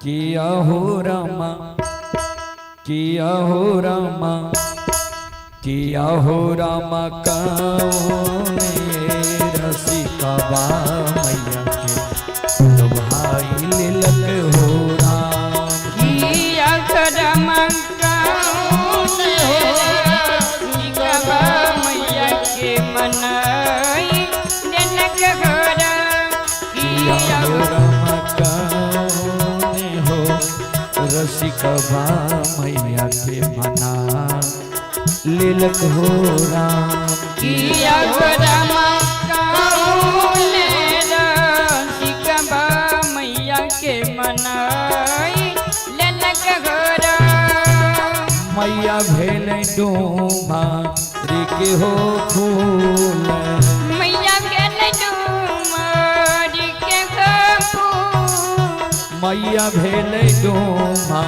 किया हो रामा, किया हो रामा, किया हो रामा कौन रसिकवा मैया के भाई लिलक हो राम। किया रामा कौन रसिकवा मैया के मनाई लेलक हो राम। किया किया हो रामा कौन हो रसिकवा मैया के मना लिलक हो राम। किया रामा कौन रसिकवा मैया के मनाई लेलक हो राम। मैया भेल डूमा रिके हो फूल। मैया भेल डूमर के फूल। मैया भेल डूमा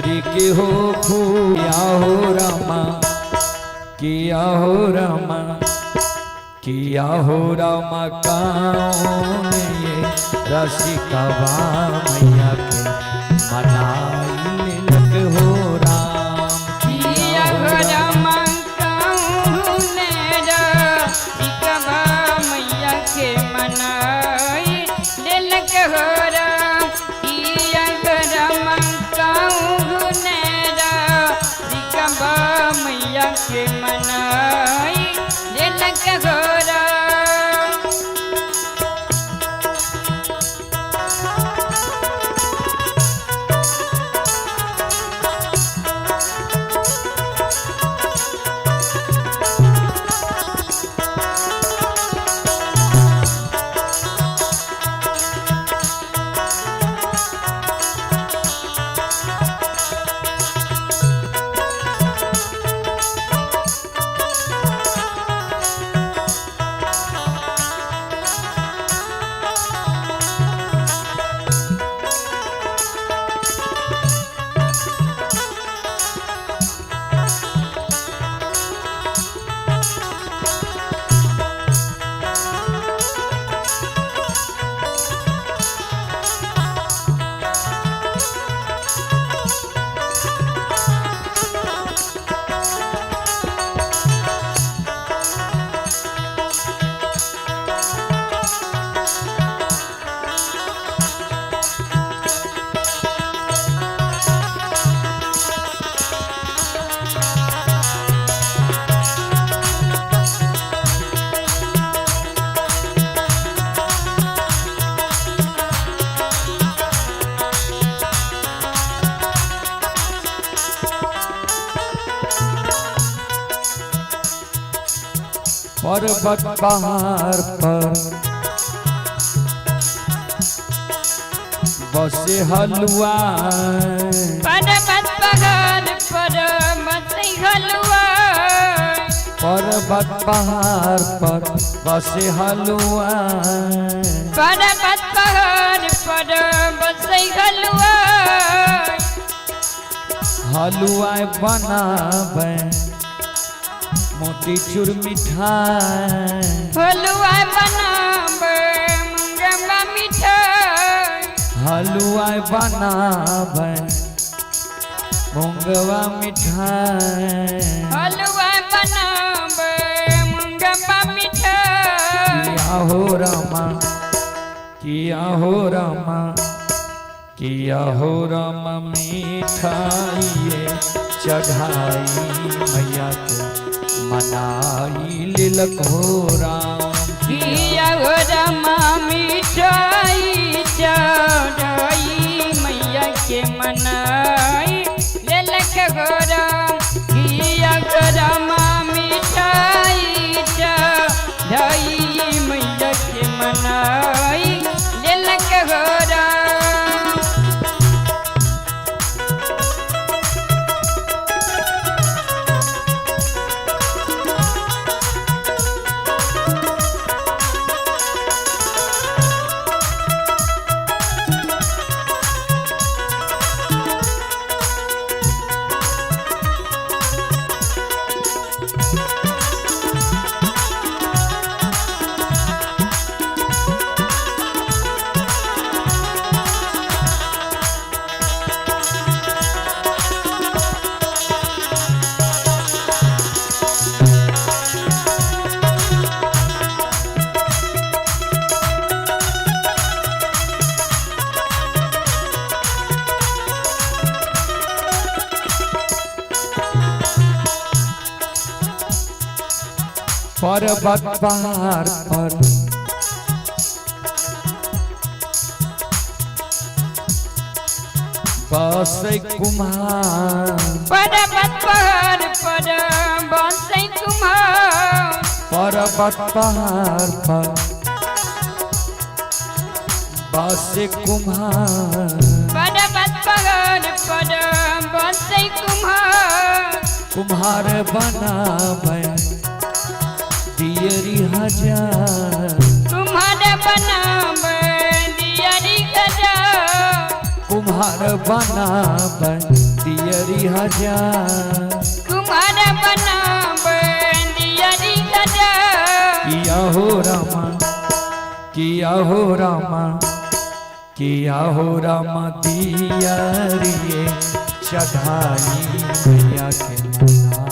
रिके हो फूल। किया हो रामा, किया हो रामा, किया हो रामा कौन ये रसिकवा मैया के मनाई लिलक हो राम। किया हो रामा कौन रसिकवा मैया के मनाई लेलक हो राम। किया हो रामा कौन रसिकवा मैया के मनाई लेलक हो राम। पर्वत पहाड़ पर बसे हलुआ। पर्वत पहाड़ पर बसै हलुआ। पर्वत पहाड़ पर बसे हलुआ। पर्वत पहाड़ पर बसै हलुआ। हलुआ बनावे मोतीचूर मिठाई। हलुआ बनावे मुंगबा मिठाई। हलुआ बनावे मूंगवा मिठाई। हलुआ बनावे मुंगबा मिठाई। किया हो रामा, किया हो रामा, किया हो रामा मिठाई चढ़ाई मैया के मनाई लिलक हो राम। किया हो रामा मिठाई चढ़ाई मैया के मनाई लेलक हो राम। किया हो रामा मिठाई चढ़ाई मैया के मनाई लेलक हो राम। पर्वत पहाड़ पर बसै कुम्हार। पर्वत पहाड़ पर बसै कुम्हार। पर्वत पहाड़ पर बसै कुम्हार। पर्वत पहाड़ पर बसै कुम्हार। कुम्हार बनाबै दियरी हजार। कुम्हार बनाबै दियरी हजार। कुम्हार बनाबै दियरी हजार। कुम्हार बनाबै दियरी हजार। किया हो रामा, किया हो रामा, किया हो रामा दियरिये चढ़ाई मैया के मना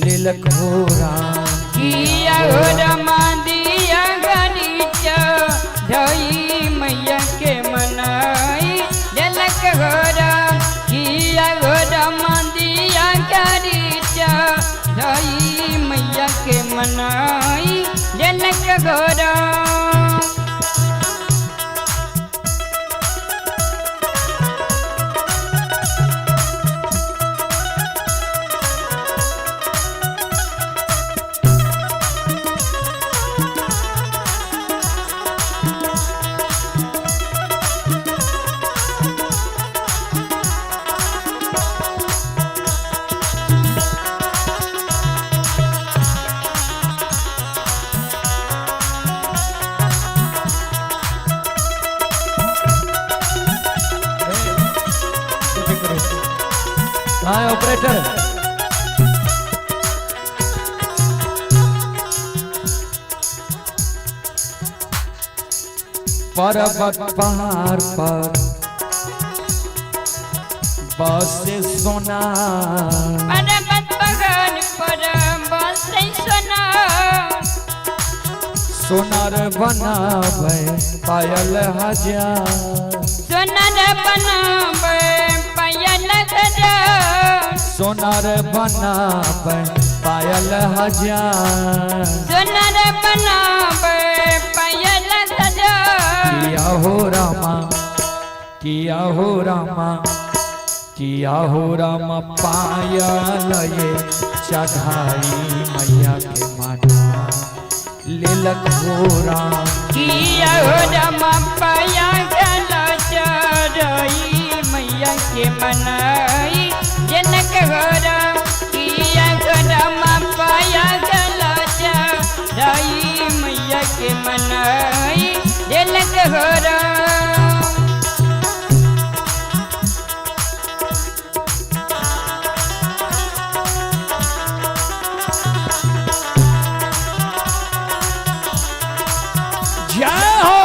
लेलक हो राम। किया हो रामा दिया गरी चढ़ाई मैया के मनाई लेलक हो राम। किया हो रामा दिया गरी चढ़ाई मैया के मनाई लेलक हो राम। हाँ ऑपरेटर, पर्वत पहाड़ पर बसे सोना। पर्वत पहाड़ पर बसै सोना। सोनार बनाबै पायल हजार। सोनार बनाबै पायल हजार। सोनार बनाबै पायल हजार। सोनार बनाबै पायल हजार। किया हो रामा, किया हो रामा, किया हो रामा पायल ये चढ़ाई मैया के मना लेलक हो राम। किया हो रामा पायल चढ़ाई मैया के मनाई लेलक हो राम। किया हो रामा पायल चढ़ाई मैया के मनाई लेलक हो राम। जय हो।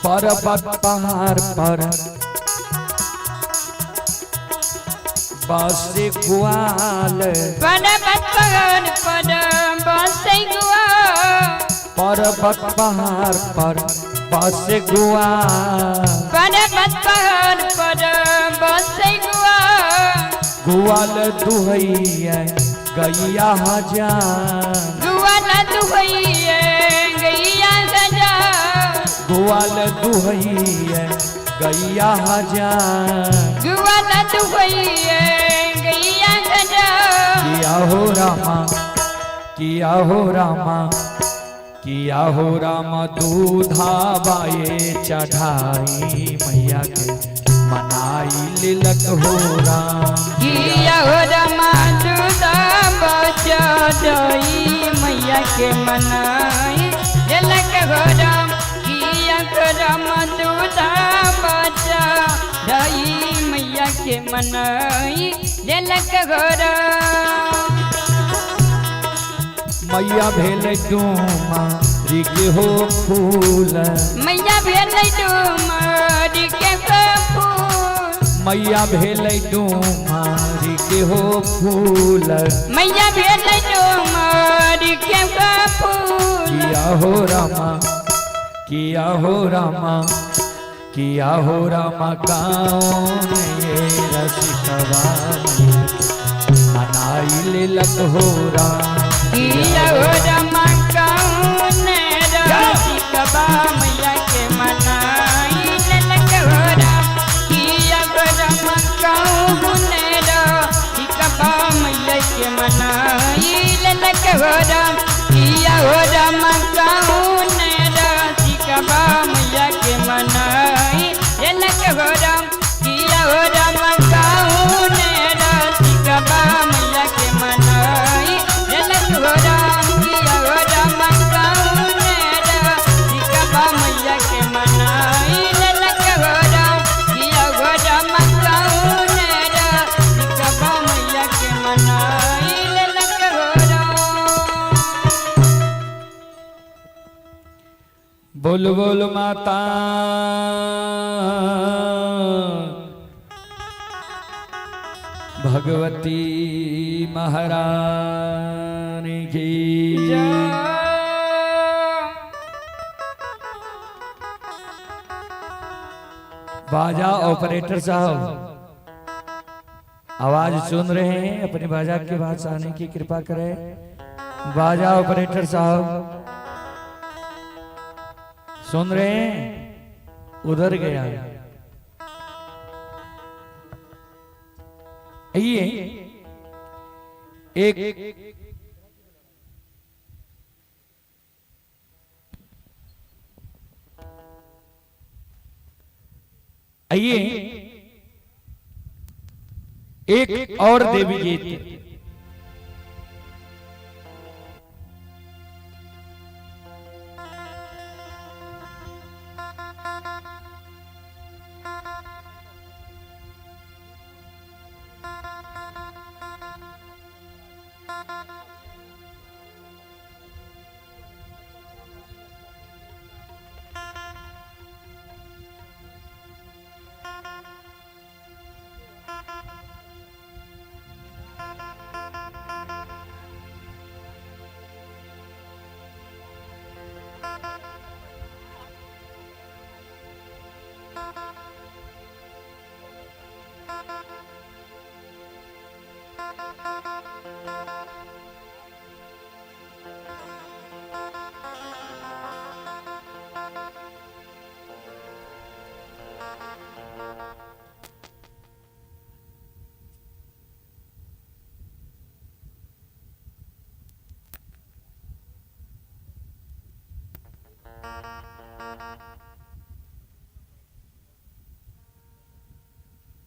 पर्वत पहाड़ पर बसे ग्वाल। पर्वत पहाड़ पर बसै ग्वाल। पर्वत पहाड़ पर बसे ग्वाल। पर्वत पहाड़ पर बसै ग्वाल। ग्वाल दुहैया गैया हजार। ग्वाल दुहैया गैया हजार। ग्वाल दुहैया गैया हजार। ग्वाल दुहैया गैया हजार। किया हो रामा, किया हो रामा, किया हो रामा दूधा बाए चढ़ाई मैया के मनाई लेलक हो राम। किया हो रामा दूधा चढ़ाई मैया के मनाई लेलक हो राम दूधा बचा दई मैया के मनाई लेलक हो राम। मैया भेल डूमा रिक हो फूल। मैया भेल डूमर के फूल। मैया भेल डूमा रिक हो फूल। मैया भेल डूमर के फूल। किया हो रामा, किया हो रामा, किया हो रामा कौन ये रसिकवा मनाई लेलक हो राम। किया हो रामा कौन रसिकवा मैया के मनाई लेलक हो राम। किया हो रामा कौन रसिकवा मैया के मनाई लेलक हो राम। किया हो रामा कौन रसिकवा मैया के मनाई लेलक हो राम। किया हो रामा कौन रसिकवा मैया के मनाई लेलक हो राम। किया हो रामा कौन रसिकवा मैया के मनाई लेलक हो राम। किया हो रामा कौन रसिकवा मैया के मनाई लेलक हो राम। बोल बोल माता भगवती महारानी की। जय। बाजा ऑपरेटर साहब आवाज सुन रहे हैं, अपने बाजा के पास आने की कृपा करें। बाजा ऑपरेटर साहब सुन रहे हैं, उधर गया ये एक आइए एक और देवी गीत।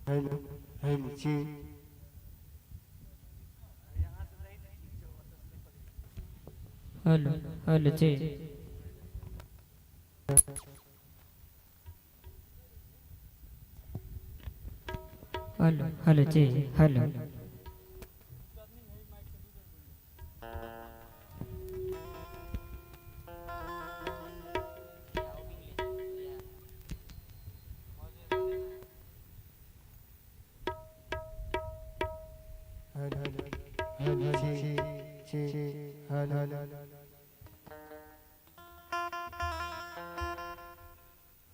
हेलो हेलो जी। हेलो हेलो जी। हेलो हेलो जी हेलो। हेलो हेलो जी जी हेलो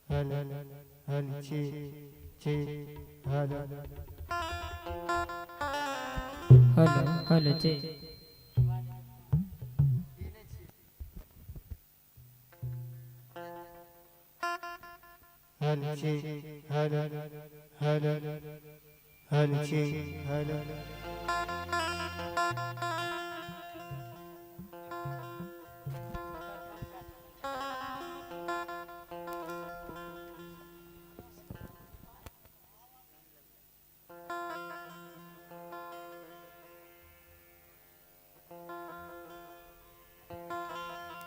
हेलो हेलो जी जी हेलो हेलो हेलो जी। हेलो जी हेलो हेलो हेलो जी हेलो।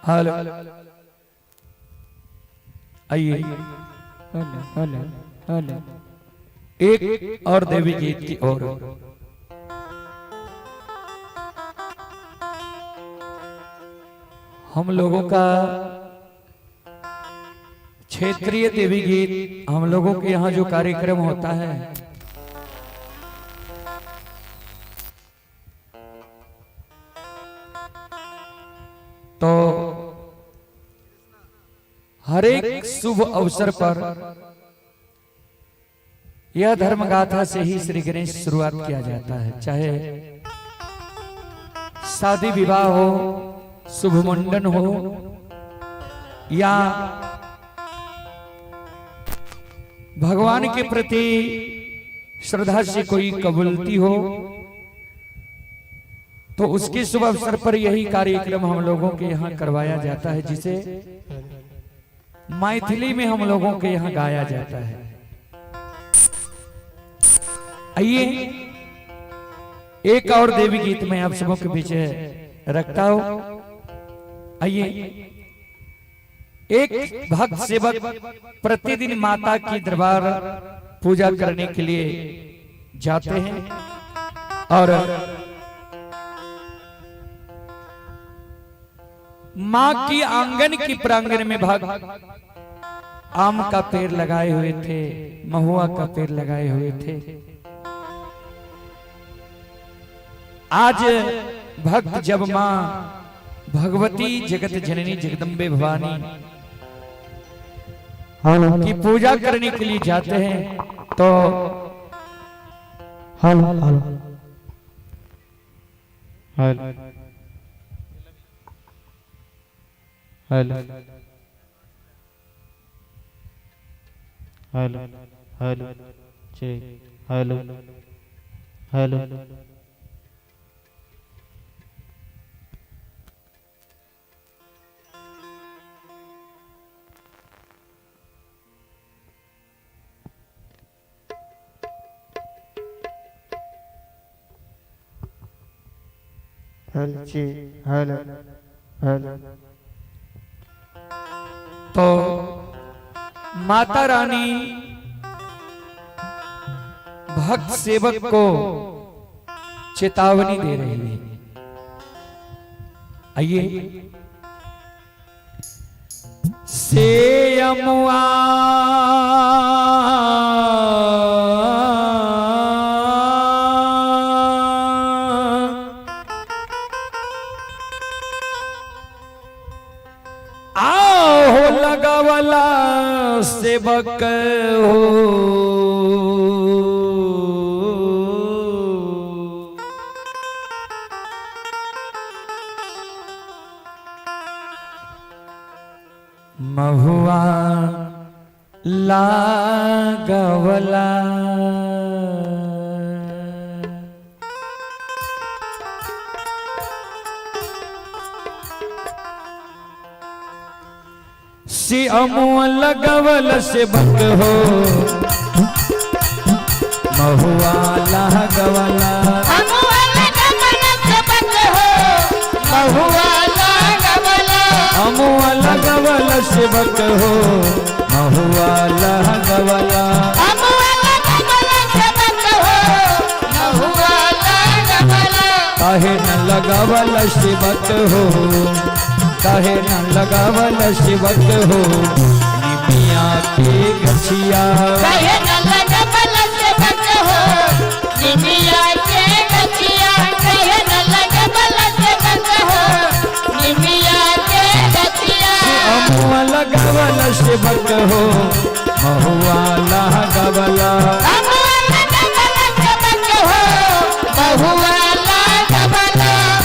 हेलो आइए हेलो हेलो हेलो। एक और देवी गीत की ओर। हम लोगों का क्षेत्रीय देवी गीत, हम लोगों के यहाँ जो कार्यक्रम होता है तो हर एक शुभ अवसर पर यह धर्म गाथा से ही श्री गणेश शुरुआत किया जाता है। चाहे शादी विवाह हो, शुभ मुंडन हो या भगवान के प्रति श्रद्धा से कोई कबूलती हो तो उसके शुभ अवसर पर यही कार्यक्रम हम लोगों के यहाँ करवाया जाता है, जिसे मैथिली में हम लोगों के यहाँ गाया जाता है। आइए एक और देवी गीत में आप सबों के बीच रखता हूं। आइए, एक भक्त सेवक प्रतिदिन माता की दरबार पूजा करने के लिए जाते हैं और माँ की आंगन की प्रांगण में भक्त आम का पेड़ लगाए हुए थे, महुआ का पेड़ लगाए हुए थे। आज भक्त जब माँ भगवती जगत जननी जगदम्बे भवानी की पूजा करने के लिए जाते हैं तो hello hello hello hello hello check hello hello. Hello check hello hello. तो माता रानी भक्त सेवक को चेतावनी दे रही है। आइए, से अमुआ आओ लगवला सेवक हो, महुआ लागवला। से अमुआ लगवल सेवक हो, महुआ लागवला। अमुआ लगवल सेवक हो, महुआ लागवला। काहे न लगवल सेवक हो, काहे न लगवल सेवक हो, निमिया के गछिया। अमुआ लगवल सेवक हो, महुआ लागवला।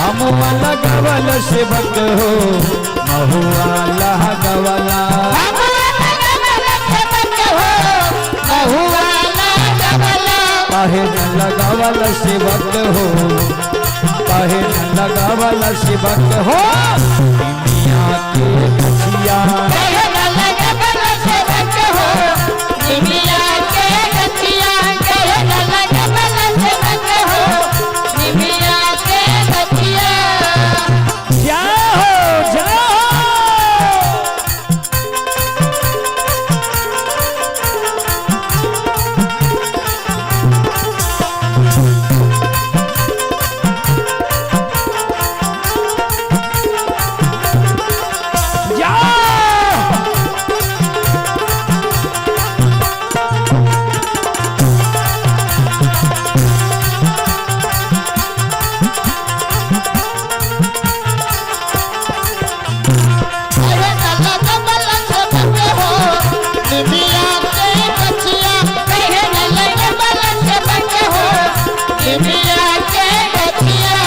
अमुआ लगवल सेवक हो, महुआ लागवला। काहे न लगवल सेवक हो, काहे न लगवल सेवक हो, निमिया के गछिया। जाओ जाओ। निमिया के गछिया।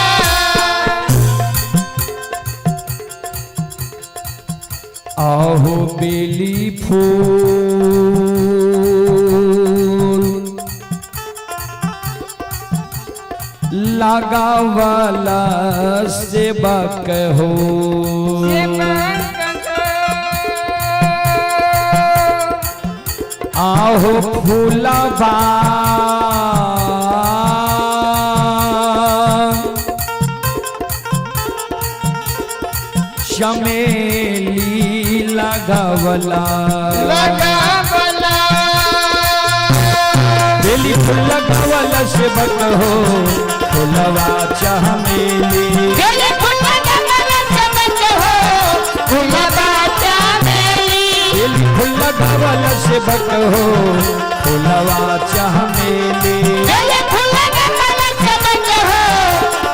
आहो बेली फूल लगावला सेवक हो, आहो फूलबा चमेली लगावला, लगावला बेली फूल लगावला सेवक हो, फूलवा चमेली। बेली फूल लगावला सेवक हो, फूलवा चमेली। बेली फूल लगावला सेवक हो, फूलवा चमेली। बेली फूल लगावला सेवक हो,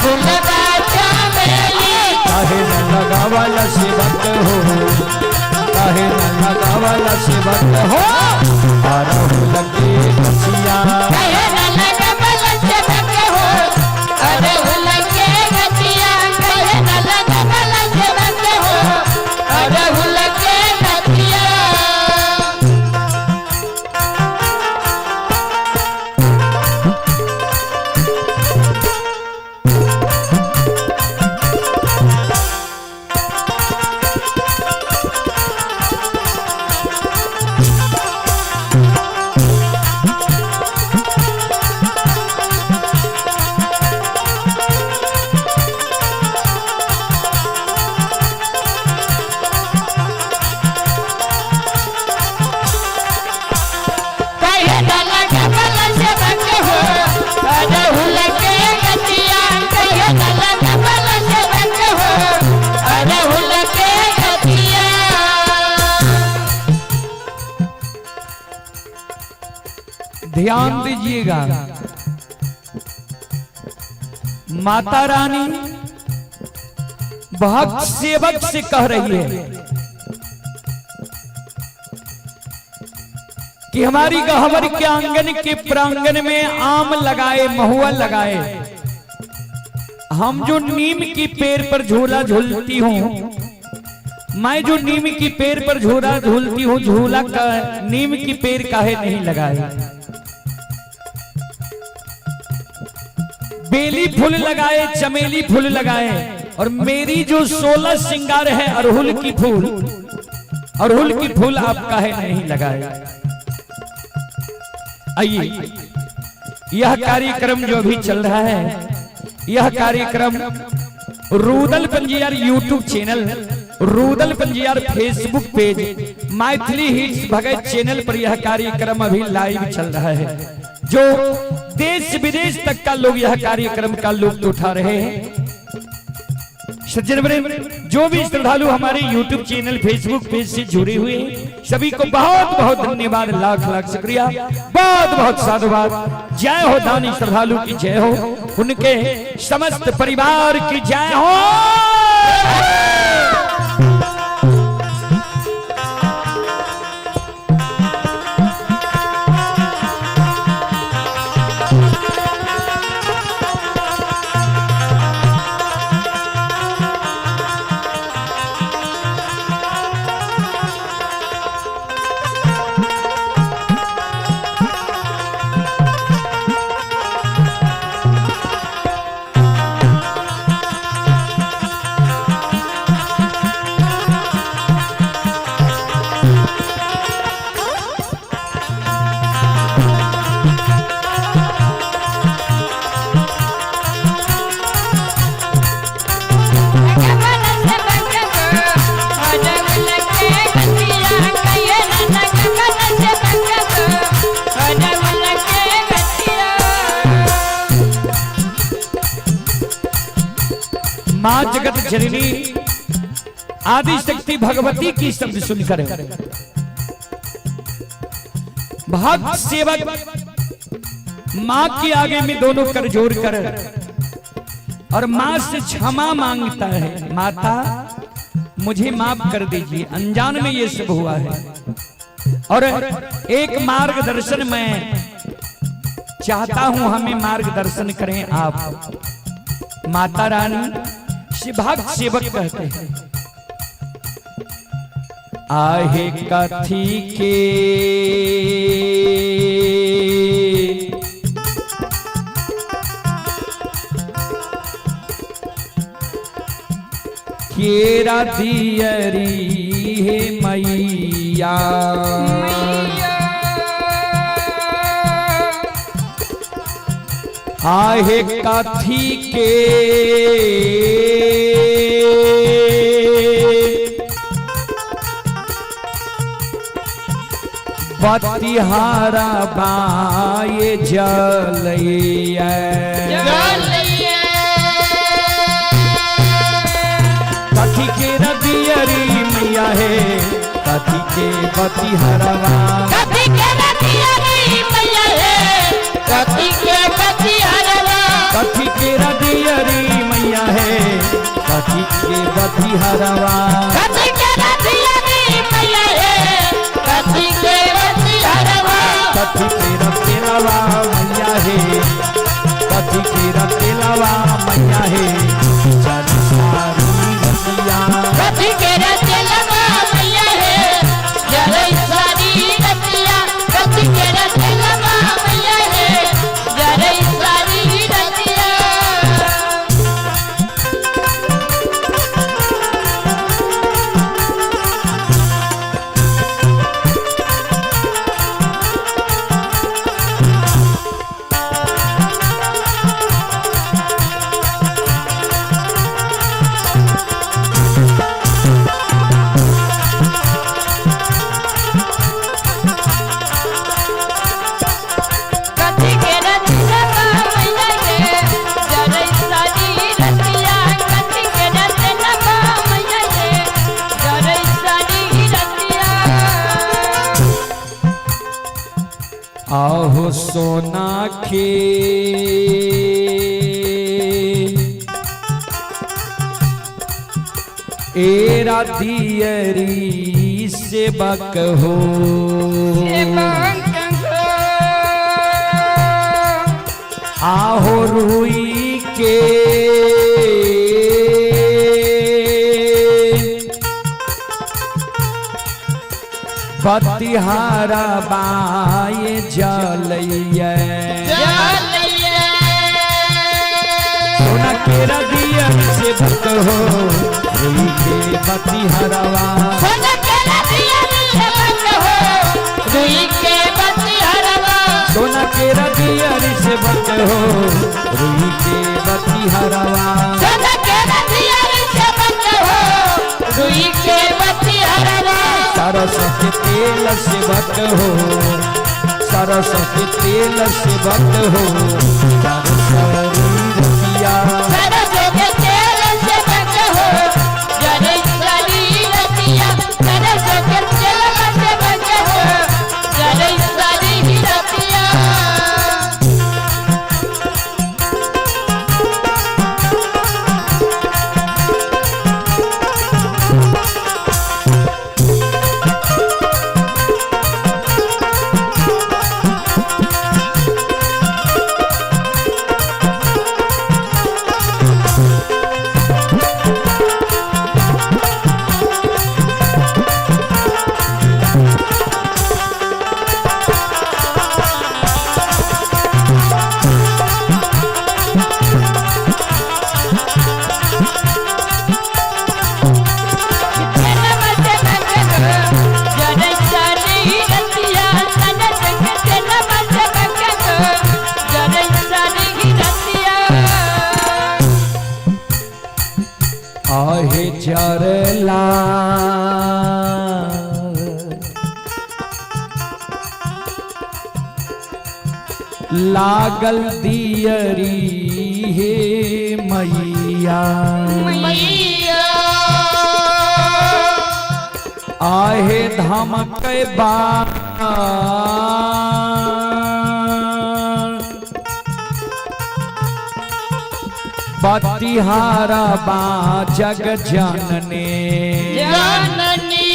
फूलवा चमेली। काहे न लगावला सेवक हो, काहे न लगावला सेवक हो, अरहुल के गछिया। काहे न लगावला सेवक हो, अरहुल के गछिया। काहे न लगावला सेवक हो, अरहुल के गछिया। काहे न लगावला सेवक हो, अरहुल के गछिया। काहे न लगावला सेवक हो, अरहुल के गछिया। ध्यान दीजिएगा, माता रानी भक्त सेवक से कह रही है कि हमारी गहवर के आंगन के प्रांगण में आम लगाए, महुआ लगाए, हम जो नीम की पेड़ पर झूला झूलती हूँ, मैं जो नीम की पेड़ पर झूला झूलती हूँ, झूला का नीम की पेड़ काहे नहीं लगाए। बेली फूल लगाए, चमेली फूल लगाए, और मेरी जो 16 श्रृंगार है अरहुल की फूल, अरहुल की फूल आप काहे नहीं लगाए। आइए, यह कार्यक्रम जो अभी चल रहा है, यह कार्यक्रम Rudal Panjiyar YouTube channel, Rudal Panjiyar Facebook page, Maithili hits Bhagat channel पर यह कार्यक्रम अभी लाइव चल रहा है, जो देश विदेश तक का लोग यह कार्यक्रम का लुत्फ उठा रहे हैं। सज्जन वृंद, जो भी श्रद्धालु हमारे YouTube channel Facebook page से जुड़े हुए हैं, सभी को बहुत बहुत धन्यवाद, लाख लाख शुक्रिया, बहुत बहुत साधुवाद। जय हो दानी श्रद्धालु की जय हो, उनके समस्त परिवार की जय हो। मां जगत जननी आदि शक्ति भगवती की शब्द सुनकर भक्त सेवक मां के आगे में दोनों कर जोड़ कर और मां से क्षमा मांगता है, माता मुझे माफ कर दीजिए, अनजान में ये सब हुआ है। और एक मार्गदर्शन में चाहता हूं हमें मार्गदर्शन करें आप। माता रानी शिभाग सेवक कहते हैं, आहे कथी के केरा दियरी हे मैया, आहे कथी के बतिहारा बाए जलैया, कथी के रदियरी मैया हे, कथी के बतिहारवा, कथी के रतियारी मैया हे, कथी के बतिहरवा, कथी के रदियरी मैया हे, कथी के बतिहारवा, कथी के रतियारी मैया हे, कथी के बतिहरवा, कथी के रतेलवा मैया हे, कथी के रतेलवा मैया हे, चल सारी रतिया, कथी के रतेलवा मैया हे, जरै सारी रतिया, कथी के रतेलवा मैया हे, जरै सारी रतिया। कथी के रतेलवा मैया हे, जरै सारी रतिया, कथी के रतेलवा मैया हे, जरै सारी रतिया। आहो सोना के एरा दियरी सेवक हो, आहो रुई के बतिहारा बाए जलैया, सोना के रदिया से भक्त हो, रुई के बतिहारवा, सोना के रदिया से भक्त हो, रुई के बतिहारवा, सरस के तेल से भक्त हो, सरस के तेल से भक्त हो, सारी रतिया, आहे जरला लागल दियरी हे मैया, आहे धमक बा बतिहारा बा जग जनने, जननी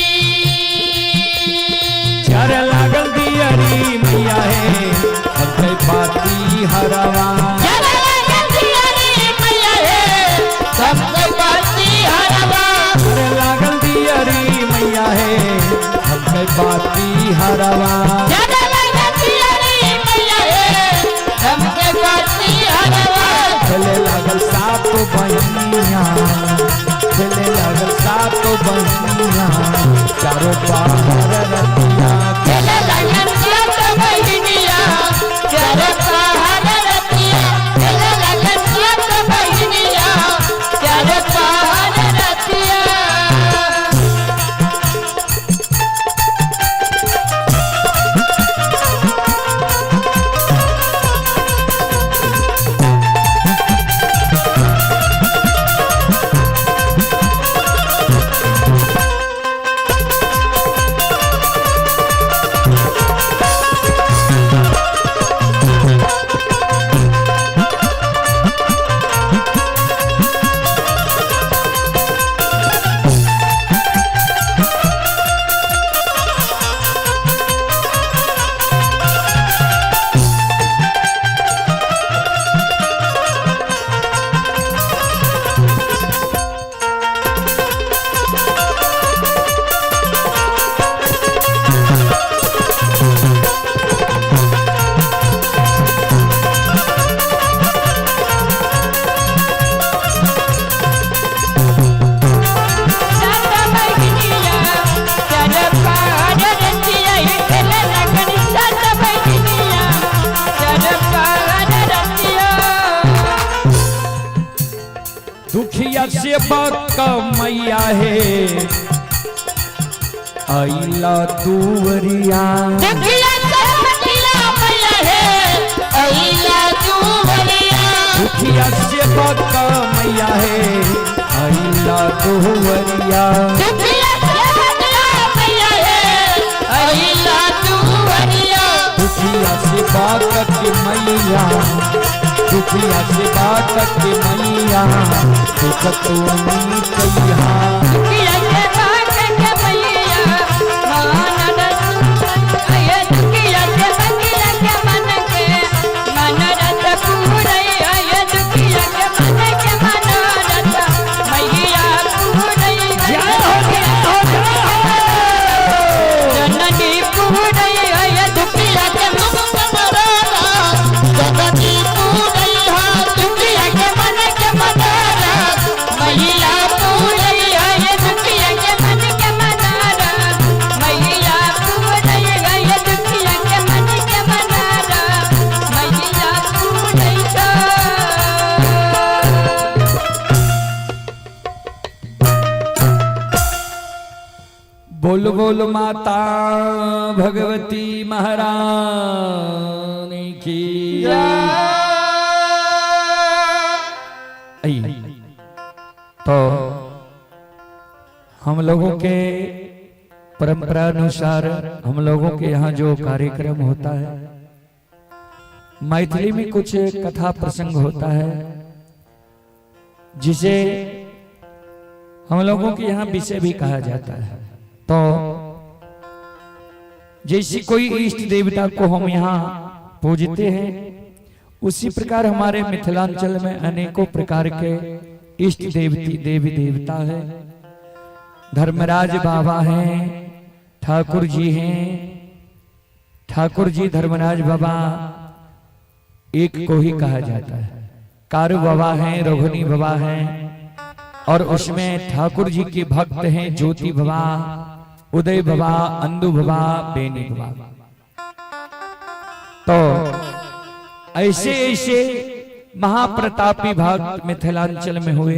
जर लागल दियरी मैया हे, धमके बाती हरवा। जरे लगन दियरी मैया हे धमके बाती हरवा। अरे लागल दियरी मैया हे धमके बाती हरवा। जरे लगन दियरी मैया हे धमके बाती हरवा। खेले लागल सात बहिनिया, खेले लागल सात बहिनिया, चारों पार रतिया। खेले लगन सात बहिनिया चारों पार रतिया। खेले लगन सात बहिनिया चारों पार रतिया। सात बहिनिया चार पार रतिया। खेले लगन सात बहिनिया चार पार रतिया। दुखिया से बक मैया हे अइला दुवरिया। दुखिया से बकिया मैया हे अइला दुवरिया। दुखिया से बक मैया हे अइला दुवरिया। दुखिया से बकिया मैया हे अइला दुवरिया। दुखिया से बात के मैया, दुखिया से बात के मैया, दुख तो मिटैया। दुखिया के बात के मैया मान रस अये। दुखिया के बकिया के मन के मन रस पूरई अये। दुखिया के मन के मन रस मैया पूरई। जय हो, जय हो, जय हो। जननी पूरई अये। दुखिया के मन के मरारा जननी पूरई हा। दुखिया के मन के मरारा मैया पूरई अये। दुखिया के मन के मनारा मैया पूरई अये। दुखिया के मन के मनारा मैया पूरई। बोल बोल माता भगवती महारानी की आई। तो हम लोगों के परंपरा अनुसार हम लोगों के यहाँ जो कार्यक्रम होता है, मैथिली में कुछ कथा प्रसंग होता है, जिसे हम लोगों के यहाँ विषय भी कहा जाता है। तो जैसे कोई इष्ट देवता को हम यहाँ पूजते हैं, उसी प्रकार हमारे मिथिलांचल में अनेकों प्रकार के इष्ट देवती देवी देवता है। धर्मराज बाबा हैं, ठाकुर जी हैं। ठाकुर जी धर्मराज बाबा एक को ही कहा जाता है। कारू बाबा हैं, रघुनी बाबा हैं, और उसमें ठाकुर जी के भक्त हैं ज्योति बाबा, उदय बाबा, अंदु बाबा, बेनी बाबा। तो ऐसे ऐसे महाप्रतापी भक्त मिथिलांचल में हुए,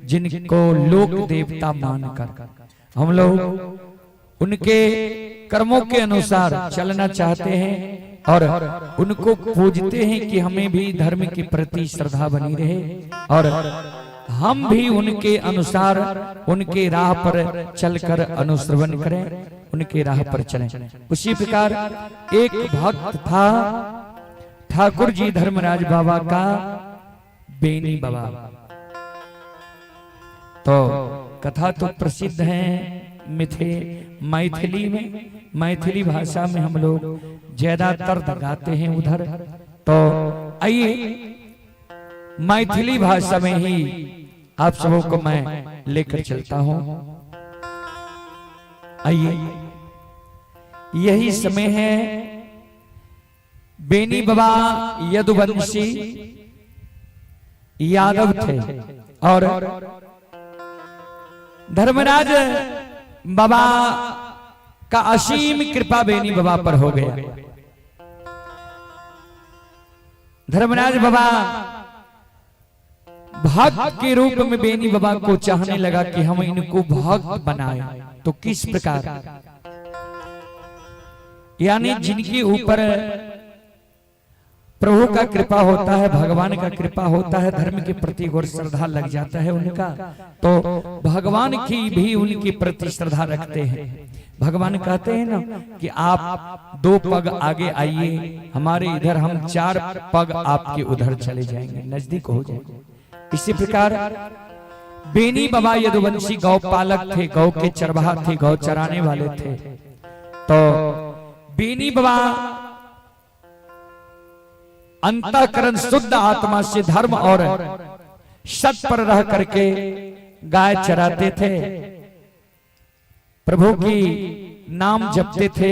जिनको लोक देवता मानकर हम लोग उनके कर्मों के अनुसार चलना चाहते हैं और उनको पूजते हैं कि हमें भी धर्म के प्रति श्रद्धा बनी रहे और हम भी उनके अनुसार उनके राह पर चलकर अनुश्रवण करें, उनके राह पर चलें। उसी प्रकार एक भक्त था ठाकुर जी धर्मराज बाबा का, बेनी बाबा। तो कथा तो प्रसिद्ध है मिथे मैथिली में, मैथिली भाषा में हम लोग ज्यादातर गाते हैं उधर। तो आइए मैथिली भाषा में ही आप सबों को मैं लेकर चलता हूं। आइए, यही समय है बेनी बाबा यदुवंशी यादव थे और धर्मराज बाबा का असीम कृपा बेनी बाबा पर हो गया। धर्मराज बाबा भक्त के रूप में बेनी बाबा को चाहने लगा कि हम इनको भक्त बनाए, तो किस प्रकार, यानी जिनके ऊपर प्रभु का कृपा होता है, भगवान का कृपा होता है, धर्म के प्रति और श्रद्धा लग जाता है उनका, तो भगवान की भी उनके प्रति श्रद्धा रखते हैं। भगवान कहते हैं ना कि आप 2 पग आगे आइए हमारे इधर, हम 4 पग आपके उधर चले जाएंगे, नजदीक हो जाएंगे। इसी प्रकार बेनी बाबा यदुवंशी गौ पालक थे, गौ के चरवाहा थे, गौ चराने वाले थे। तो बेनी बाबा अंतःकरण शुद्ध आत्मा से धर्म और सत पर रह करके गाय चराते थे, प्रभु की नाम जपते थे।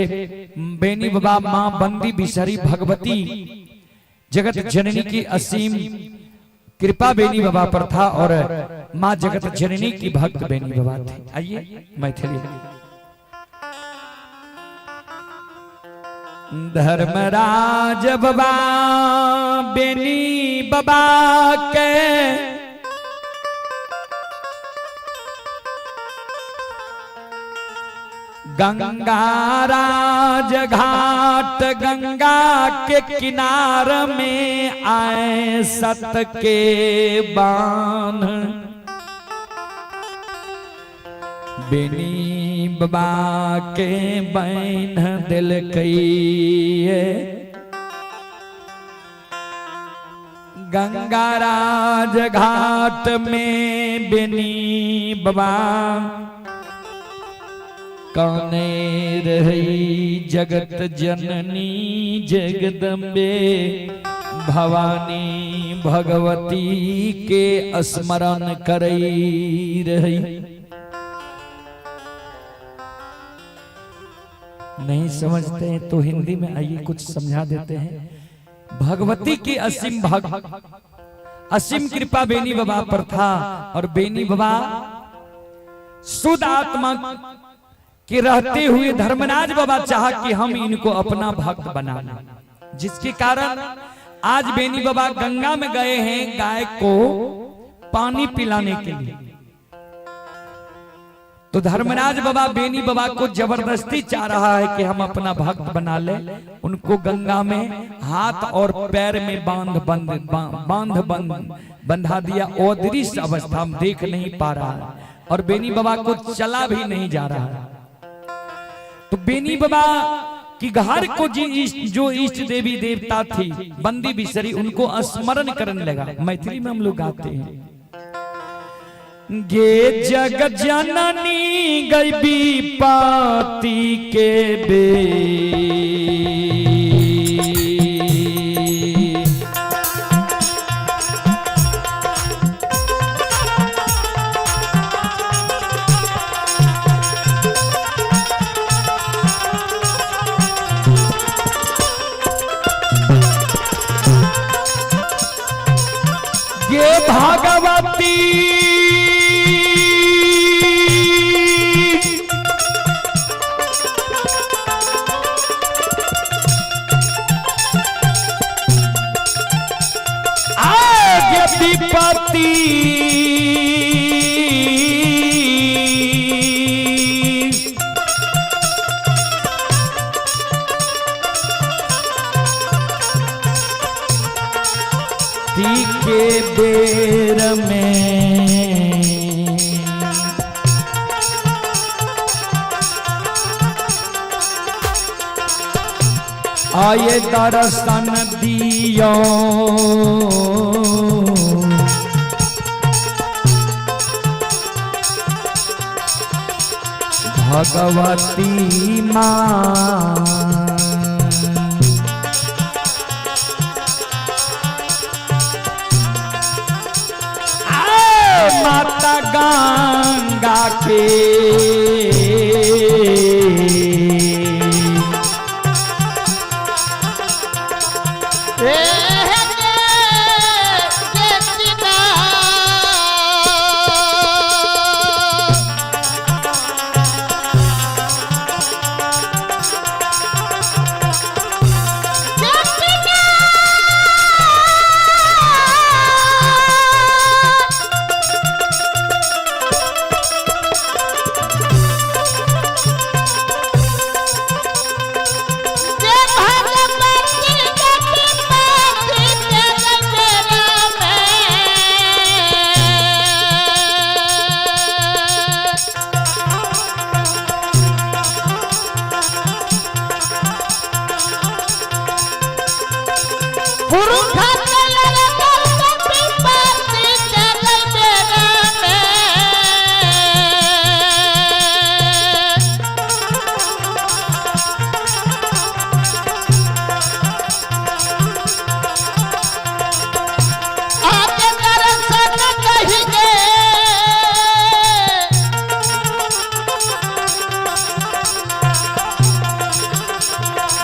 बेनी बाबा मां बंदी बिसरी भगवती जगत जननी की असीम कृपा बेनी बाबा पर था और मां जगत जननी की भक्त बेनी बाबा थे। आइए मैथिली। धर्मराज बाबा बेनी बाबा के गंगा राज घाट गंगा के किनार में आए सत के बांध, बेनी बाबा के बैन दिल कई गंगा राज घाट में बेनी बाबा कौने रही जगत जननी जगदम्बे भवानी भगवती के स्मरण करई रही। नहीं समझते हैं तो हिंदी में आइए कुछ समझा देते हैं। भगवती की असीम भक्त असीम कृपा बेनी बाबा पर था और बेनी बाबा शुद्ध आत्मा के रहते हुए धर्मराज बाबा चाहा कि हम इनको अपना भक्त बना लें, जिसके कारण आज बेनी बाबा गंगा में गए हैं गाय को पानी पिलाने के लिए। तो धर्मराज बाबा बेनी बाबा को जबरदस्ती चाह रहा है कि हम अपना भक्त बना ले, उनको गंगा में हाथ और पैर में बांध बंद बांध बंद बंधा दिया। अदृश्य अवस्था में देख नहीं पा रहा है और बेनी बाबा को चला भी नहीं जा रहा है। तो बेनी बाबा की घर को जो इष्ट देवी देवता थी बंदी बिसरी, उनको स्मरण करने लगा। मैथिली में हम लोग गाते हैं, गे जग जननी गई पाती के बे, गे भगवती विपत्ति के बेर में आए दर्शन दियो, भगवती माँ। माता गंगा के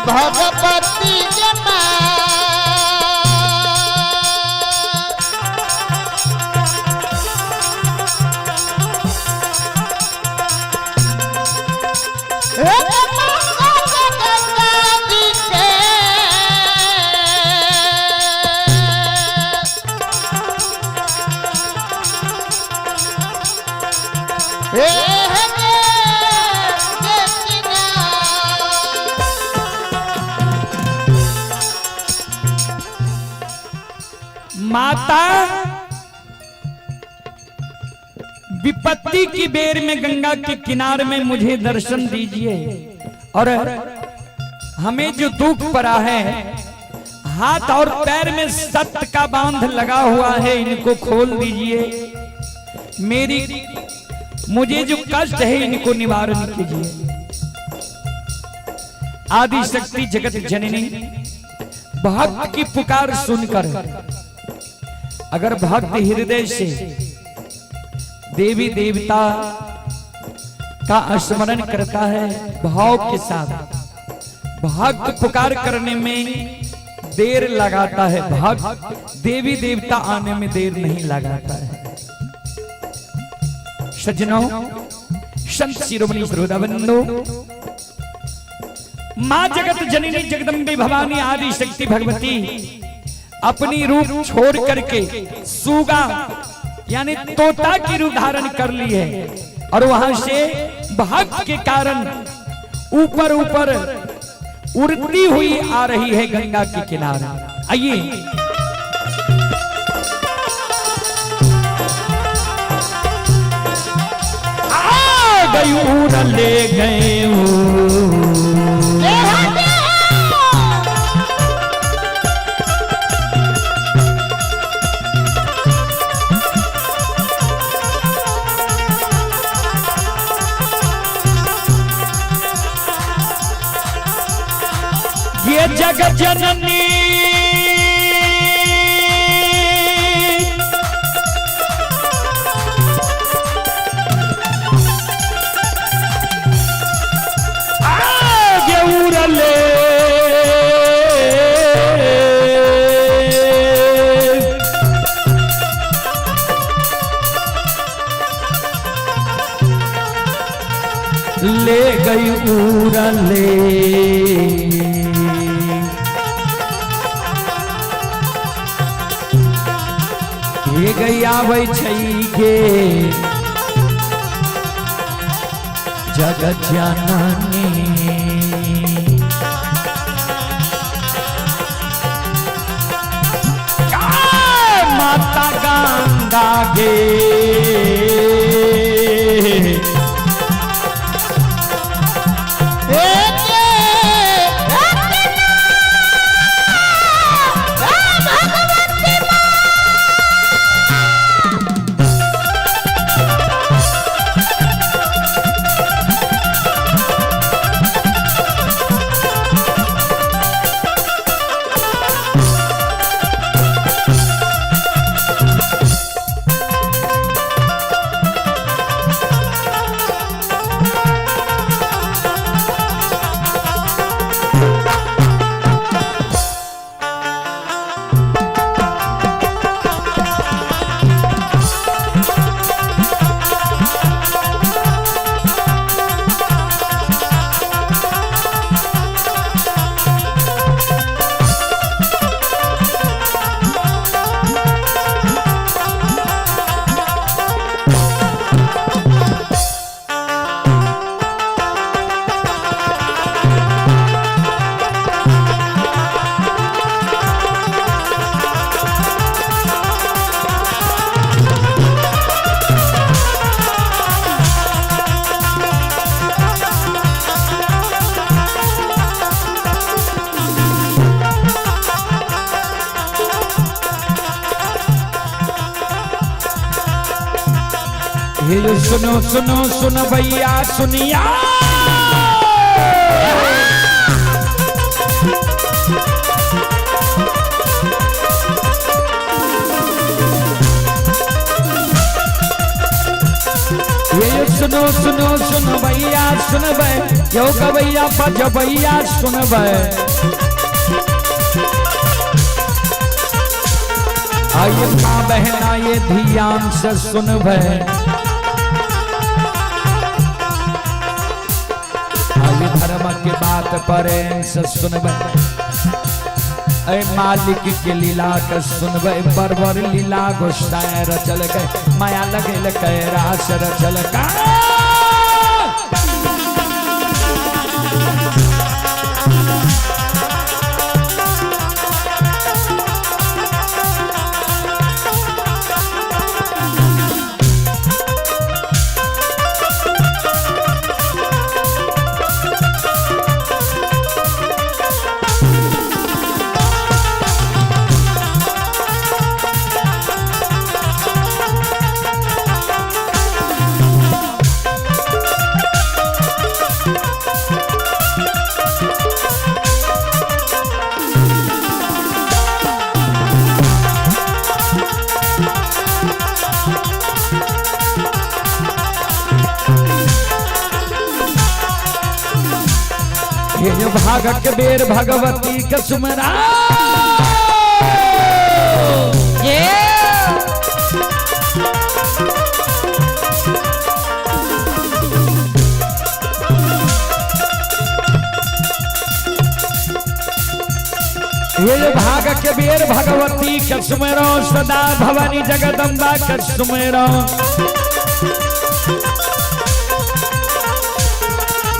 भगवती के माँ। हे माता गंगा जी के। हे माता विपत्ति की बेर में गंगा के किनारे में मुझे दर्शन दीजिए और हमें जो दुख पड़ा है, हाथ और पैर में सत्य का बांध लगा हुआ है, इनको खोल दीजिए। मेरी मुझे जो कष्ट है इनको निवारण कीजिए। आदि शक्ति जगत जननी भक्त की पुकार सुनकर अगर भक्त हृदय से देवी देवता का स्मरण करता है भाव के साथ, भक्त पुकार करने में देर लगाता है, भक्त देवी देवता आने में देर नहीं लगाता है। सज्जनों, संत शिरोमणि श्रोताबंधु, मां जगत जननी जगदम्बे भवानी आदि शक्ति भगवती अपनी रूप छोड़ करके सूगा यानी तोता की रूप धारण कर ली है और वहां से भक्त के कारण ऊपर ऊपर उड़ती हुई आ रही है गंगा के किनारे। आइए, आ गई उड़ ले गए ये जगत जननी आगे उड़ले ले गई उड़ले। हे गई आबै छै गे जगत जननी। माता गंगा गे ये सुनो सुनो सुन भैया सुनिया। ये सुनो सुनो सुन भैया सुनबै, यो गवैया बजबैया सुनबै। आइए माँ बहना ये ध्यान से सुनबै। आइए धर्म के बात पर से सुनबै। ऐ मालिक के लीला के सुनबै, बरबर लीला गोसाई रचल गए, माया लगेल कैरास रचल का। ये भागक बेर भगवती के सुमरा। ये भागक बेर भगवती के सुमरो, सदा भवानी जगदम्बा के सुमरो।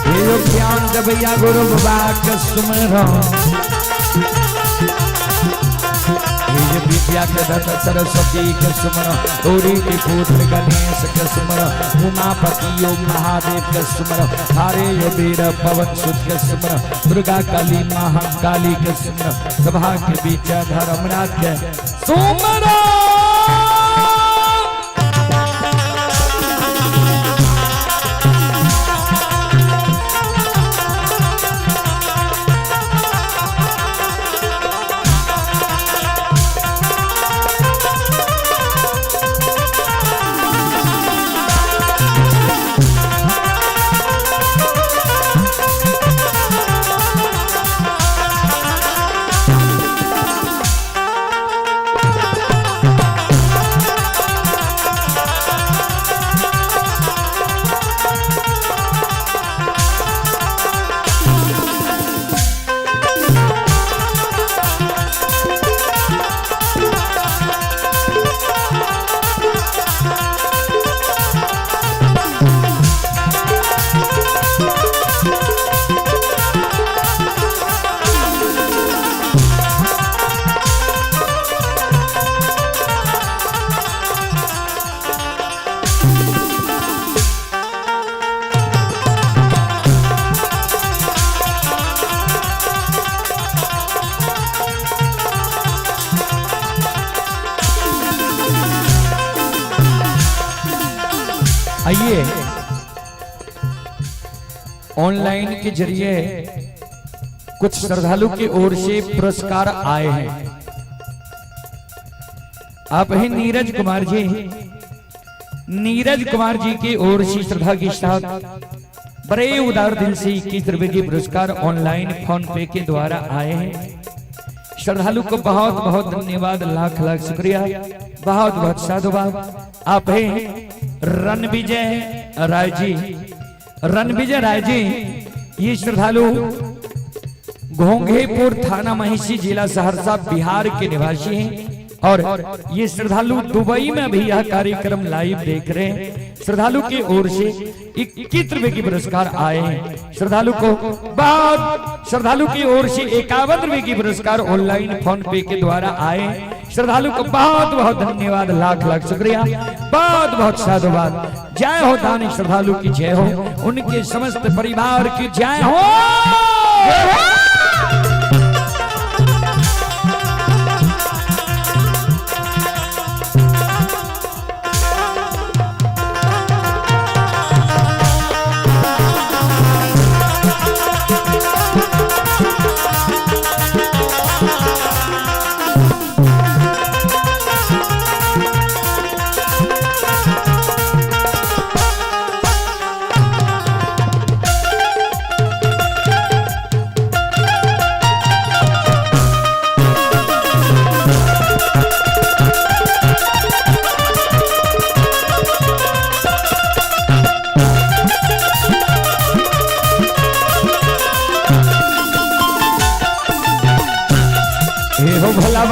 ये ज्ञान जबैया गुरु बाबा के सुमरो। ये विद्या के दत्त सरस्वती के सुमरो, गौरी के पुत्र गणेश के सुमरो, उमापति यो महादेव के सुमरो, हरे यो वीर पवन सुत के सुमरो, दुर्गा काली महाकाली के सुमरो, सभा के बीच धर्मराज के सुमरो। आइए ऑनलाइन के जरिए कुछ श्रद्धालु की ओर से पुरस्कार आए हैं। आप हैं नीरज कुमार जी। नीरज कुमार जी की ओर से श्रद्धा के साथ बड़े उदार दिल से 21 रुपए के पुरस्कार ऑनलाइन फोन पे के द्वारा आए हैं। श्रद्धालु को बहुत बहुत धन्यवाद, लाख लाख शुक्रिया, बहुत बहुत साधुवाद। आप हैं रणविजय राय जी। रणविजय राय जी ये श्रद्धालु घोंघेपुर थाना महिषी जिला सहरसा बिहार के निवासी हैं और ये श्रद्धालु दुबई में भी यह कार्यक्रम लाइव देख रहे हैं। श्रद्धालु की ओर से 21 रुपए की पुरस्कार आए हैं। श्रद्धालु को बहुत श्रद्धालु की ओर से 51 रुपए की पुरस्कार ऑनलाइन फोन पे के द्वारा आए। श्रद्धालु को बहुत बहुत धन्यवाद, लाख लाख शुक्रिया, बहुत बहुत साधुवाद। जय हो दानी श्रद्धालु की जय हो, उनके समस्त परिवार की जय हो।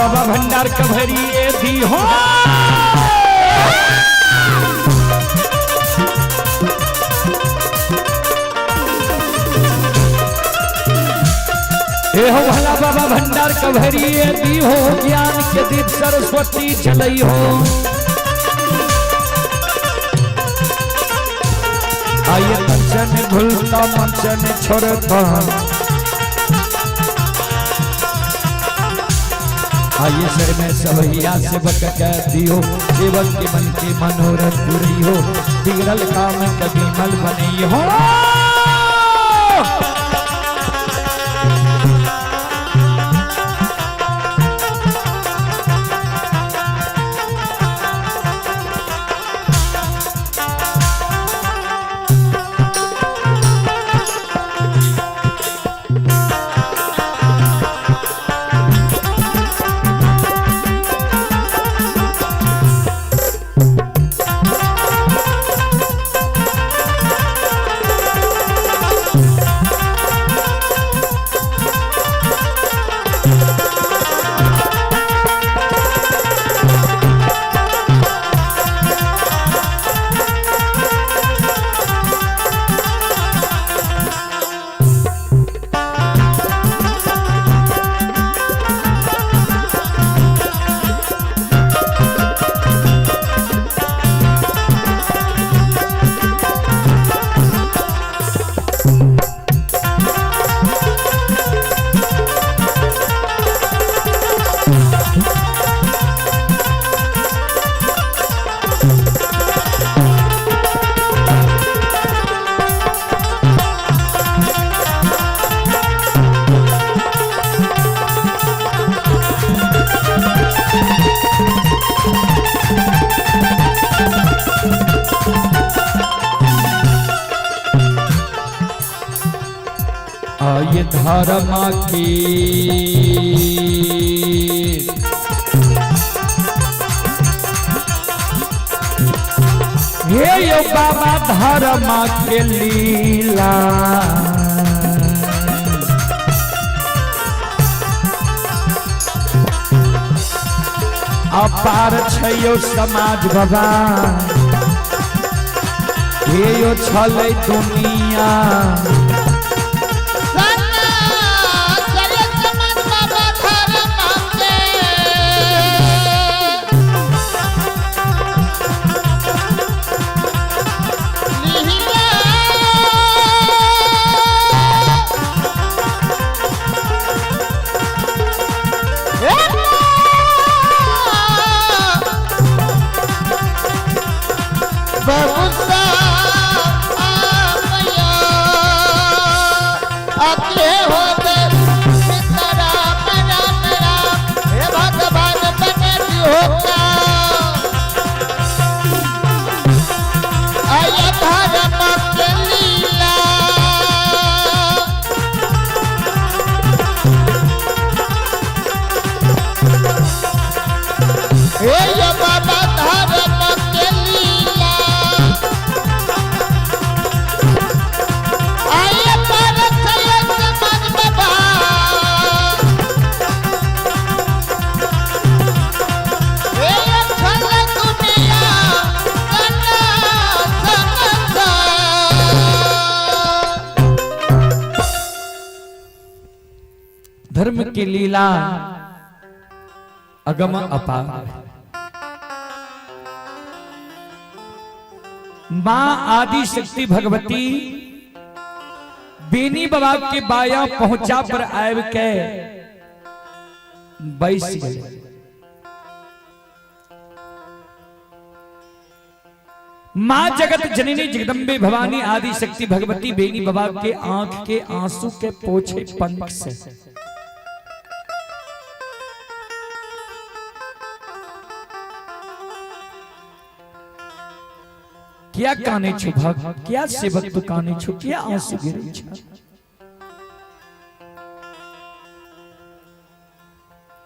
बाबा भंडार कभरिए दी हो। हे हो भला बाबा भंडार कभरिए दी हो, ज्ञान के दीप सरस्वती जलई हो। आइए कंचन भूलता मंचन छोड़ता, आइए सर में सवैया से बक कह दियो, सेवक के मन के मनोरथ पूरी हो, बिगड़ल काम कभी मल बनी हो। आये धर्म की हे यो बाबा धर्म के लीला, अपार छयो समाज बाबा, हे यो छलै दुनिया। धर्म की लीला अगम अपार है। मां आदि शक्ति भगवती बेनी बाबा के बाया पहुंचा पर आव के बैस गए। मां जगत जननी जगदम्बे भवानी आदि शक्ति भगवती बेनी बाबा के आंख के आंसू के पोछे पंख से क्या काने छु भक्त, क्या सेवक तू काने छु, क्या आंसू गिरे छ।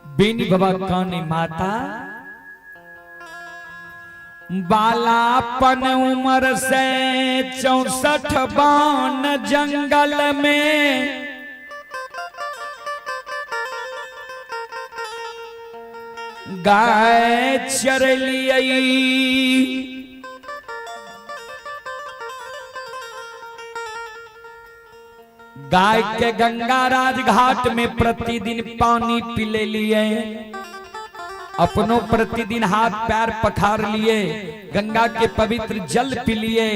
बेनी बाबा काने माता बालापन उम्र से 64 बान जंगल में गाय चरलियै। गाय के गंगाराज घाट में प्रतिदिन पानी पिले लिए, अपनों प्रतिदिन हाथ पैर पखार लिए, गंगा के पवित्र जल पी लिए।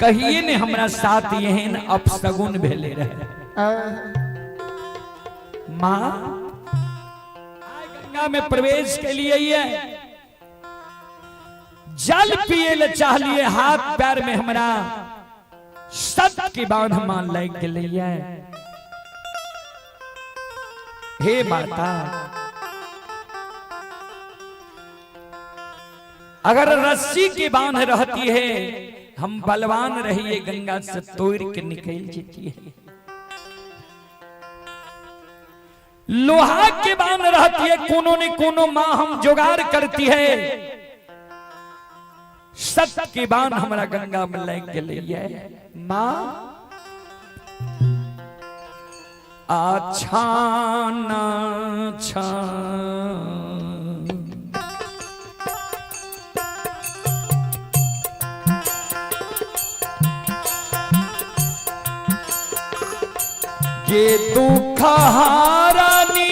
कहिए ने हमरा साथ एहन अपशगुन भेले रहे। मां गंगा में प्रवेश के लिए ये जल पिए ले चाहलिए, हाथ पैर में हमरा सत की बांध मान लग गई। हे माता, अगर रस्सी की बांध रहती है, हम बलवान रहिए, गंगा से तोड़ के निकल जाती है। लोहा के बांध रहती है, कोनो ने कोनो मां हम जुगाड़ करती है। सत के बांध हमारा गंगा में लग गई है। मां अच्छा ना छा ये दुख हारानी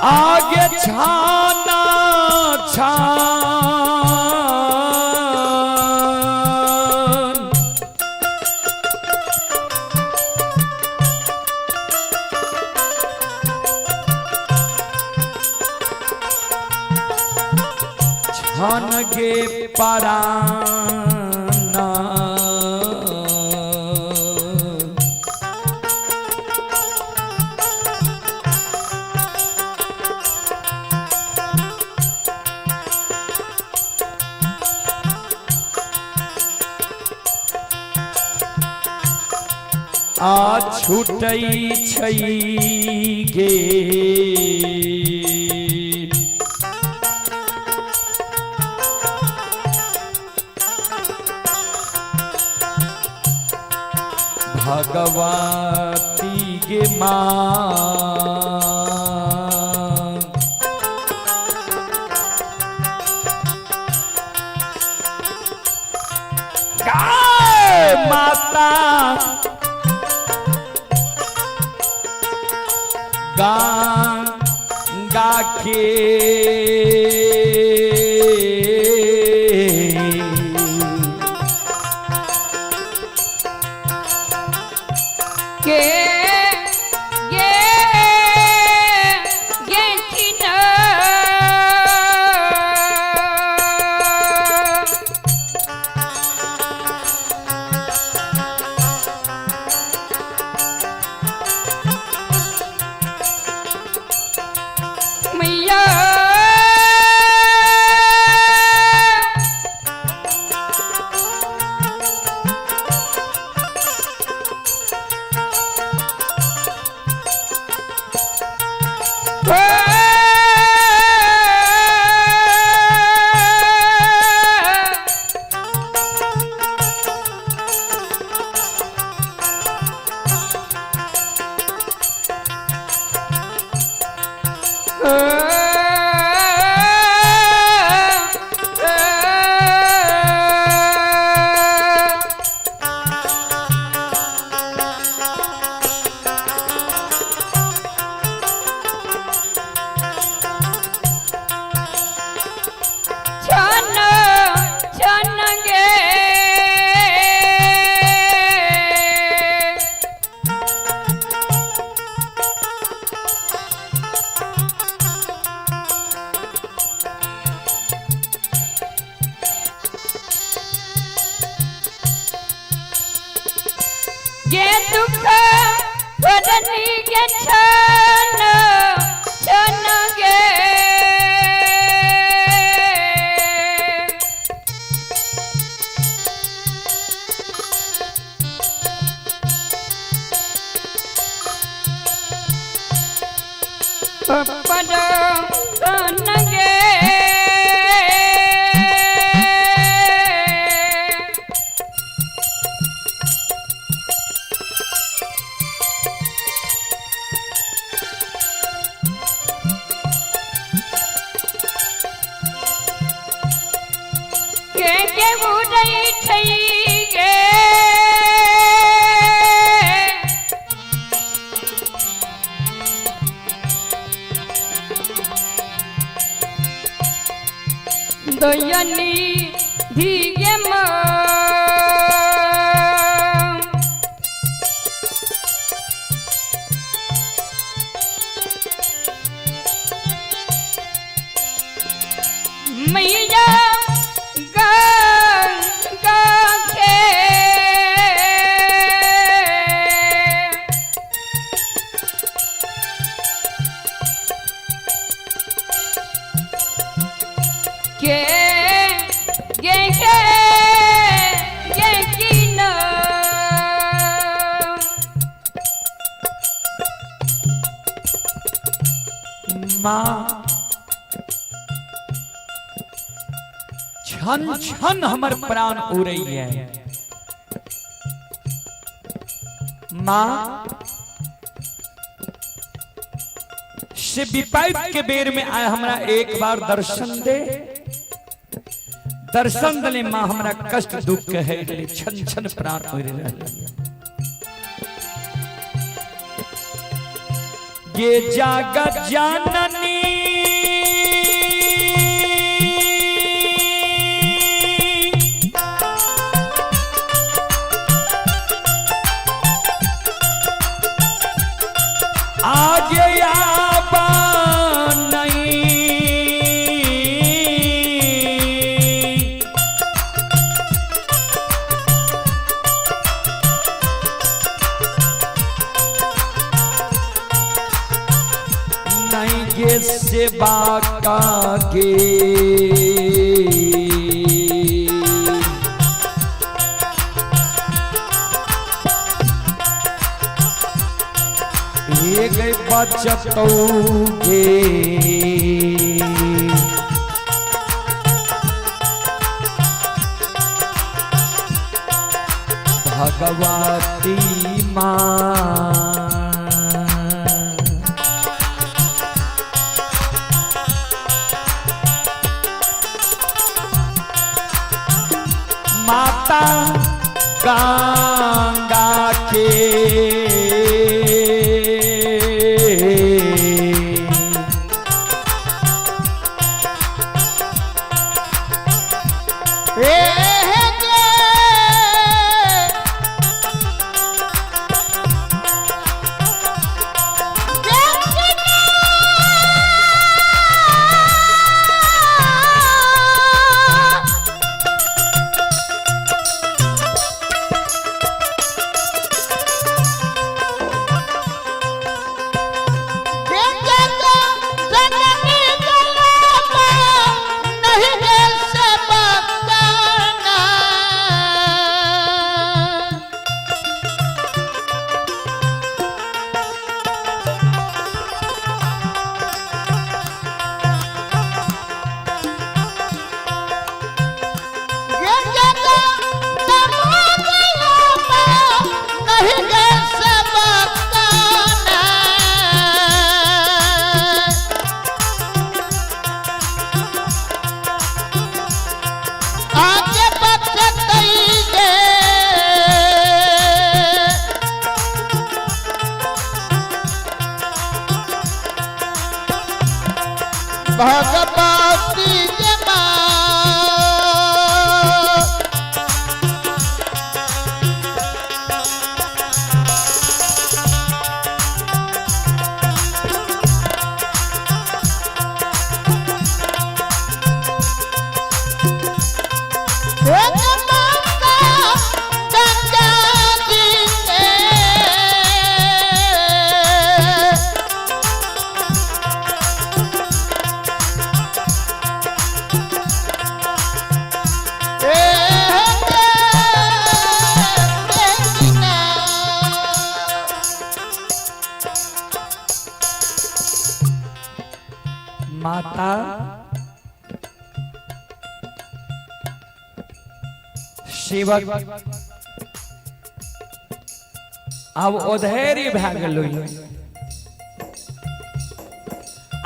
आगे छाना छान छान गे पराना। आ छूटई छई गे भगवती गे मां। गाय माता गंगा के के ये ये चिना मैया छन छन गे गे दुख फरनी गे छन छन गे पर गे। माँ, क्षण क्षण हमर प्राण उड़ैया। माँ से विपैत के बेर में आए, हमरा एक बार दर्शन दे। दर्शन दले माँ, हमरा कष्ट दुख के है गेलै, क्षण क्षण प्राण उड़ रहल। ये जागत जननी आगे आबा नहीं, नहीं गे सेवा का गे। ये गए बचतोगे। भगवती माँ, माता गंगा के भगवती जमा। गंगा जी के माता सेवक आब अधैर्य भए गेलै।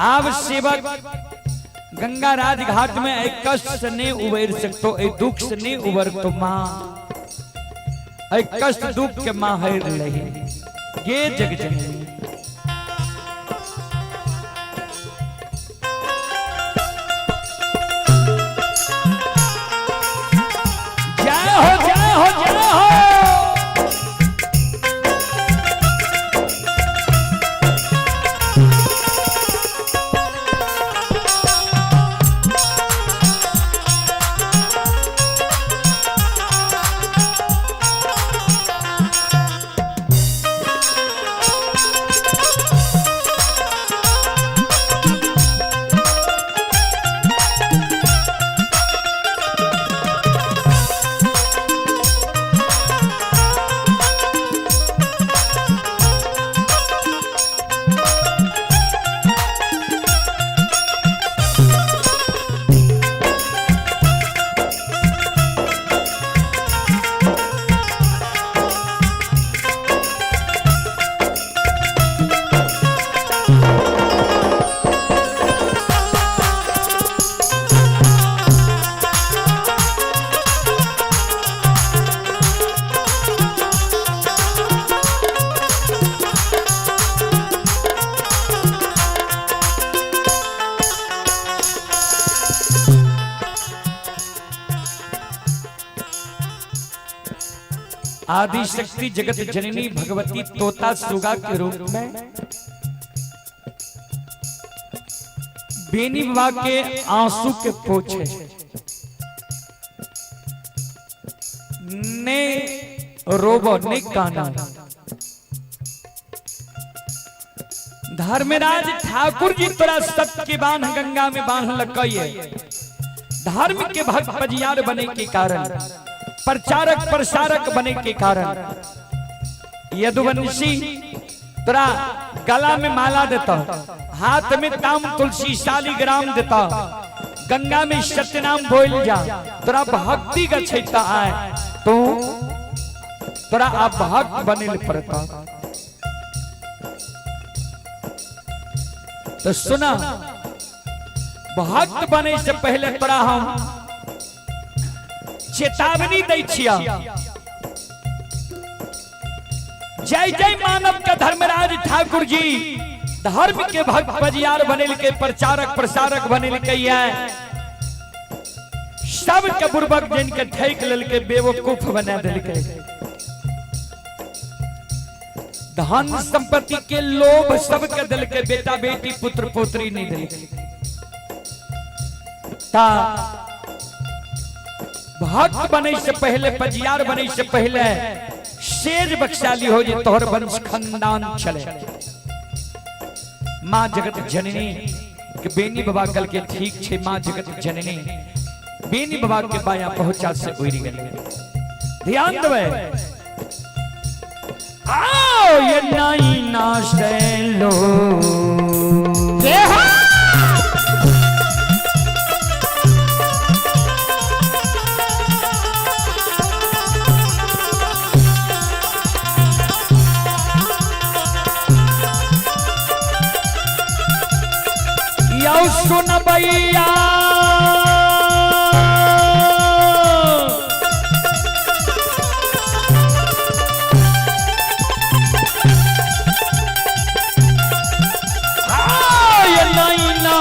आब सेवक गंगा राज घाट में एहि कष्ट से नहीं उबरि सकतो, एहि दुख से नहीं उबरतो। माँ, एहि कष्ट दुख के माँ हरि लही गे जग जननी। जय हो, जय हो, जय हो। आदि शक्ति जगत जननी भगवती तोता सुगा के रूप में बेनी बाबा के आंसू के पोछे ने रोबो ने काना। धर्मराज ठाकुर जी तोरा सत्य के बांध गंगा में बांध लकइए। धर्म के भक्त बजियार बने के कारण, प्रचारक प्रसारक बने के कारण यदुवंशी तोरा गला में माला देता, हाथ में ताम तुलसी शालिग्राम देता, गंगा में सत्यनाम बोल जा, तोरा भक्ति का छैता आए तो तोरा आप भक्त बने पड़ता। तो सुना, भक्त बने से पहले तोरा हम चेतावनी दै छिया। जय जय मानव का धर्मराज ठाकुर जी धर्म के भक्त बजियार बनेल के, प्रचारक प्रसारक बनेल के है, सब के बुर्बक जिन के ठेक लेल के बेवकूफ बना दिल के, धन संपत्ति के लोभ सबके दिल के, बेटा बेटी पुत्र पुत्री नहीं दिल के। ता भक्त बने से पहले, पजियार बने से पहले शेर बख्शाली हो जे तोहर वंश खानदान चले। माँ जगत जननी के बेनी बाबा कल के ठीक छे, माँ जगत जननी बेनी बाबा के बाया पहुंचा से उड़ गए। ध्यान देवे, आओ ये नाई ना लो। यौ सुन भैया, आय नैना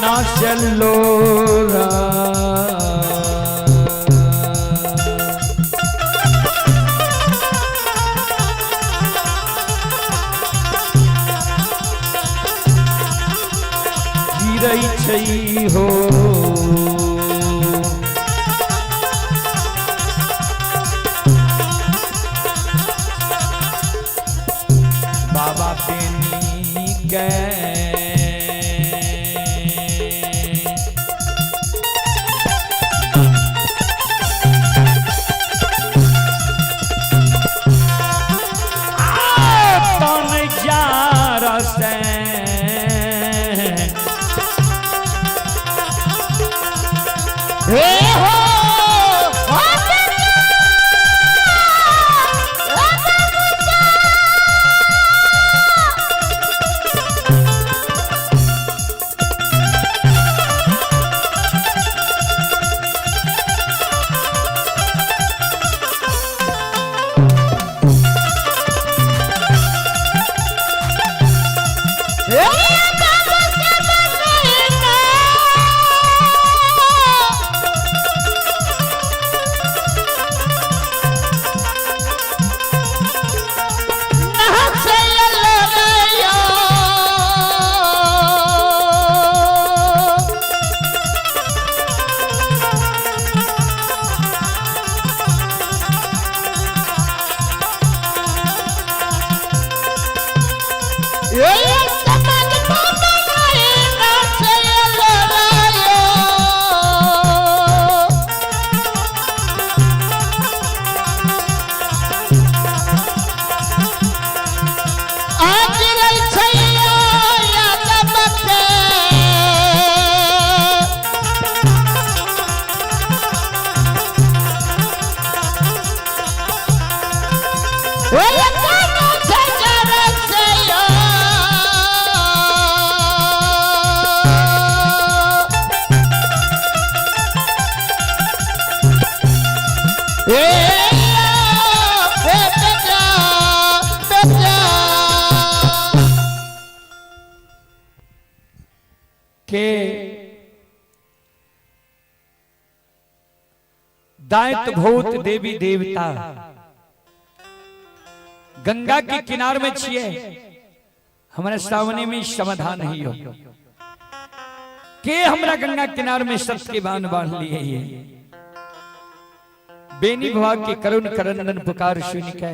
ना चलो गिरै छै हो। बाबा बेनी के तन जार से हे हो दायित्व भूत देवी देवता गंगा के किनार में छिए, हमारे सामने में समाधान नहीं हो के हमरा गंगा किनार में सत्य के बांध बांध लिए ये बेनी भवा के करुण करंदन पुकार सुन के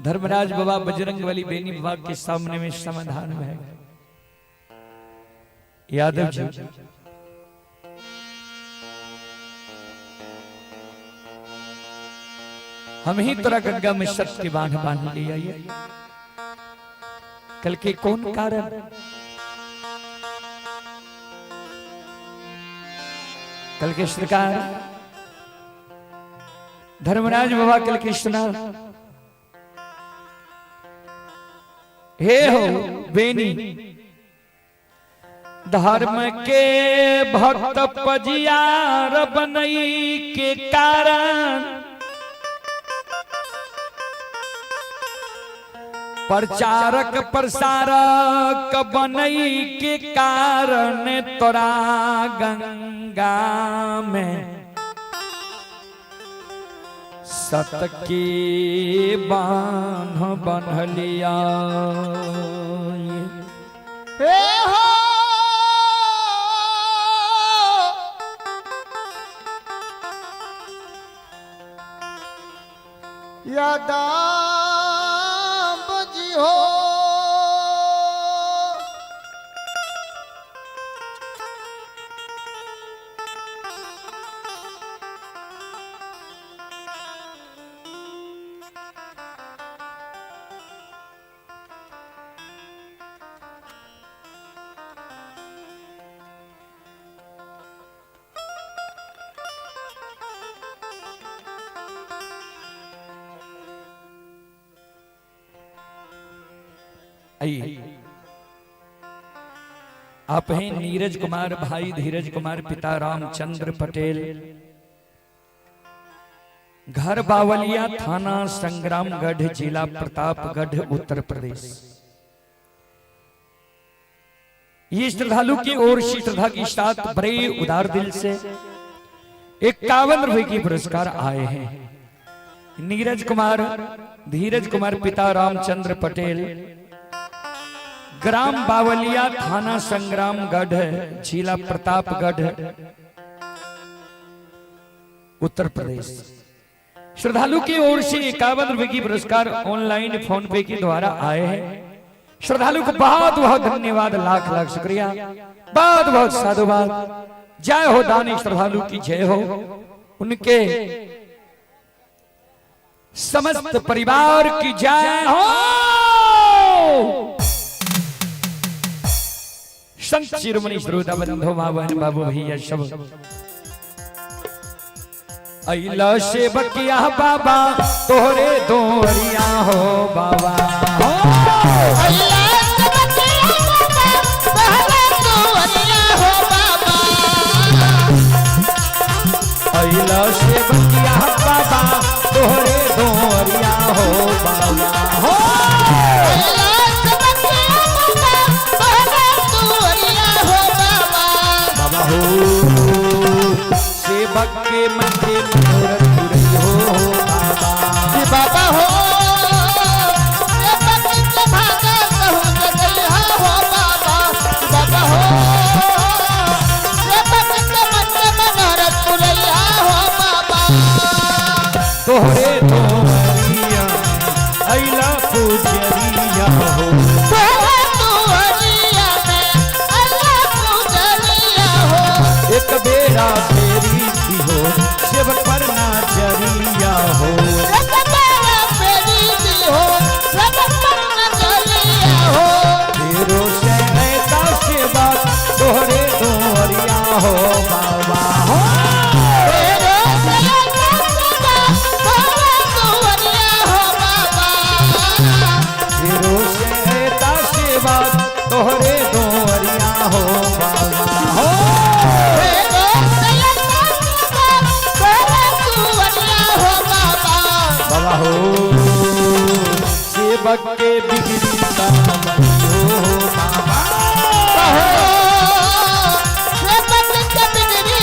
धर्मराज बाबा बजरंग वाली बेनी बाबा के सामने में समाधान है। यादव जी हम ही तोरा गंगा में सत्य के बांध बांध लिया ये कल के कौन कारण? कल के सरकार धर्मराज बाबा कल के सुना हे हो बेनी धर्म के भक्त पजियार बनई के कारण प्रचारक प्रसारक बनई के कारण तोरा गंगा में सत के बांध बन्हलिया। हे हो यादाम जी हो आइए आप हैं नीरज कुमार भाई धीरज कुमार पिता रामचंद्र पटेल, घर बावलिया, थाना संग्रामगढ़, जिला प्रतापगढ़, उत्तर प्रदेश। ये श्रद्धालु की ओर से श्रद्धा के साथ बड़े उदार दिल से 51 रुपए की पुरस्कार आए हैं। नीरज कुमार धीरज कुमार पिता रामचंद्र पटेल, ग्राम बावलिया, थाना संग्रामगढ़, जिला प्रतापगढ़, उत्तर प्रदेश। श्रद्धालु की ओर से 51 रुपए की पुरस्कार ऑनलाइन फोन पे के द्वारा आए हैं। श्रद्धालु को बहुत बहुत धन्यवाद, लाख लाख शुक्रिया, बहुत बहुत साधुवाद। जय हो दानी श्रद्धालु की जय हो, उनके समस्त परिवार की जय हो। संत शिरोमणि श्रोता बंधु माँ बहन बाबू भैया सब अइला से बकिया बाबा तोहरे दोरिया हो बाबा हो। अइला से बकिया बाबा तोहरे दोरिया हो बाबा। अइला से बकिया बाबा तोहरे दोरिया हो बाबा हो। अइला से बकिया बाबा तोहरे दोरिया हो बाबा। बाबा हो सेवक के मन के मनोरथ पूरे हो बाबा। कि बाबा हो सेवक के भागा कहूँ जगैया हो बाबा। बाबा हो सेवक के मन के मनोरथ पुरैया हो बाबा। तोहरे तोहरिया अइला पुजरिया हो। तोहरे तोहरिया में अइला पुजरिया हो। एक बेरा फेरी थी हो सेवक पर नजरिया हो। एक बेरा फेरी थी हो सेवक पर नजरिया हो। तेरो सहता सेवा तोहरे दोहरिया हो बाबा हो। तेरो सहता सेवा तोहरे दोहरिया हो बाबा। तेरो सहता सेवा तोहरे दोहरिया हो बाबा हो। तेरो सहता सेवा तोहरे दोहरिया हो बाबा। बाबा हो सेवक के बिगड़ी का मन हो बाबा। सेवक के बिगड़ी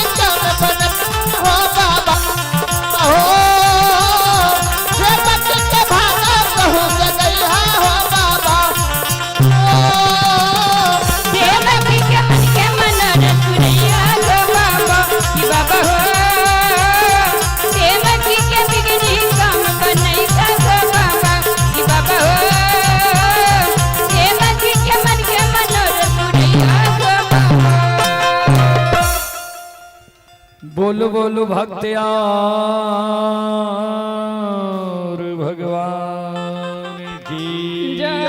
बोलो बोलो भक्त और भगवान की जय।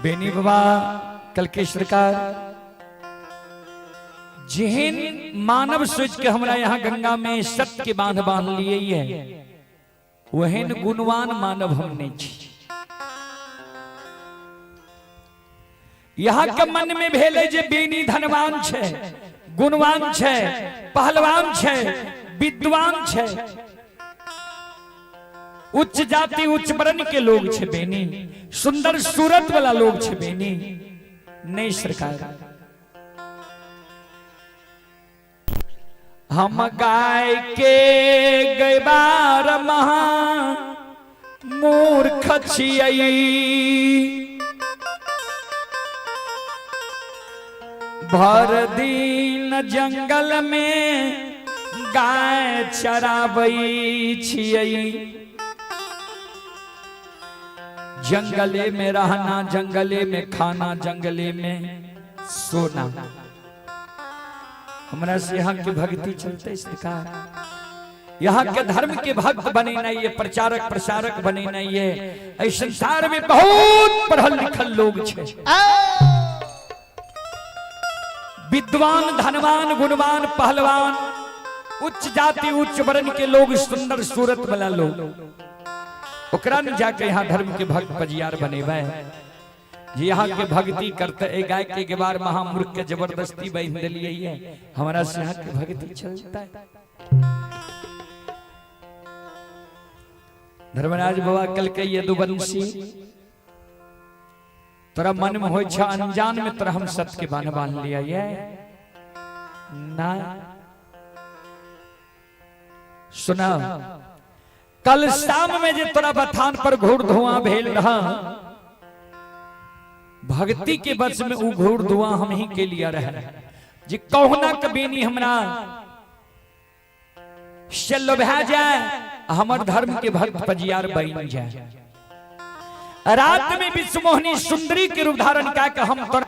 बेनी बाबा कल के सरकार जेहन मानव सोच के हमरा यहाँ गंगा में सत्य के बांध बांध लिए है, वहन गुणवान मानव हम नहीं छी। यहाँ के मन में भेले जे बेनी धनवान छे, गुणवान छे, पहलवान छे, विद्वान छे, उच्च जाति उच्च वर्ण के लोग छे बेनी, सुंदर सूरत वाला लोग छे बेनी। नहीं सरकार, हम गाय के गैबार महा मूर्ख छियै, भर दिन जंगल में गाय चराबै छियै। जंगले में रहना, जंगले में खाना, जंगले में सोना। हमरा से यहाँ के भक्ति चलते सरकार, यहाँ के धर्म के भक्त बने नहीं है, प्रचारक प्रसारक बने नहीं है। इस संसार में बहुत पढ़ल लिखल लोग छे, विद्वान धनवान गुणवान पहलवान, उच्च जाति उच्च वर्ण के लोग, सुंदर सूरत वाला लोग, ओकरा न जाके यहाँ धर्म के भक्त पजियार बनेबे। जे यहाँ के भक्ति करते ए गाय के गेबार महामूर्ख के जबरदस्ती बांध दिलिए है, हमारा से यहाँ के भक्ति चलता है। धर्मराज बाबा कल के यदुवंशी तोरा मन में हो छा अनजान में तोरा हम सत्य के बांध बांध लिया ये ना। सुना, कल शाम में जे तोरा बथान पर घोर धुआं भेल रहा, भक्ति के बस में उ घोर धुआं हम ही के लिया रहे। जे कहुना के बेनी हमरा से लोभा जाए, हमर धर्म के भक्त पजियार बन जाए। रात में विश्वमोहिनी सुंदरी के रूप धारण का के हम तर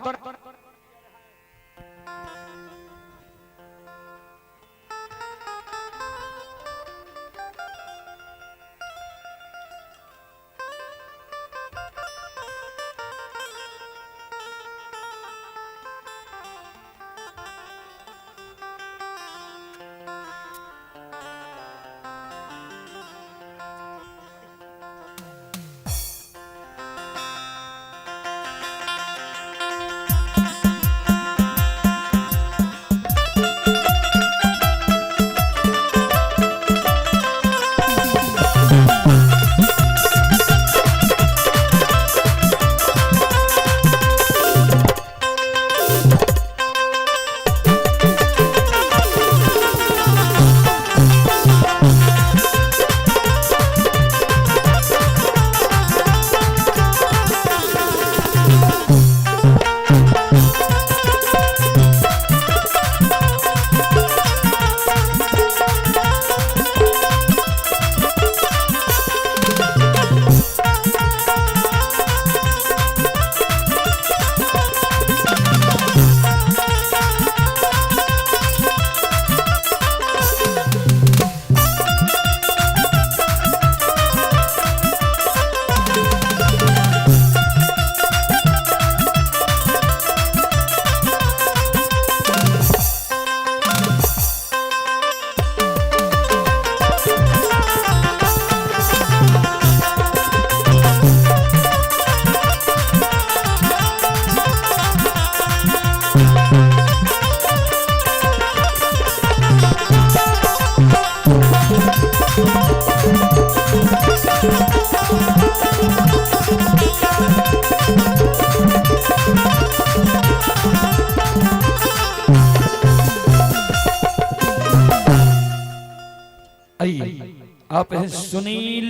आइए, आप हैं सुनील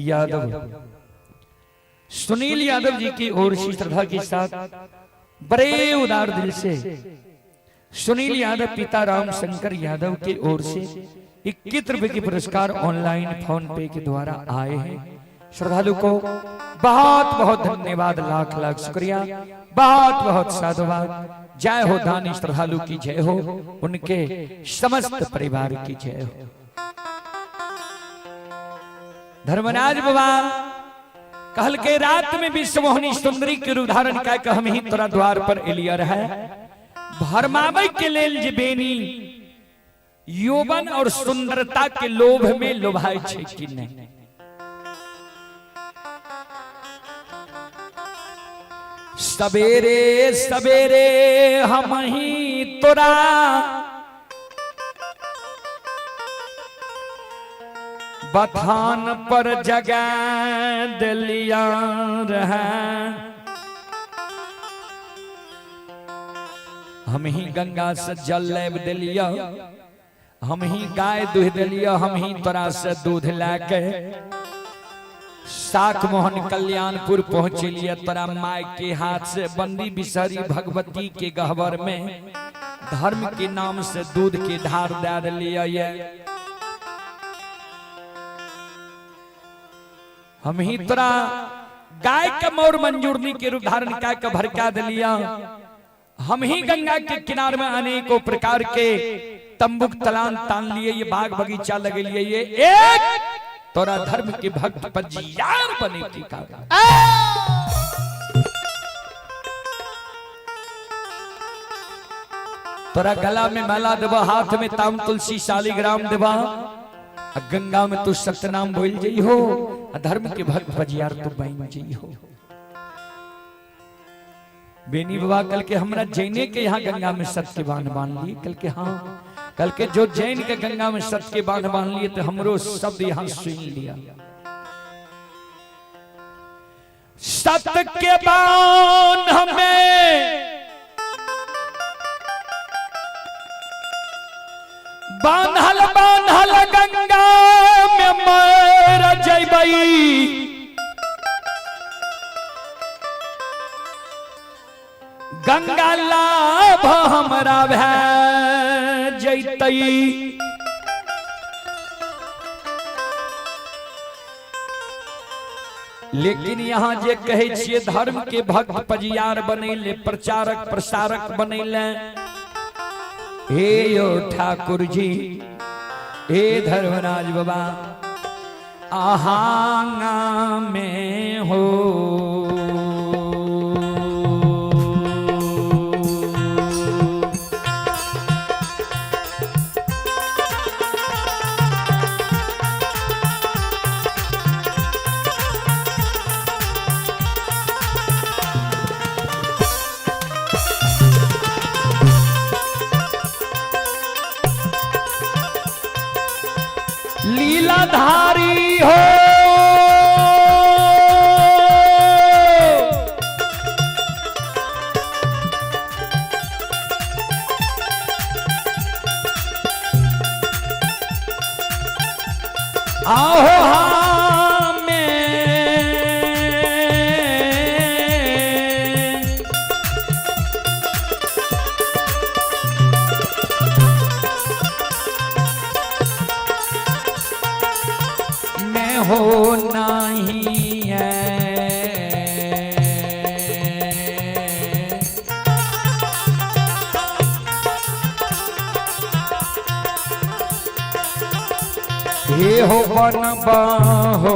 यादव। सुनील यादव जी की ओर से श्रद्धा के साथ बड़े उदार दिल से सुनील यादव पिता राम शंकर यादव की ओर से 21 रुपए के पुरस्कार ऑनलाइन फोन पे के द्वारा आए हैं। श्रद्धालु को बहुत बहुत धन्यवाद, लाख लाख शुक्रिया, बहुत बहुत साधुवाद। जय हो दानी श्रद्धालु की जय हो, उनके समस्त परिवार की जय हो। धर्मराज बाबा कहल के रात में विश्वमोहिनी सुंदरी के रूप धारण कऽ हम ही तोरा द्वार पर एलियर है। भरमाबै के लेल जे बेनी यौवन और सुंदरता के लोभ में लोभाय छै कि नहीं। सवेरे सवेरे हम ही तोरा बथान पर जगा दिलिया रहा। हम ही गंगा से जल लाबि दिलिया, हम ही गाय दूह दिलिया, हम ही तोरा से दूध लए साख मोहन कल्याणपुर पहुंचलिए। तोरा माय के हाथ से बंदी बिसहरी भगवती के गहवर में धर्म के नाम से दूध के धार दे दिलिया। हम ही तोरा गाय के मोर मंजूरनी के रूप धारण कऽ के भड़का दिलिया। हम ही गंगा के किनार में अनेकों प्रकार के तंबुक तलान तान लिए, ये बाग बगीचा लगे लिए, ये एक तोरा धर्म के भक्त पजियार बने की कारण। तोरा गला में माला देबा, हाथ में ताम तुलसी शालिग्राम देबा, आ गंगा में तू सत्यनाम बोल जई हो, आ धर्म के भक्त पजियार तू बन जई हो। बेनी बाबा कल के हमरा जैने के यहाँ गंगा में सत्य के बांध बांध लिए। कल के हाँ, कल के जो जैन के गंगा में सत्य के बांध बांध लिए तो हमरो शब्द यहाँ सुन लिया। सत्य के बांध हमें बांधल बांधल गंगा में मर जैबई, गंगा लाभ हमरा भै जैतई। लेकिन यहाँ जे कहै छियै धर्म के भक्त पजियार बनैले, प्रचारक प्रसारक बनैले, हे यो ठाकुर जी, हे धर्मराज बाबा, आहांगा में हो लीलाधारी हो, आहो हमें मैं हो नहीं है। हे हो बन हो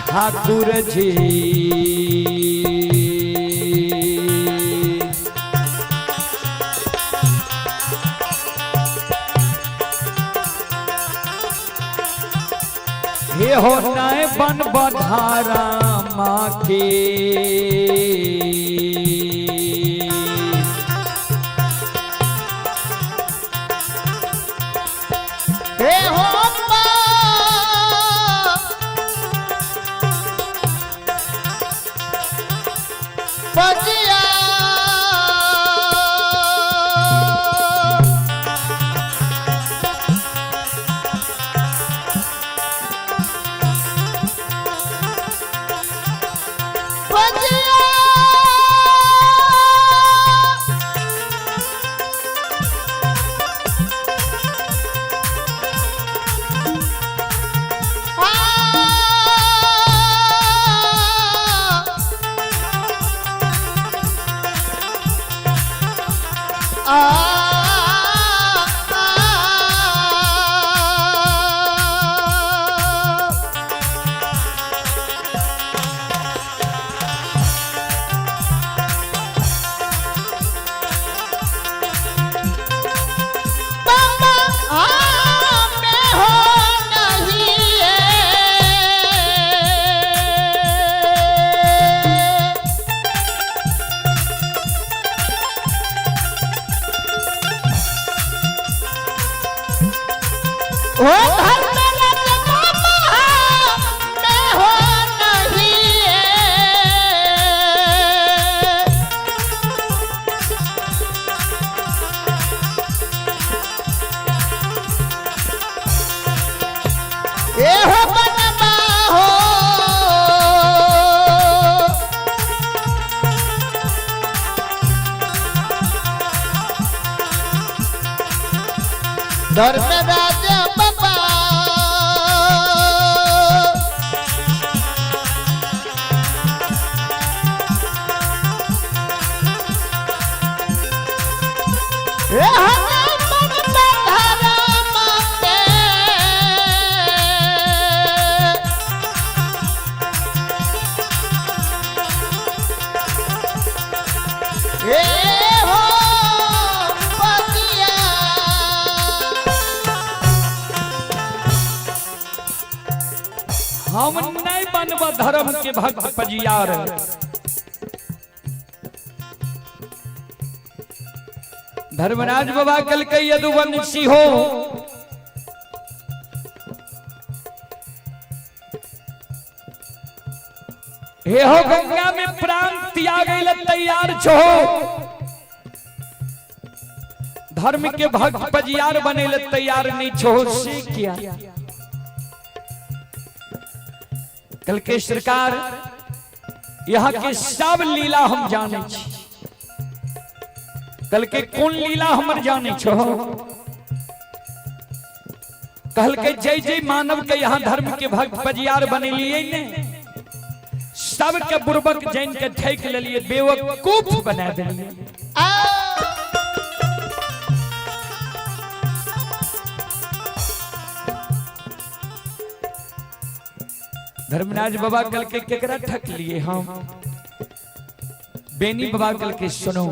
ठाकुर जी, हे हो नए बन बधारा माँ के। हे हो अम्बा, पजिया, पजिया। धर्मराज बाबा। ए हनुमान धर्म के ए हो पतिया। हम नहीं बनब धर्म के भक्त पजियार। धर्मराज बाबा कल के यदुवंशी हो, हे हो गंगा में प्राण त्याग तैयार छो, धर्म के भक्त पजियार बने ले तैयार नहीं छो, से क्या? कल के सरकार यहाँ के सब लीला हम जाने छी। कल के कौन लीला हमर जाने छो? कहल के जय जय मानव के यहाँ धर्म के भक्त पजियार बनेलिए ने, सबके बुर्बक जैन के ठेक लेलिए, बेवकूफ बना देलिए। धर्मराज बाबा कल के केकरा ठक लिए हम? बेनी बाबा कल के सुनो,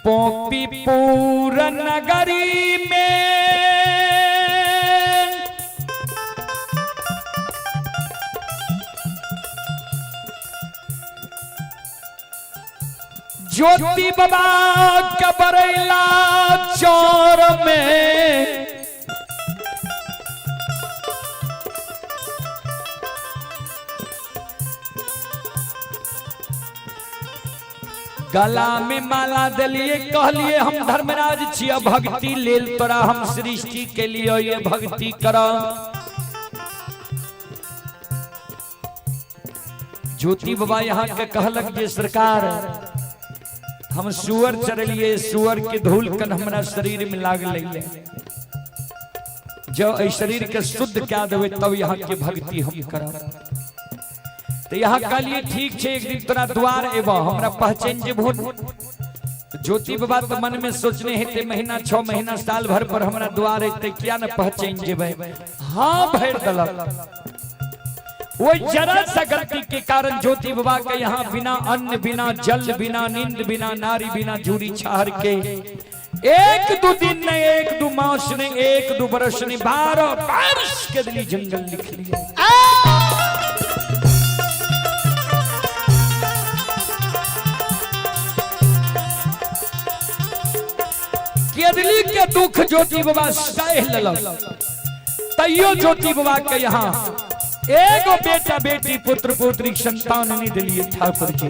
पोपीपुर नगरी में ज्योति बाबा कबरैला चौर में, गला में माला दिलिए, कहलिए हम धर्मराज छिया, भक्ति लेल तोरा हम सृष्टि के लिए ये भक्ति कर। ज्योति बाबा यहाँ के कहलक जे सरकार हम सुअर चढ़लिए, सुअर के धूल कन हमरा शरीर में लाग ले, जब शरीर के शुद्ध क्या देवे तब यहाँ के भक्ति हम करब। तो यहाँ कहलिए ठीक छे, एक दिन तोरा द्वार एब, हमरा पहचान जेबहो। ज्योति बाबा तो मन में सोचने हेते महीना 6 महीना साल भर पर हमरा द्वार एते, किया न पहचान जेबै। हाँ भर दलक। वो जरा सा गलती के कारण ज्योति बाबा के यहाँ बिना अन्न बिना जल बिना नींद बिना नारी बिना जूरी छार के 1-2 दिन ने 1-2 मास ने 1-2 बरस ने 12 वर्ष के दिली जंगल लिख लिया। केदली के दुख ज्योति बाबा सह लेलक, तैयो ज्योति बाबा के यहाँ एगो बेटा बेटी पुत्र पुत्री संतान नहीं दिलिए ठाकुर जी।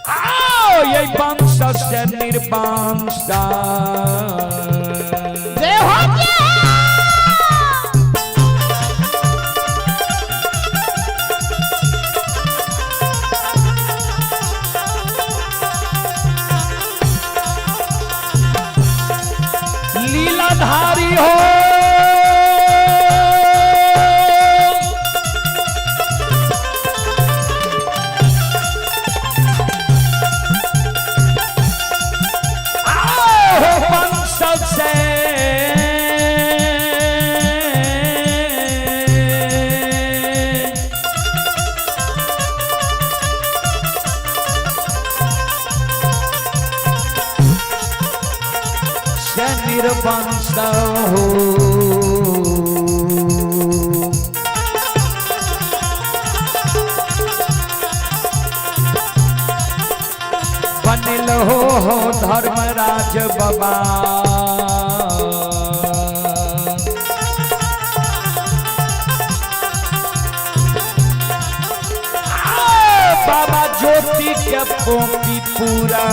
आओ ये वंश से निर्वंश जय हो गया। लीलाधारी हो वंश से निर्वंश हो। बनल हो धर्मराज बाबा, बाबा ज्योति के पोपी पूरा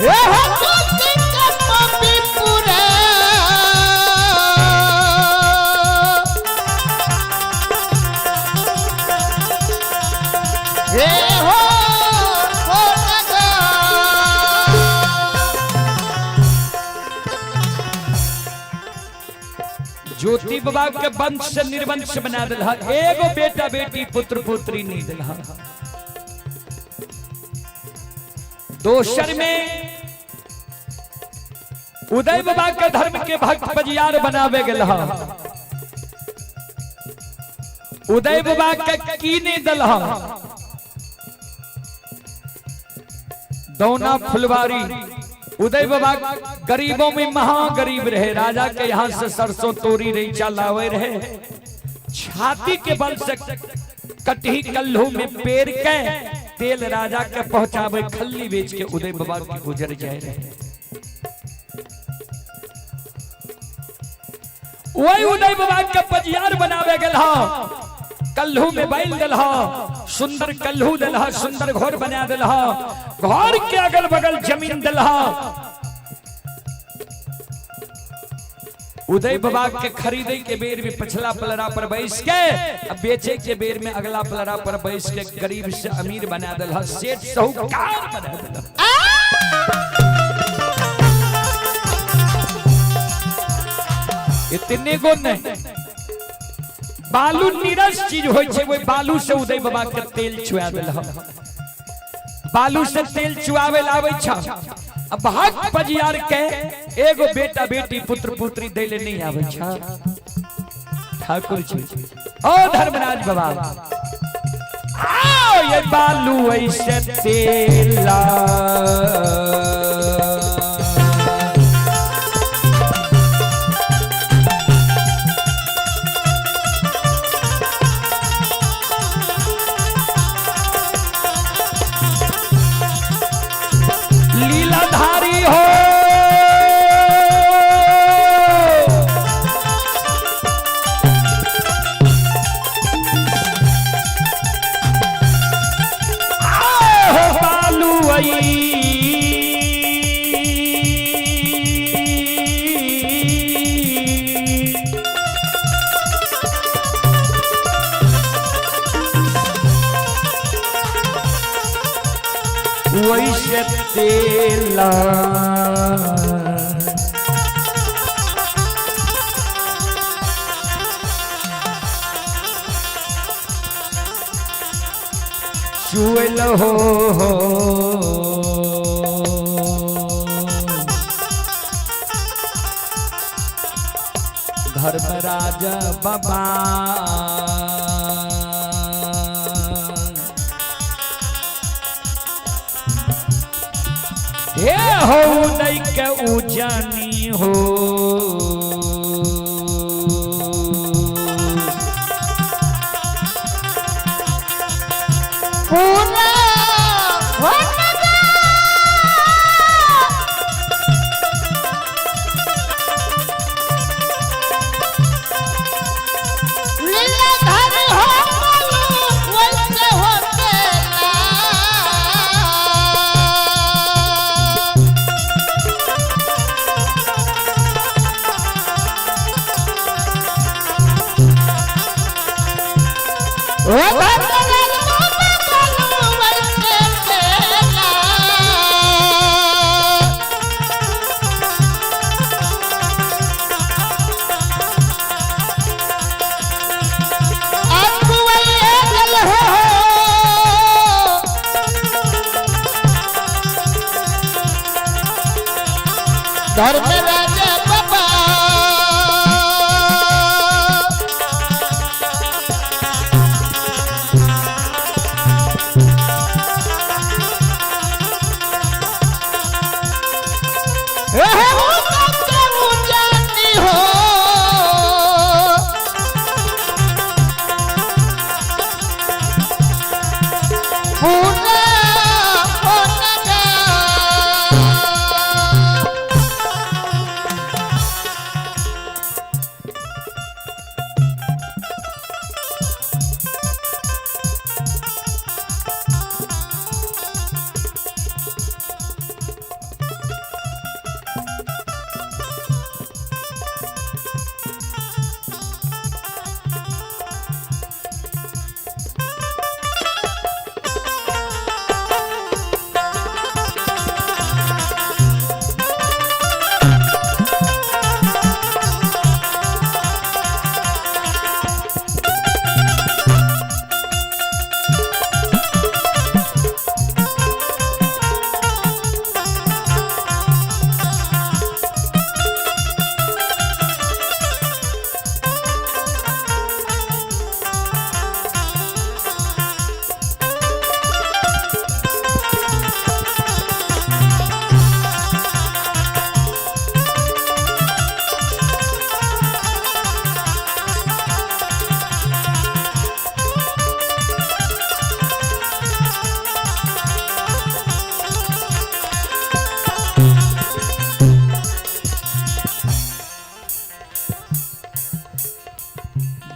हे हो ज्योति के पपी पूरा। हे हो हो नगर। ज्योति बाबा के वंश से निर्वंश बना दिल, एगो बेटा बेटी पुत्र पुत्री नहीं दिल। दोसर में उदय बाबा के धर्म के भक्त बजियार बनावे गेल। उदय बाबा के की नहीं दिल? दौना फुलवारी। उदय बाबा गरीबों में महा गरीब रहे। राजा के यहाँ से सरसों तोरी रैचा लावे रहे, छाती के बल से कटही कल्लू में पेर के तेल राजा के पहुंचावे, खल्ली बेच के उदय बाबा की गुजर जाए रहे। वही उदय बाबा के पजियार बनावे गेल, कल्हू में बैल दिल, सुंदर कल्हू दिल, सुंदर घर बना दिल, घर के अगल बगल जमीन दिल। उदय बाबा के खरीदे के बेर में पछला पलरा पर बैस के, अब बेचे के बेर में अगला पलरा पर बैस के गरीब से अमीर बना दिल, सेठ साहूकार बना दिल। इतने गो नहीं, बालू नीरस चीज होय छै, ओहि बालू से उदय बाबा के तेल चुआ दिल। बालू से तेल चुआवे लावे छ। अब भाग पजियार के एगो बेटा बेटी पुत्र पुत्री देले नहीं आवे छ। ठाकुर जी, ओ धर्मराज बाबा, आओ ये बालू ऐसे तेला। लीलाधारी हो, आओ बालू आई। वैसे तेला चुअल हो। धर्मराज बाबा, हे हो नहीं के उजानी हो। पूरा हो नगर। लीलाधर हो बालू वैसे हो तेला। ओ धर्मराज बाबा बालू वैसे तेला। अकुवैया जल हो। धर्मराज बाबा, हे हो जानी हो। पूरा हो नगर।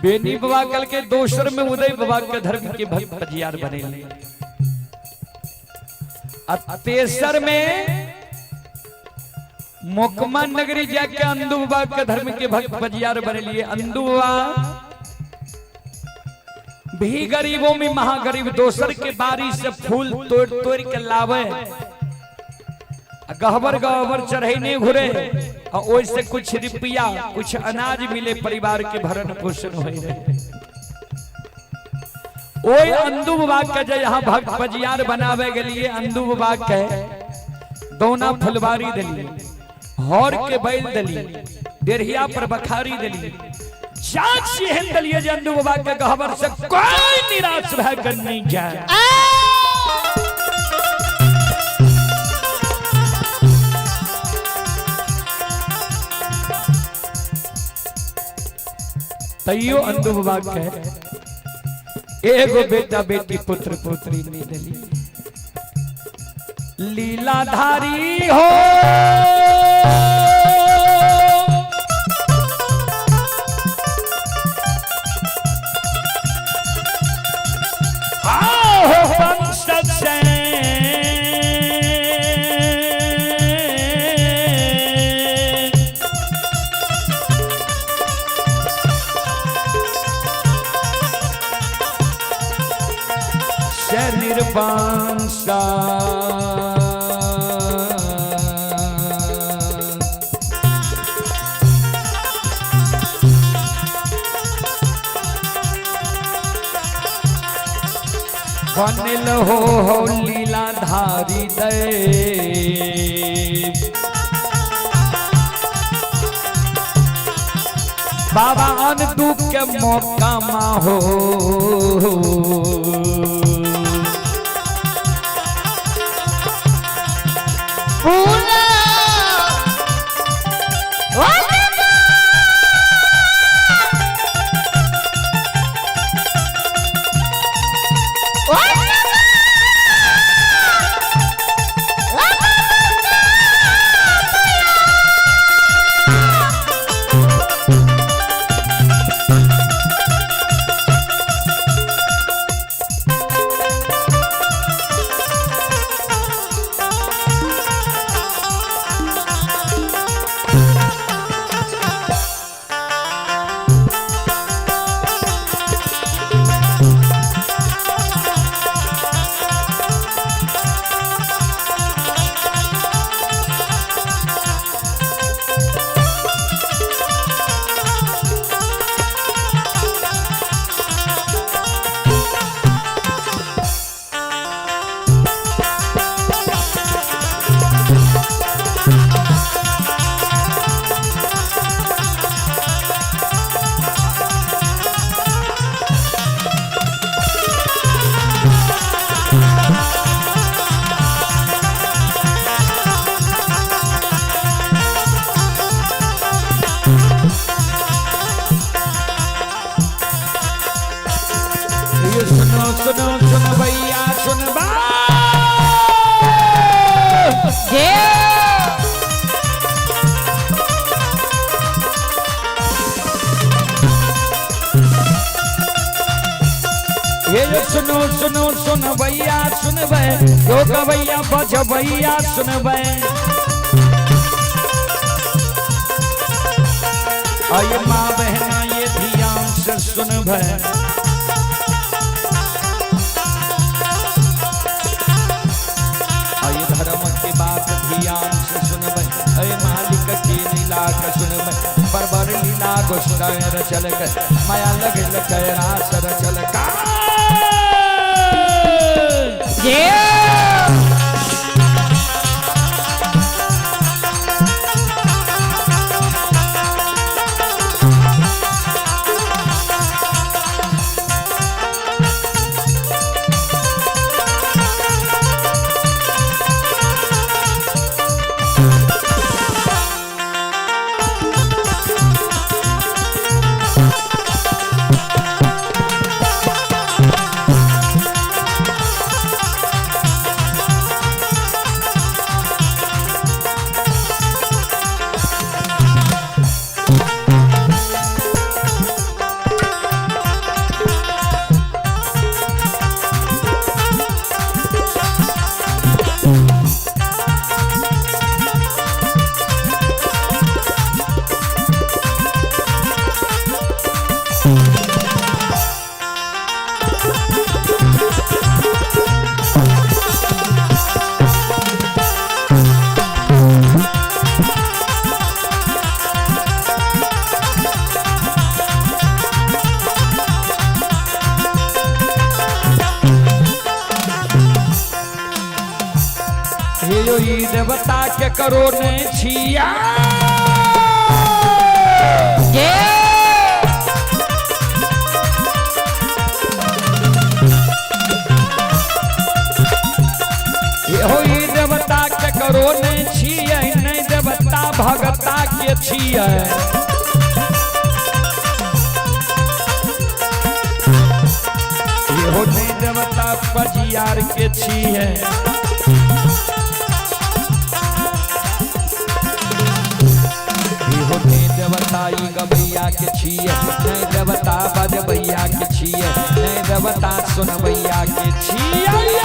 बेनी बाबा कल के दोसर में उदय बाबा के धर्म के भक्त पजियार बने आ तेसर में मोकमा नगरी जाके अंदू बाबा के धर्म के भक्त पजियार बने लिए। अंदू बाबा भी गरीबों में महागरीब, दोसर के बारी से फूल तोड़ तोड़ के लावे, गहबर गहबर चढ़े नहीं घुरे और ओइसे कुछ रुपया कुछ अनाज मिले, परिवार के भरण पोषण हो रहे। ओए अंदू बाबा के जे यहाँ भक्त पजियार बनावे के लिए अंदू बाबा के दौना फुलवारी दिली, हर के बैल दिली, डेढ़िया पर बखारी दिली, जांच एहन दिलिए जे अंदू बाबा के गहबर से कोई निराश भय कर नहीं जाए। तैयो अंदू बाबा के एगो बेटा बेटी पुत्र पुत्री नहीं दिली। लीलाधारी हो आओ वंश से निर्वंशा बनल हो लीलाधारी देव बाबा अन दुख के मौका मा हो। ये सुनो सुनो सुन भैया सुन बा ये सुनो सुनो सुन भैया सुन बे यो गवैया बज भैया सुन बे। आये माँ बहना ये ध्यान से सुन भे। आये धर्म के बात ध्यान से सुन बे। अये मालिक की लीला का सुन बे। बरबर लीला गोष्ठाय रचल कर माया लग लग रास रचल का। यो ई देवता के करो ने छिया। हो ई देवता के करो ने छियै, नहीं देवता भगता के छियै। हो नहीं देवता पजियार के छियै। हो नहीं देवता ई गबैया के छियै, नहीं देवता बजबैया के छियै, नहीं देवता सुनबैया के छियै।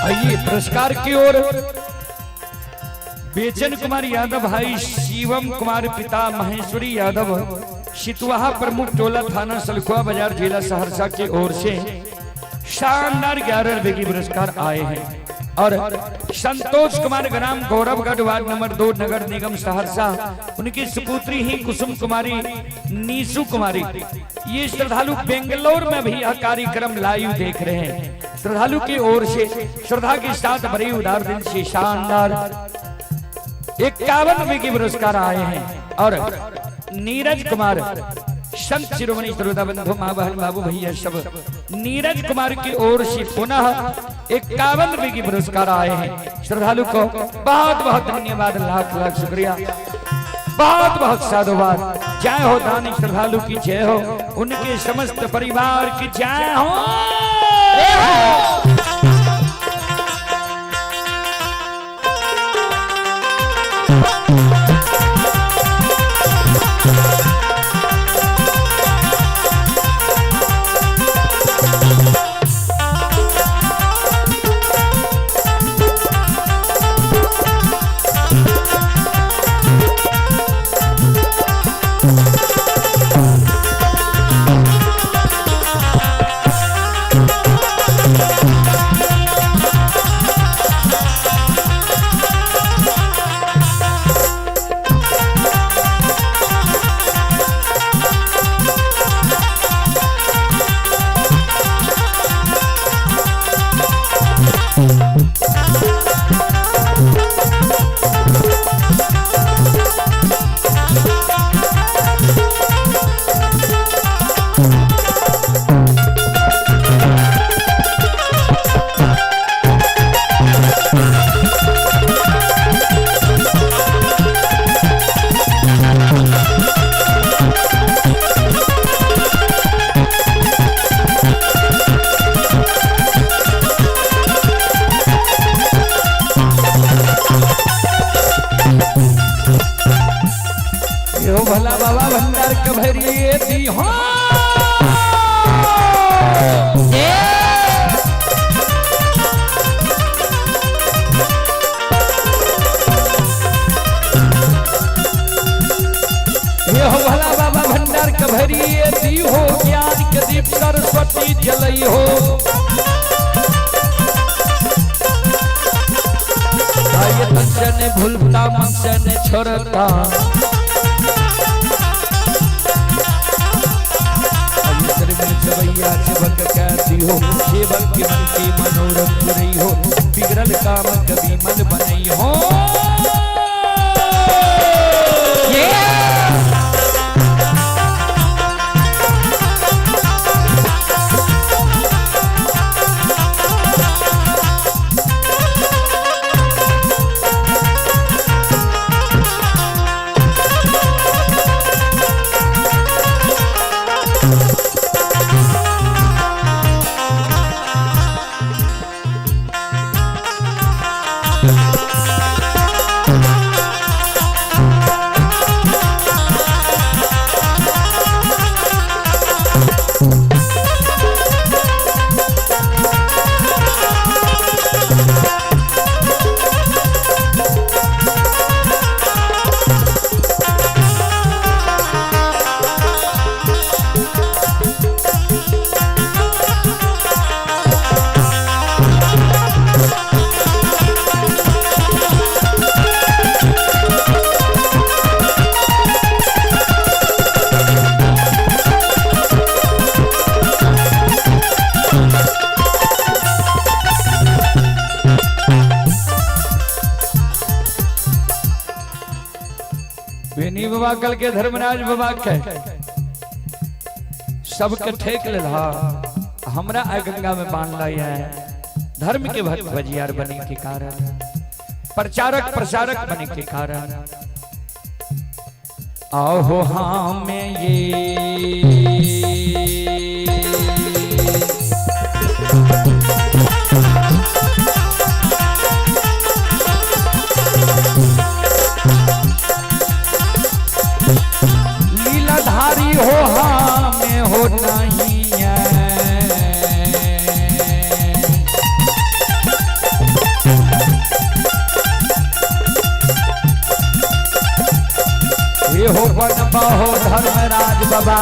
आइए पुरस्कार की ओर बेचन कुमार यादव भाई शिवम कुमार पिता महेश्वरी यादव सितवाहा प्रमुख टोला थाना सलखुआ बाजार जिला सहरसा की ओर से शानदार 11 रुपए की पुरस्कार आए हैं। और संतोष कुमार ग्राम गौरवगढ़ वार्ड नंबर 2 नगर निगम सहरसा, उनकी सुपुत्री ही कुसुम कुमारी नीसू कुमारी, ये श्रद्धालु बेंगलोर में भी यह कार्यक्रम लाइव देख रहे हैं। श्रद्धालु की ओर से श्रद्धा के साथ बड़े उदार दिल से शानदार 51 रुपए के पुरस्कार आए हैं। और नीरज कुमार संत शिरोमणि श्रोता बंधु माँ बहन बाबू भैया सब, नीरज कुमार की ओर से पुनः 51 रुपए की पुरस्कार आए हैं। श्रद्धालु को बहुत बहुत धन्यवाद, लाख लाख शुक्रिया, बहुत बहुत साधुवाद। जय हो दानी श्रद्धालु की जय हो, उनके समस्त परिवार की जय हो। Thank कभरिए दी हो। ये हो भोला बाबा भंडार कभरिए दी हो, ज्ञान के दीप सरस्वती जलई हो। आये तन से ने भूलता मन से ने छोड़ता, आये सिर में चबैया चिबक के दियो, सेवक के मन की मनोरथ पुरई हो, बिगड़ल काम कभी मन बनई हो। बेनी बाबा कल के धर्मराज बाबा के सबके ठेक ले हमरा आइ गंगा में बांध लाई है। धर्म के भक्त भजियार बने के कारण, प्रचारक प्रसारक बने के कारण, आहो हमें ये लीलाधारी हो हमें हो नहीं है। ये हो बन बहो धर्मराज बाबा,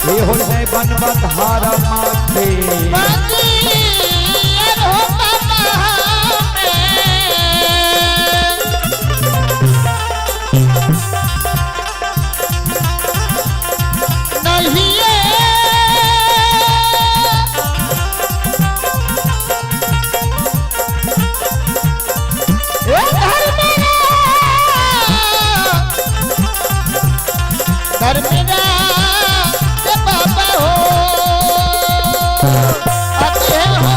ये हो जय बन बधार माथे। बाकी हो बाबा हमें। नहीं ये धर्मरा धर्मरा बाबा हो अति हो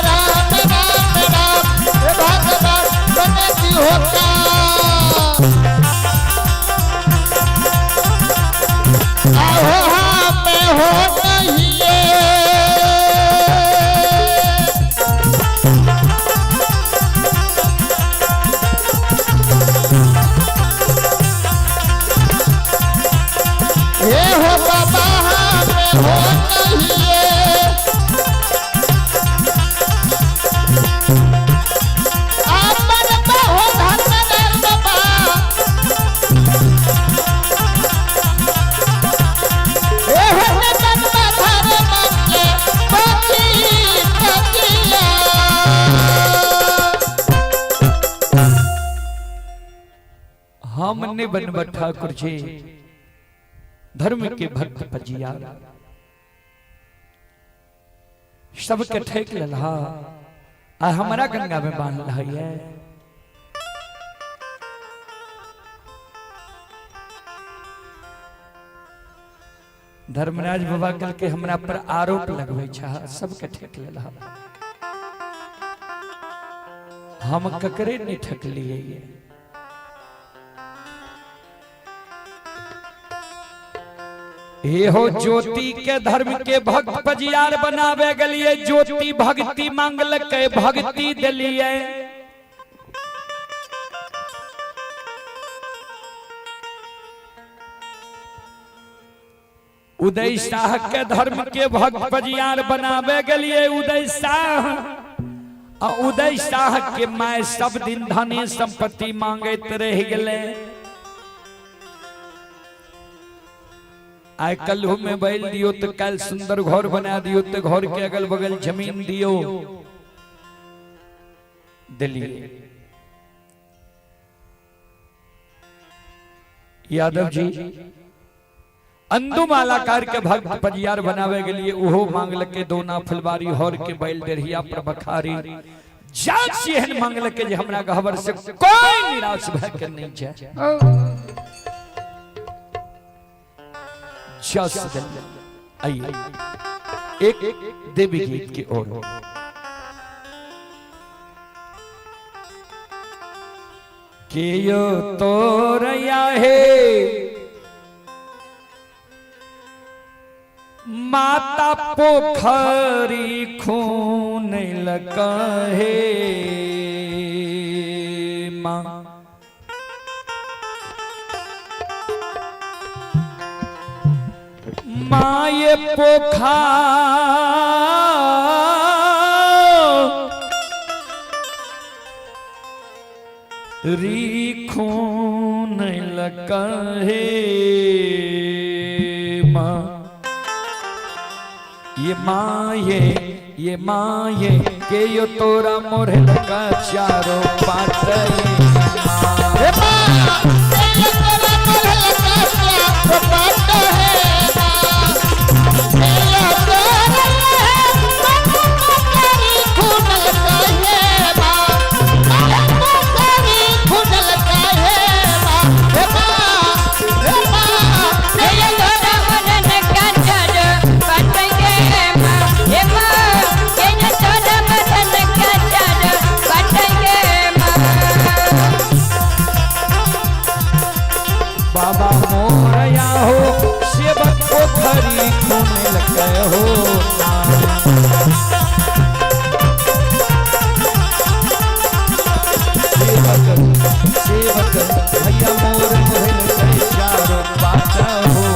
राम राम राम भगवान बनती होता। आहो हमें हो नहीं ये हो बाबा हमें हो नहीं आपन हो धर्म बाबा ए हो धर्म धर्म के पति पतिया। हमने बनब ठाकुर जी धर्म के भक्त भजिया, सबके ठेक ललहा आ हमरा गंगा में बांध है। धर्मराज बाबा कल के हमरा पर आरोप लगबै छा, सबके ठेक ललहा, हम ककरे नहीं ठकलिए। ये हो ज्योति के धर्म के भक्त पजियार बनावे गलिए, ज्योति भक्ति मांगल के भक्ति दिलिए। उदय शाह के धर्म के भक्त पजियार बनावे गेलिए उदय शाह। आ उदय शाह के my सब दिन धन संपत्ति मांगैत रह गेले। आइ कल में बैल दियो तो कल सुंदर घर बना दियो तो घर के अगल बगल जमीन दियो दिलिए। यादव जी अंदु मालाकार के भक्त परियार बनावे के लिए उहो मांगल के दोना फुलवारी हर के बैल डेढ़िया पर बखारी जात एहन मांगल के जे हमरा गहबर से कोई निराश भय के नहीं जाए। जस आइए एक देवी गीत की ओर। के यो तोरया है माता पोखरी खून लकहे माँ माये पोखा री खून लकहे माँ ये माये ये माये के यो तोरा मोरे लका चारो पाट बाबा मोरया हो सेवक पोखरी खून लके हो सेवक सेवक भैया मोर मोहन के चारो पाट हो।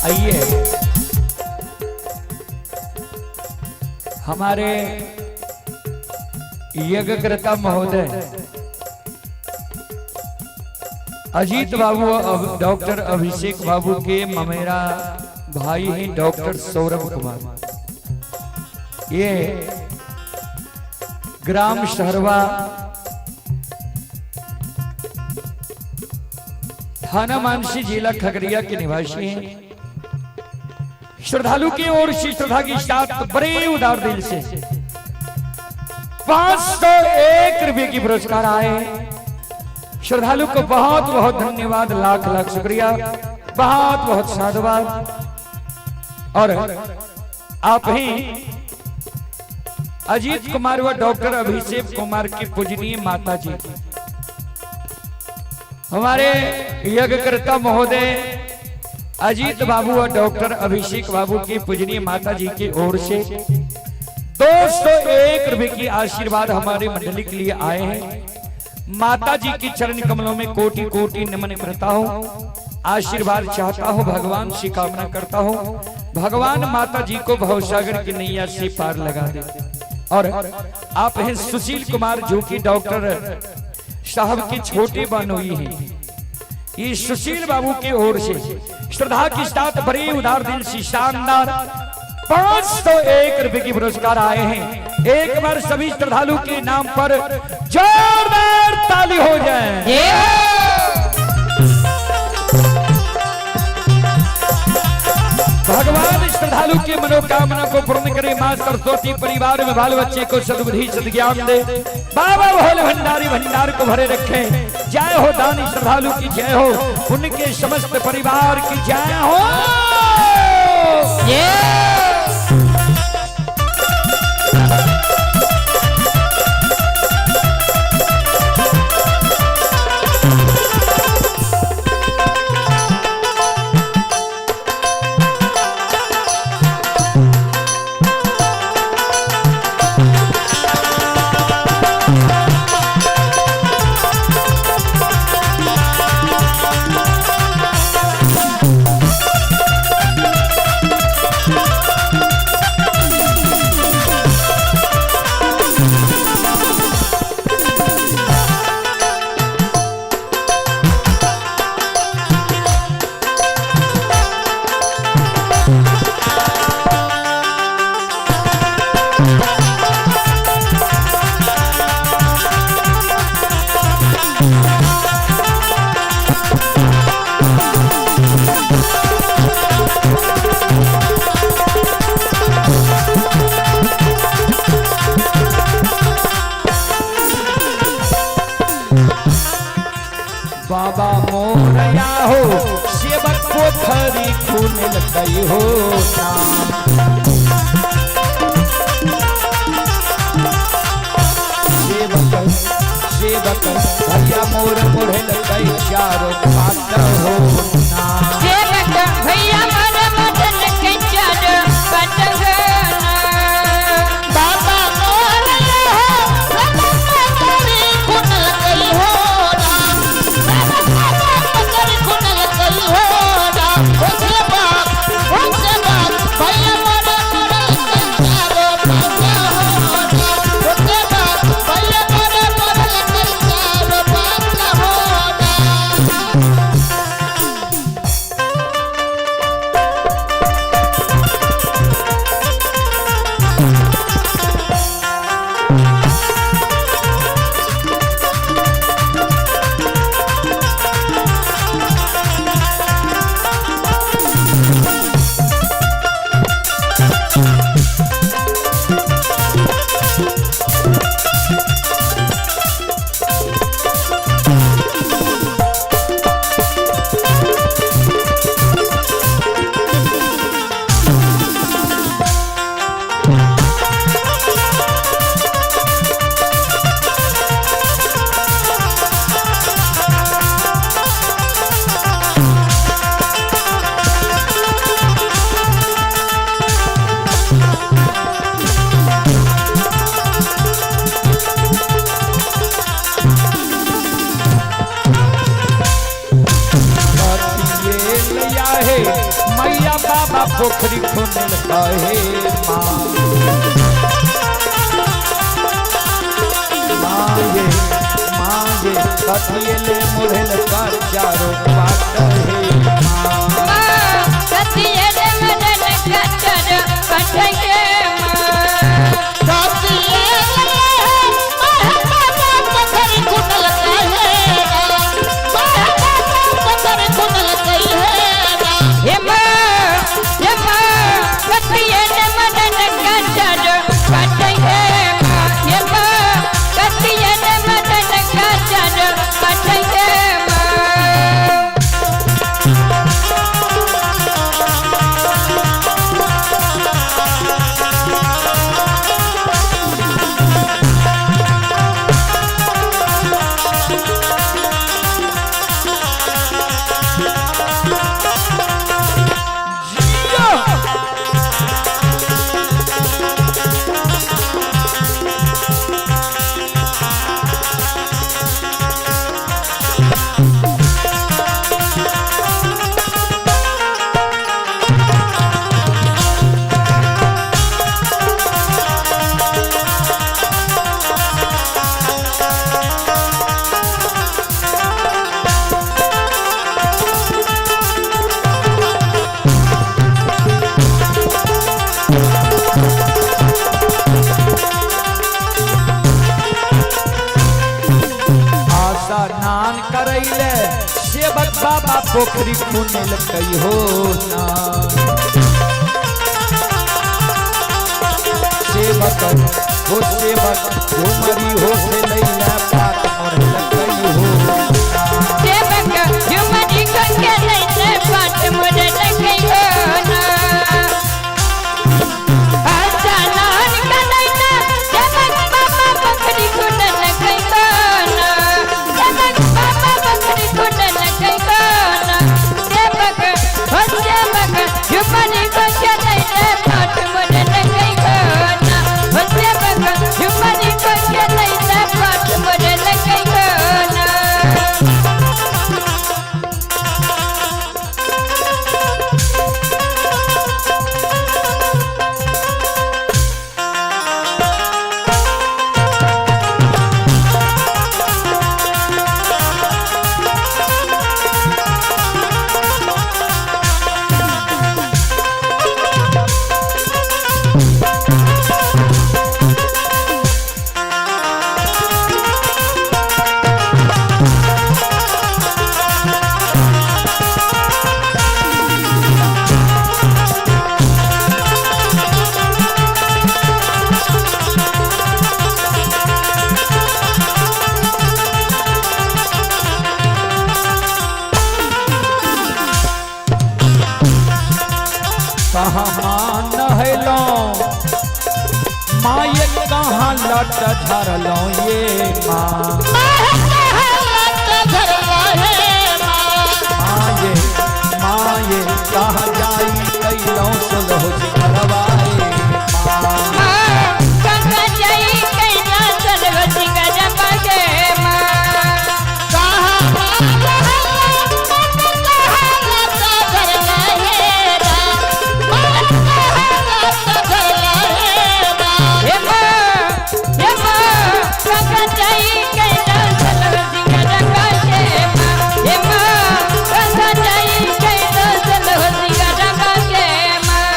आइए हमारे यज्ञकर्ता महोदय अजीत बाबू डॉक्टर अभिषेक बाबू के ममेरा भाई हैं डॉक्टर सौरभ कुमार। ये ग्राम शहरवा थाना मानसी जिला खगड़िया के निवासी हैं। श्रद्धालु की ओर से श्रद्धा के साथ बड़े उदार दिल से 501 रुपए की पुरस्कार आए। श्रद्धालु को बहुत बहुत धन्यवाद, लाख लाख शुक्रिया, बहुत बहुत साधुवाद। और आप ही अजीत कुमार व डॉक्टर अभिषेक कुमार की पूजनीय माता जी, हमारे यज्ञकर्ता महोदय अजीत बाबू और डॉक्टर अभिषेक बाबू की पूजनीय माता जी की ओर से 201 रुपए की आशीर्वाद हमारे मंडली के लिए आए हैं। माता जी की चरण कमलों में कोटि कोटि नमन करता हूं। आशीर्वाद चाहता हूँ, भगवान से कामना करता हूँ, भगवान माता जी को भवसागर की नैया से पार लगा दे। और आप हैं सुशील कुमार जो कि डॉक्टर साहब की छोटे बहनोई हैं। ये सुशील बाबू की ओर से श्रद्धा के साथ बड़े उदार दिल से शानदार 501 रुपए की पुरस्कार आए हैं। एक बार सभी श्रद्धालु के नाम पर जोरदार ताली हो जाए। भगवान श्रद्धालु की मनोकामना को पूर्ण करे। मां सरस्वती परिवार में बाल बच्चे को सद्बुद्धि सद्ज्ञान दे। बाबा भोले भंडारी भंडार को भरे रखें। जय हो दानी श्रद्धालु की जय हो, उनके समस्त परिवार की जय हो। बाबा मोरया हो सेवक पोखरी खून लकई हो सेवक सेवक भैया मोर मोढ़े लकई चारो पात हो सेवक भैया मोर मोढ़े लकई चारो पात हो। बाबा मोरया हो सेवक पोखरी खून लकई हो। मैया बाबा पोखरी खून कहे माँ मांगे मांगे कथियल मुढ़ल कर चारो पात हे माँ कथियल मुढ़ल कर चारो पात हे माँ। बाबा पोखरी खुनल कहियो ना। सेवक हो सेवक झुमरी हो खेलैला पात मोर कहियो ना। सेवक झुमरी को खेलैले पात मोर कहियो ना। अच्छा नान कलैला सेवक बाबा पोखरी खुनल कहियो ना। सेवक बाबा पोखरी खुनल कहियो ना। सेवक हो सेवक झुमरी को खेलैले पात मोर कहियो ना। हो सेवक झुमरी को खेलैले पात मोर कहियो ना। कहाँ नहलौं माये कहाँ लट झरलौं ये माँ। माये माये कहाँ जाई कैलौं सुलहो सिंगरवाए माँ। गंगा जाई कैला सलव सिंगरवा गे माँ। हे माँ हे माँ गंगा जाई कैला सलव सिंगरवा गे माँ। हे माँ गंगा जाई कैला सलव सिंगरवा गे माँ।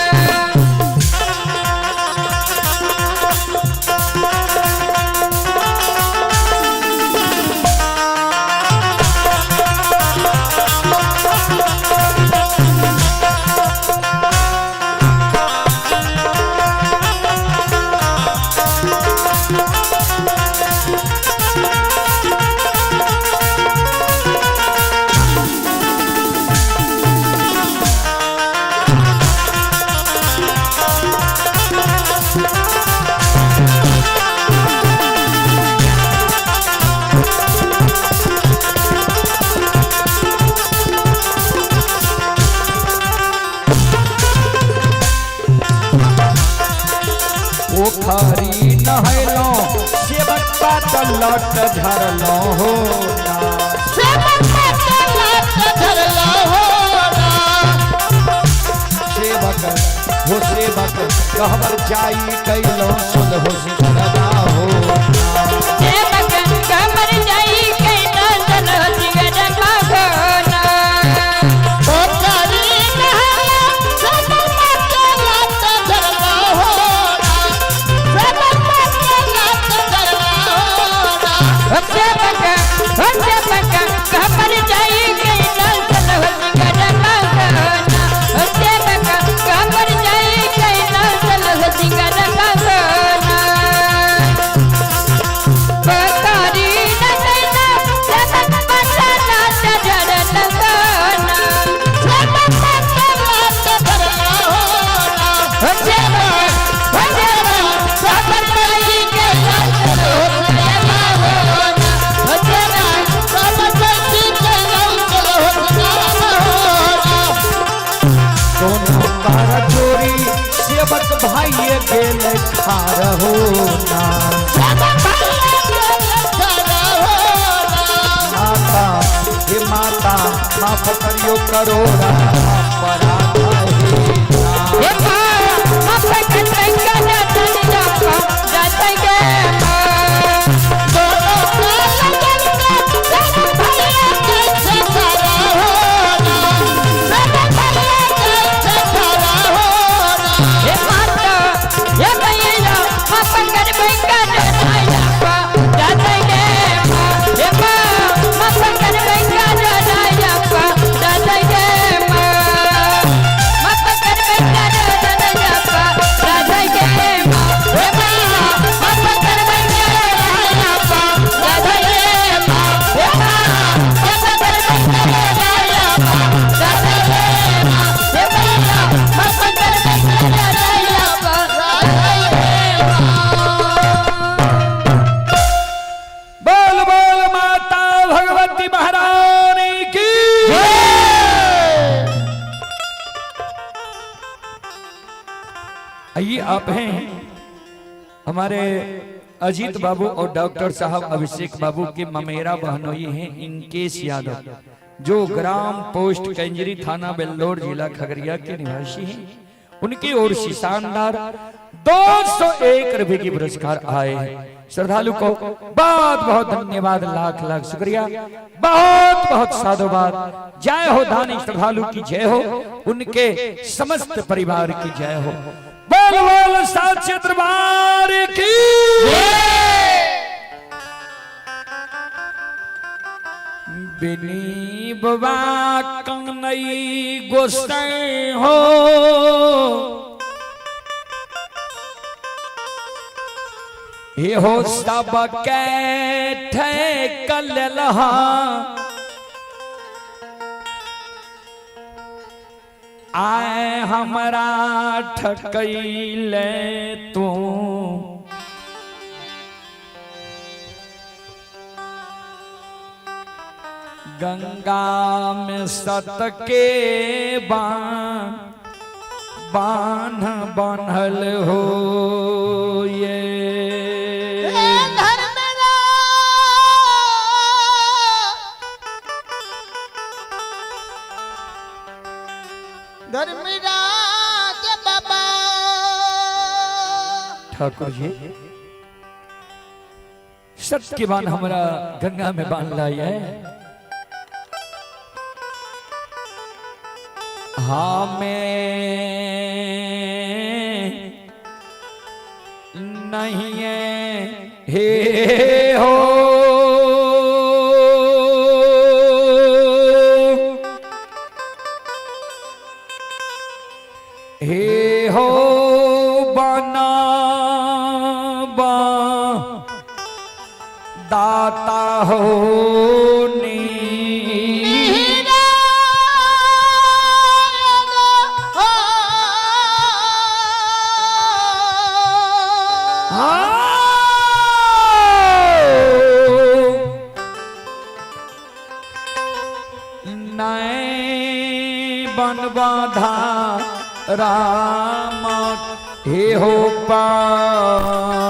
पोखरी नहलौं सेवक पात लट झरलौं हो ना। सेवक हो सेवक कहबर जाई कैलौं सुलहो सिंगरवा हो ना। सेवक कमर जाई कैला सलव सिंगरवा हो ना। सेवक हो सेवक कमर जाई कैला सलव सिंगरवा हो ना। सेवक कमर जाई कैला सलव सिंगरवा हो ना। बकारी न कैला सेवक बसना चढ़ल हो ना। हो सेवक हो सेवक कमर जाई कैला सलव सिंगरवा हो ना। हो सेवक दोनों तार चोरी सेवक भाई गेल खार हो ना। माता हे माता माफ करियो करो अपराध हे ना। हे माँ माफ कर गंगा जातन जापा जात गे माँ। हे माता हे मैया माफ कर गंगा जातन जापा जात गे माँ। हे माँ माफ कर गंगा जातन जापा आइए आप हैं हमारे अजीत बाबू और डॉक्टर साहब अभिषेक बाबू के ममेरा बहनोई हैं इंकेश यादव, जो ग्राम पोस्ट कंजरी थाना बेल्लौर जिला खगड़िया के निवासी हैं। उनकी ओर से शानदार 201 रुपए की पुरस्कार आए हैं। श्रद्धालु को बहुत बहुत धन्यवाद, लाख लाख शुक्रिया, बहुत बहुत साधुवाद। जय हो दानी श्रद्धालु की जय हो, उनके समस्त परिवार की जय हो। बोल बोल साक्षी दरबार की। बिनी बबा कंगनई गोसाई हो, हे हो सब के ठेकल लहा, आए हमरा ठकैले तू। गंगा में सत के बान बान्ह बान्हल हो ये धर्मराज बाबा। ठाकुर जी सत के बान हमरा गंगा में बांध लाई है। हाँ मैं नहीं है हे हो हे हो बना बा दाता हो नी। नए बनबाधा राम हे हो पांजे।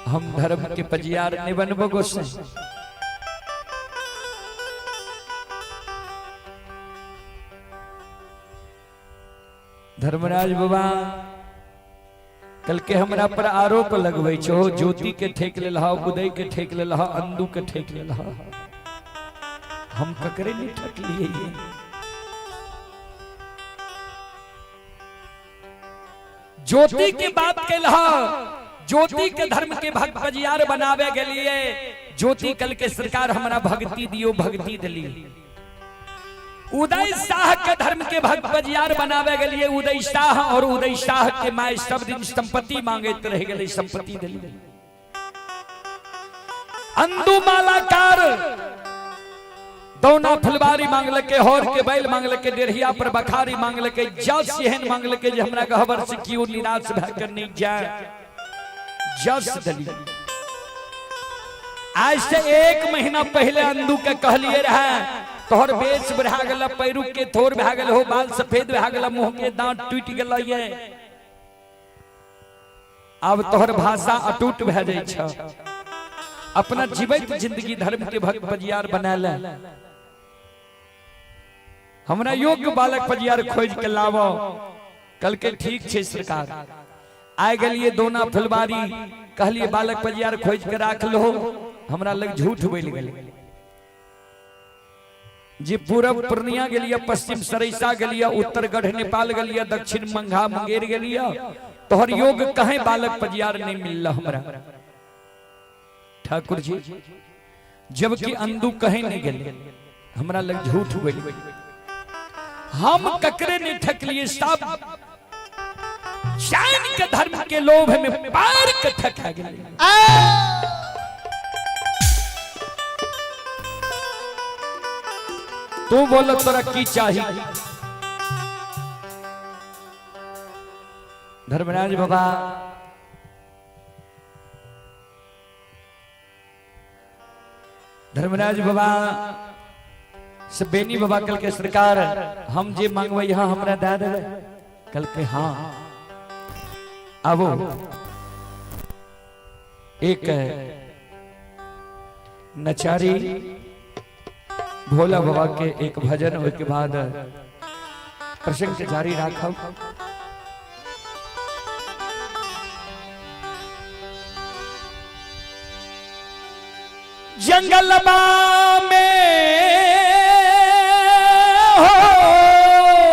हम धर्म के पजियार नहीं बनबो गोसाई। धर्मराज बाबा कल के हमरा पर आरोप लगबै छो, ज्योति के ठेक लेलहा, उदय के ठेक लेलहा, अंदू के ठेक लेलहा। हम ककरे नहीं ठकलिए। ज्योति के बात केलहा, ज्योति के धर्म के भक्त पजियार बनावे के लिए ज्योति कल के सरकार हमरा भक्ति दियो, भक्ति दिली। उदय शाह के धर्म के भक्त पजियार बनावे के लिए उदय शाह और उदय शाह के my सब दिन संपत्ति मांगते रह गए, संपत्ति दिली। अंदू मालाकार दौना फुलवारी मांगल के, होर के बैल मांगल के, डेढ़िया पर बखारी मांगल के, जस एहन मांगल के जे हमरा गहबर से कियो निराश भए कर नहीं जाए, जस दली। आज से 1 महीना पहले अंदू के कहलिए रहे तोहर बेच बढ़ा गेल, पैरू के थोर भए गेल हो, बाल सफेद भए गेल, मुंह के दांत टूट गेल ये, अब तोहर भाषा अटूट भए जाइ छ। अपना जीवित जिंदगी धर्म के भक्त पजियार बना ले, हमरा योग्य बालक पजियार खोज के लावो। कल के ठीक छे सरकार। आए गेलिए दोना फुलवारी, कहलिए बालक पजियार खोज के राख लो, हमरा लग झूठ बोल गेलै। जे पूरब पूर्णिया गेलिए, पश्चिम सरैसा गेलिए, उत्तर गढ़ नेपाल गेलिए, दक्षिण मंघा मुंगेर गेलिए, तोहर योग कहे बालक पजियार नहीं मिलल हमरा। ठाकुर जी जबकि अंदू कहे नहीं गेले, हमरा लग झूठ बोल गेलै। हम ककरे नहीं ठकलिए, सब चैन के धर्म के लोभ में पैर के ठका गेलै। तू बोल तोरा की चाही? धर्मराज बाबा धर्मराज बाबा से बेनी बाबा कल के सरकार हम जे मांगवे यहाँ हमरा दे देवे। कल के हाँ आवो एक नचारी भोला बाबा के एक भजन होय के बाद प्रसंग के जारी राखब। जंगलबा में हो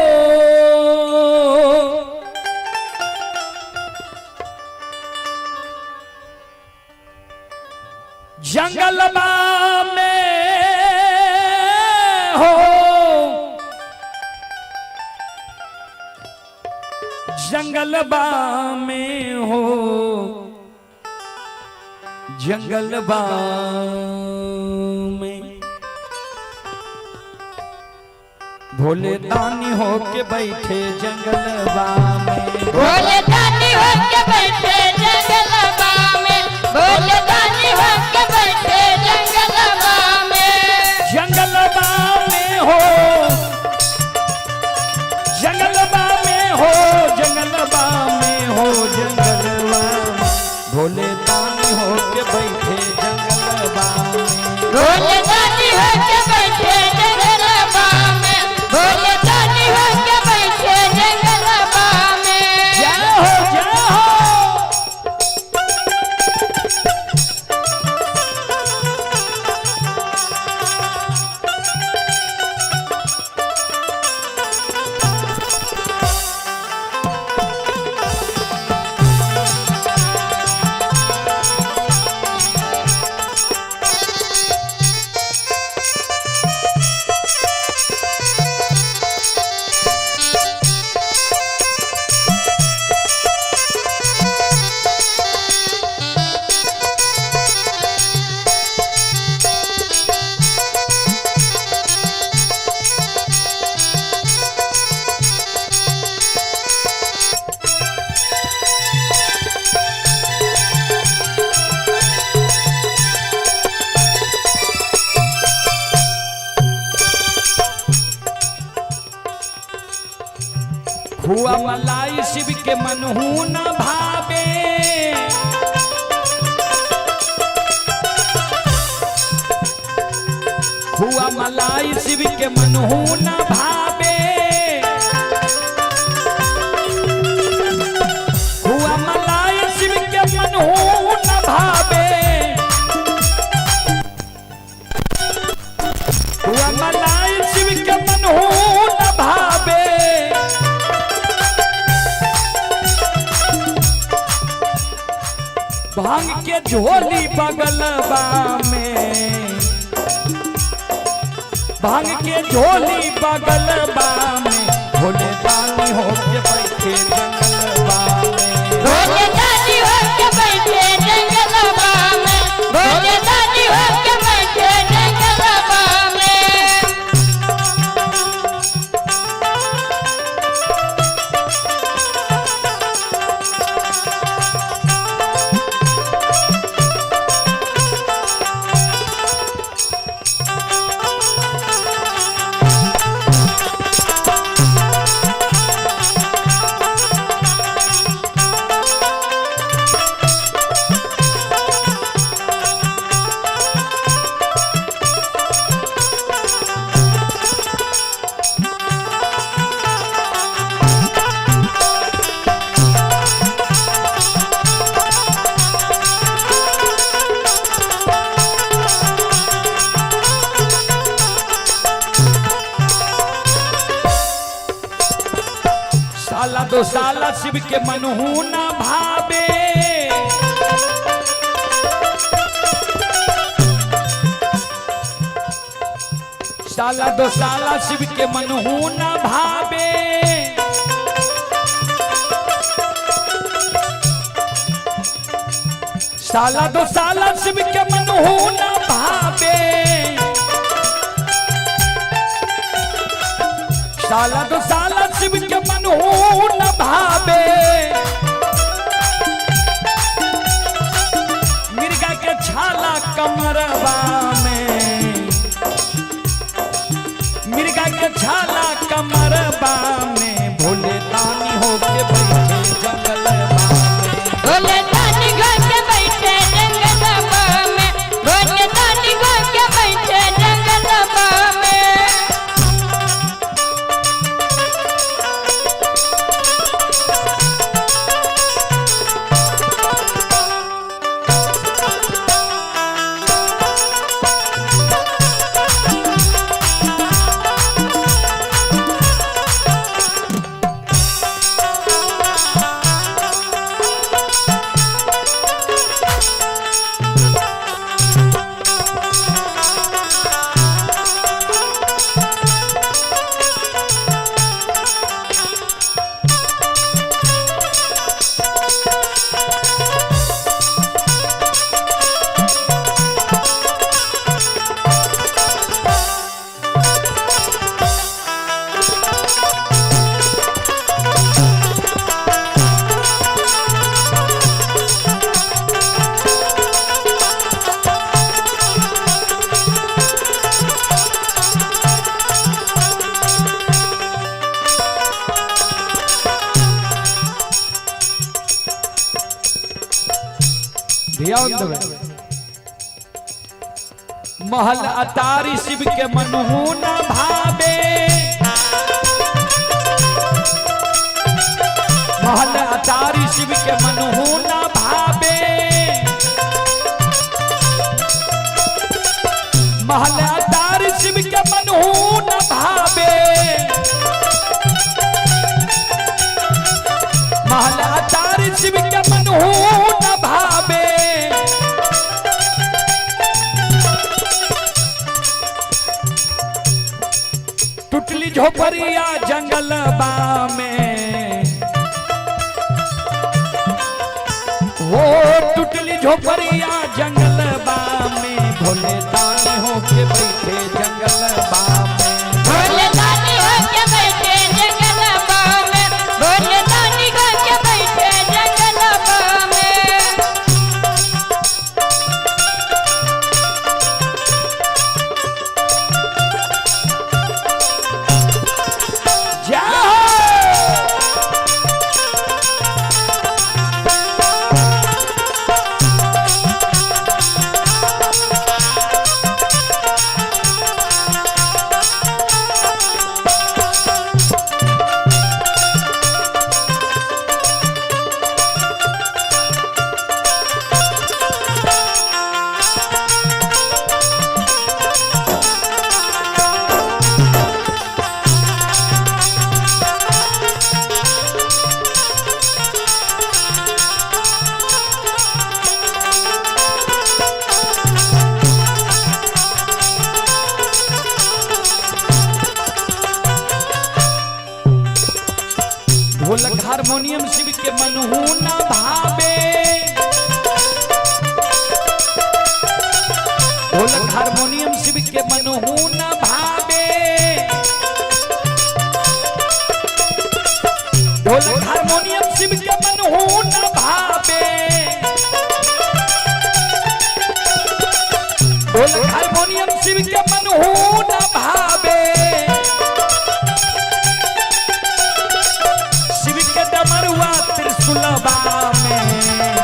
जंगलबा में हो जंगलबा में हो जंगलबा में भोले दानी हो के बैठे जंगलबा में। भोले दानी होके बैठे जंगलबा में, भोले दानी होके बैठे जंगलबा में। जंगलबा में हो जंगलबा में हो जंगलबा में हो जंगलबा में भोले दानी हो के बैठे जंगलबा में। भोले दानी होके बैठे जंगलबा में, भोले दानी होके बैठे जंगलबा में। जय हो जय हो। हुआ मलाई शिव के मनहू न भावे हुआ मलाई शिव के मनहू न भावे हुआ मलाई शिव के मनहू न भावे हुआ मलाई शिव के मनहू न भावे भांग के झोली बगलबा में भांग के झोली बगलबा में भोले दानी हो के बैठे जंगलबा में। भोले दानी होके बैठे जंगलबा में, भोले दानी होके बैठे जंगलबा में। साला दो साला शिव के मनहू न भावे साला दो साला शिव के मनहू न भावे साला दो साला शिव के मनहू न भावे साला दो साला शिव के मनहू न भावे मिर्गा के छाला कमरबा में में, भोले दानी होके बैठे जंगल में। भोले दानी होके बैठे जंगलवा में, भोले दानी होके बैठे जंगलवा में। ध्यान देवे। महल अतारी शिव के मनहु न भावे, महल अतारी शिव के मनहु न भावे, महल अतारी शिव के मनहु न भावे, महल अतारी शिव के मनहु न भावे। टुटली झोपड़िया जंगलबा में, वो टुटली झोपड़िया जंगलबा में, भोले दानी होके बैठे जंगलबा में। भोले दानी होके बैठे जंगलवा में, भोले दानी होके बैठे जंगलवा में। जय हो। ढोलक हारमोनियम शिव के मनहु न भावे, ढोलक हारमोनियम शिव के मनहु न भावे, ढोलक हारमोनियम शिव के मनहु न भावे, ढोलक हारमोनियम शिव के मनहु न भावे। शिव के डमरुआ त्रिशूलबा में,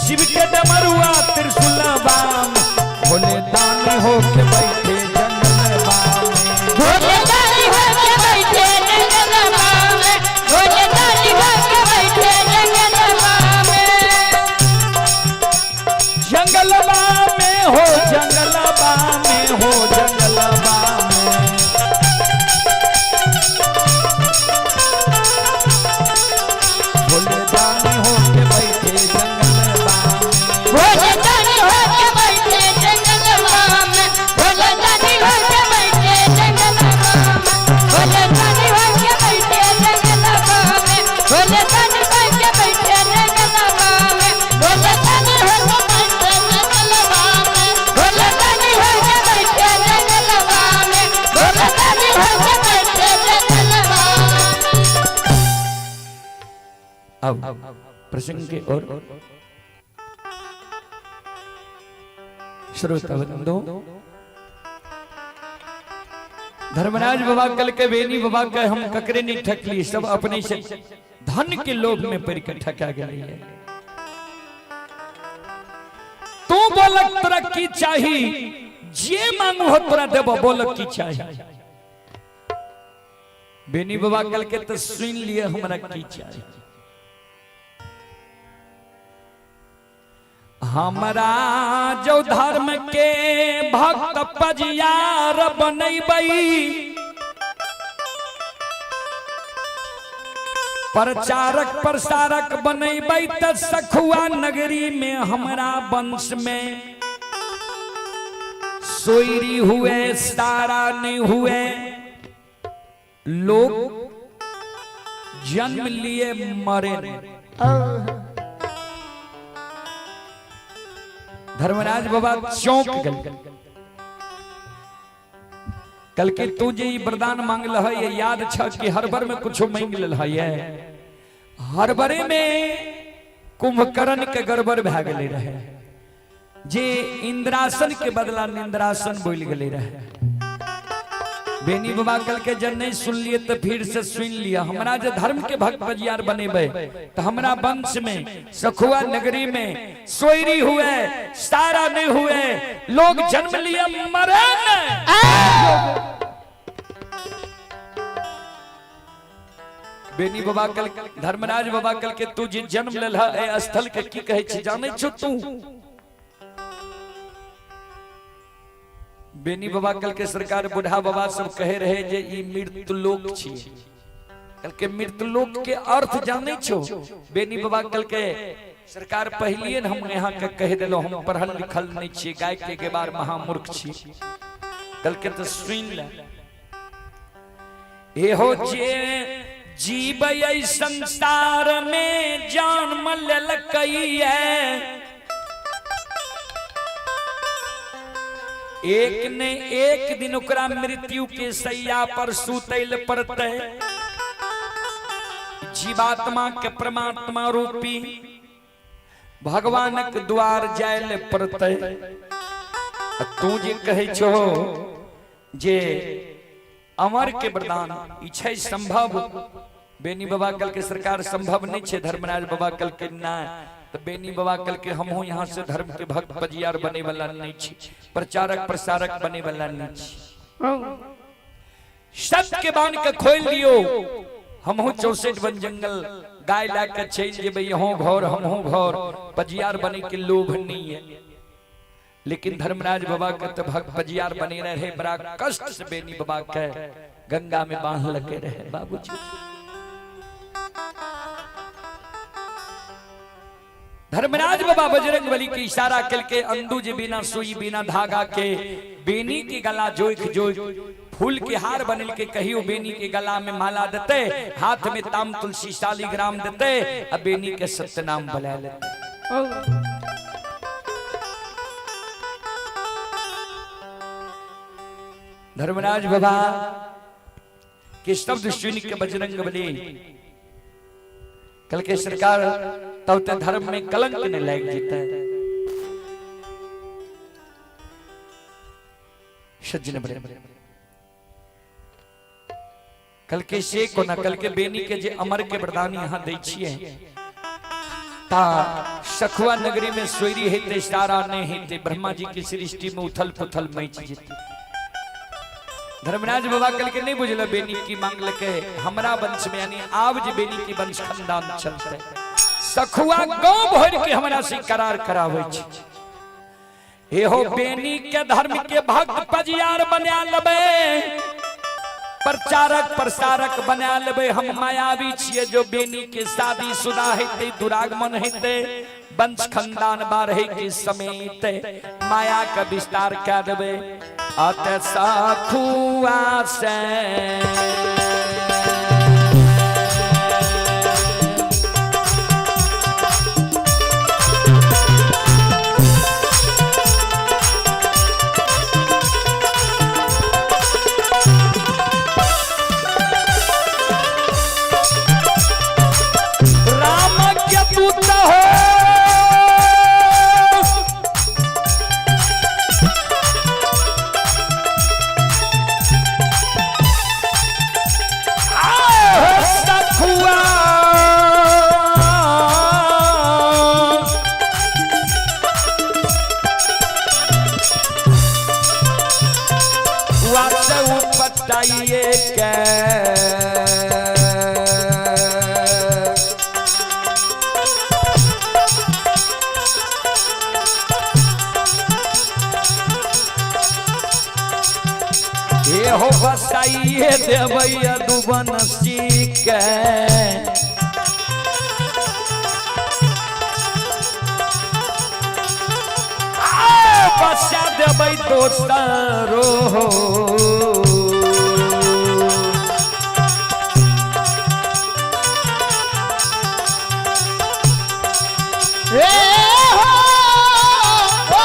शिव के डमरुआ त्रिशूलबा में, भोले दानी होके बैठे जंगलबा में। भोले दानी होके बैठे जंगलवा में, भोले दानी होके बैठे जंगलवा में। जंगलबा में हो, जंगलबा में हो, जंगलबा में। भोले दानी होके बैठे जंगलबा में। भोले दानी होके बैठे जंगलवा में, भोले दानी होके बैठे जंगलवा में, भोले दानी होके बैठे जंगलवा में, भोले दानी होके बैठे जंगलवा में, भोले दानी होके बैठे जंगलवा में, भोले दानी होके बैठे जंगलवा में, भोले दानी होके बैठे जंगलवा में। अब प्रसंग के और श्रोता बंधु, धर्मराज बाबा कल के बेनी बाबा के हम ककरे नहीं ठकली, सब अपने से धन के लोभ में पड़ के ठका गए। तू बोलक तोरा की चाही, जे मांगू हो तोरा देबो, बोलक की चाही। बेनी बाबा कल के तो सुन लिए हमरा की चाही। हमरा जो धर्म के भक्त पजियार बनैबई, प्रचारक प्रसारक बनैबई त सखुआ नगरी में हमरा वंश में सोयरी हुए सारा नहीं हुए, लोग जन्म लिए मरे नहीं। धर्मराज बाबा चौंक गए। कल के तू जे ई वरदान मांगल है, ये याद छ कि हर बार में कुछ मांग लेल है, ये हर बारे में कुंभकर्ण के गड़बड़ भए गेले रहे, जे इंद्रासन के बदला निंद्रासन बोल गेले रहे। बेनी बाबा कल के जब नहीं सुन लिए तो फिर से सुन लिया। हमरा जे धर्म के भक्त बजियार बनेबे तो हमरा वंश में सखुआ नगरी में सोयरी हुए सारा नहीं हुए, लोग जन्म लिए मरे नहीं। बेनी बाबा कल धर्मराज बाबा कल के तू जे जन्म लेल है स्थल के की कहे छी जाने छो तू? बेनी बाबा कल के सरकार बुढ़ा बाबा सब कहे रहे जे ई मृत्युलोक छी। कल के मृत्युलोक के अर्थ जाने छो? बेनी बाबा कल के सरकार पहलिए न हम यहाँ के कह देलो, हम पढ़ल लिखल नहीं छी, गाय के गेबार महामूर्ख छी। कल के तो सुन ले, एहो जे जीव संसार में जन्म लेलकैये, एक ने एक दिन ओकरा मृत्यु के सैया पर सुतैल पड़तै। जीवात्मा के परमात्मा रूपी भगवानक द्वार जाय पड़तै। तू जे कहै छो जे अमर के वरदान ई छै संभव? बेनी बाबा कल के सरकार संभव नहीं छे। धर्मराज बाबा कल के ना, तो बेनी बाबा कल के हमहू यहाँ से धर्म के भक्त बजियार बने वाला नहीं छी, प्रचारक प्रसारक बने वाला नहीं छी। सत्य के बांध के खोल दियो, हमहू 64 वन जंगल गाय ला के चल जेबै, यहों घर हमहू घर, बजियार बने के लोभ नहीं है। लेकिन धर्मराज बाबा के तो भक्त बजियार बने रहे, बड़ा कष्ट से बेनी बाबा के गंगा में बांध लगे रहे बाबूजी। धर्मराज बाबा बजरंग बली के इशारा करके अंदू जे बिना सुई बिना धागा के बेनी के गला जोख जोख फूल के हार बनल के कहियो बेनी के गला में माला देते, हाथ में ताम तुलसी शालिग्राम देते, अब बेनी के सत्यनाम बुला लेते। धर्मराज बाबा के शब्द सुन के बजरंग बली कल के सरकार तब ते धर्म में कलंक नहीं लग जीता है। सज्जन बड़े कल के से कोना कल के बेनी के जे अमर के वरदान यहाँ दै छिए ता सखुआ नगरी में सोयरी हेते सारा नहीं हेते, ब्रह्मा जी की सृष्टि में उथल पुथल मच जेते। धर्मराज बाबा कल के नहीं बुझल बेनी की मांग लके हमरा वंश में यानी आब जे बेनी की वंश खानदान चलते सखुआ गांव भर के हमरा से करार करावे छी। एहो बेनी के धर्म के भक्त पजियार बना लेबे, प्रचारक प्रसारक बना लेबे। हम मायावी छिए जो बेनी के शादी शुदा हेते दुरागमन हेते वंश खानदान बारहे के समेत माया का विस्तार कर देबे। अत सखुआ से राम के दूत हो बसाइए के। हे हो बसाइए देबै यदुवंशी के। बसा देबै दोसरो। ए हो ओ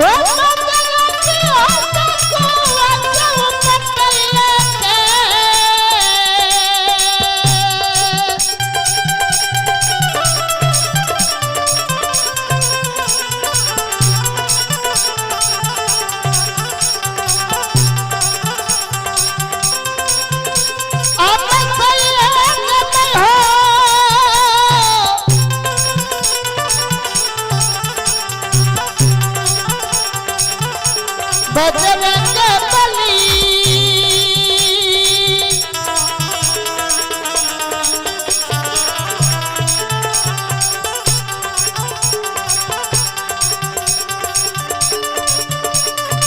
राम। बजरंग बली।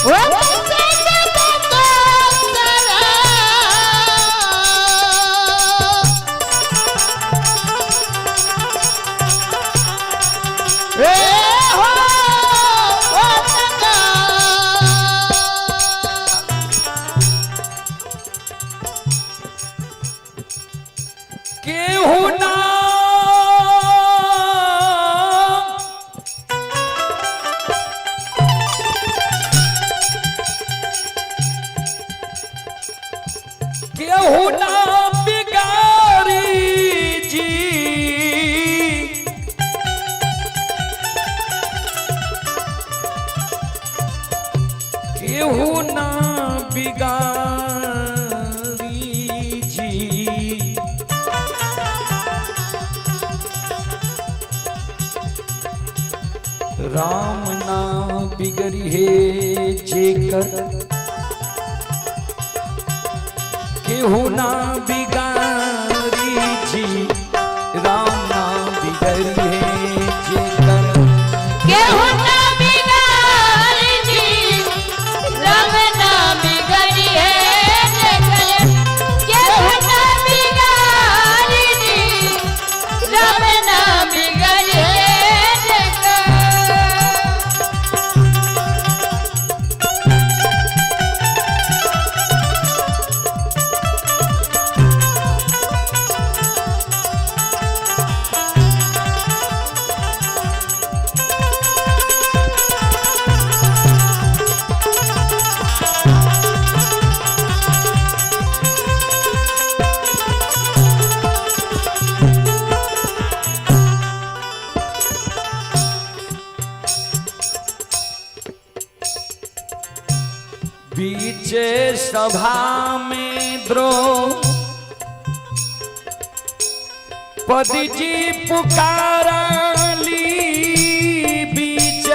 ओ ए हो ओ सदा। केहू ना केहू ना बिगारी जी। केहू ना बिगारी जी। राम नाम बिगड़ी है जेकर केहू ना बिगारी जी। राम नाम बिगड़ी है जेकर केहू ना बिगारी जी, राम ना बिगड़ी है जेकर। केहू ना बिगारी जी, राम ना बिगड़ी है जेकर। बीच सभा में द्रोपदी जी पुकारली। बीच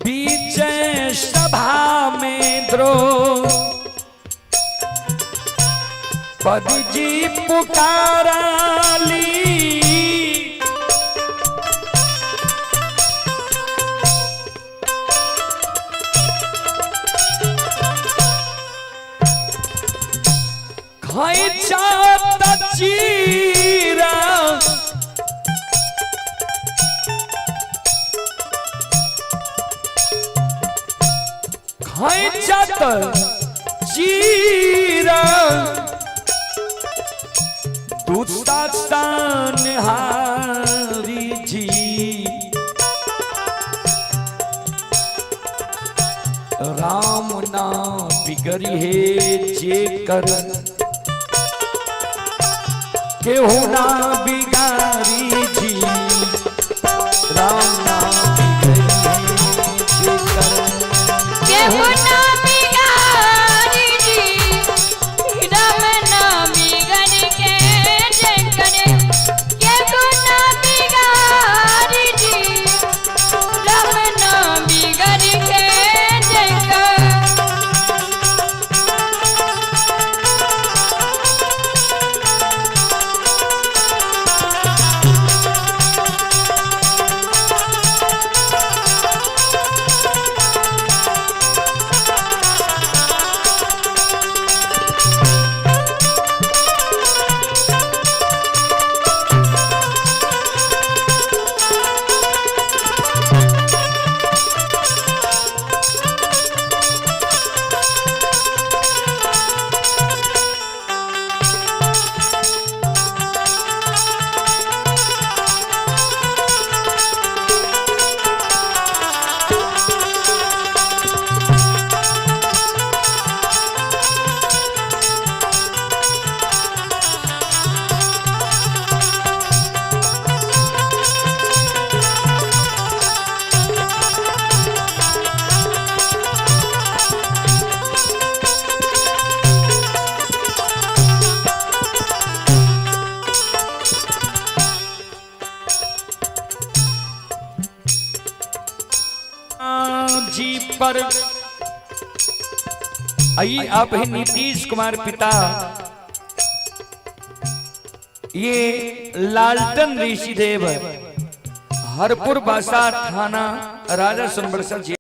बीच सभा में द्रोपदी जी पुकारली। है चत चीरा दुस्तान हारी जी। राम ना बिगड़ी है जे कर केहू ना बिगारी जी। राम ना बिगड़ी है जे कर केहू ना बिगारी जी, राम ना बिगड़ के जे करे। केहू ना बिगारी जी, राम ना बिगड़ के जे कर। जी पर आई आप है नीतीश कुमार पिता, ये लालटन ऋषिदेव, हरपुर बासा थाना राजा सोनबरसा जी।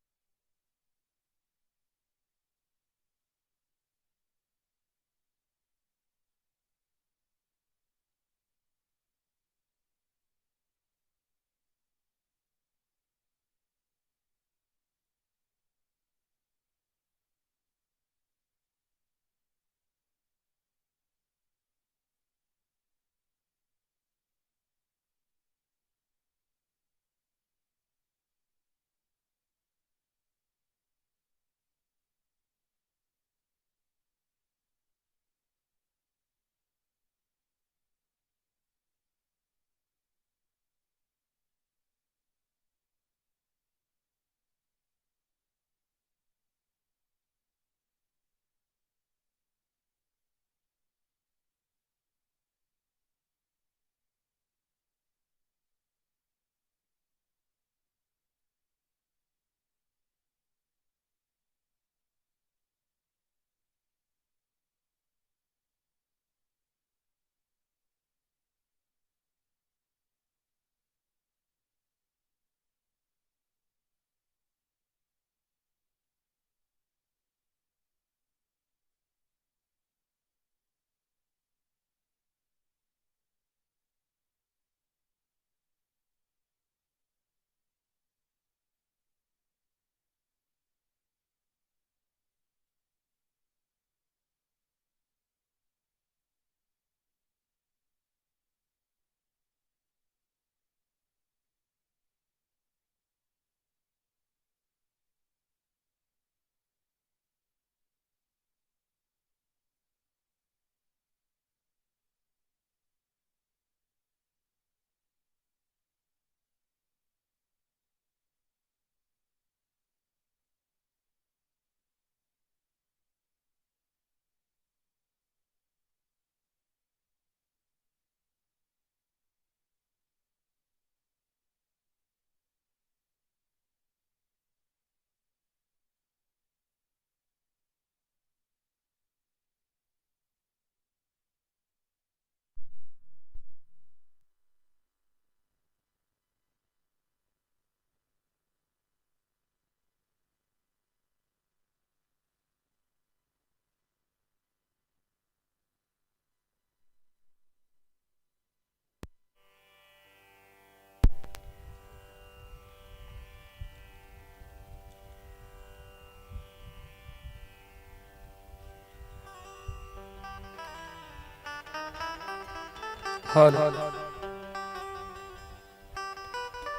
हेलो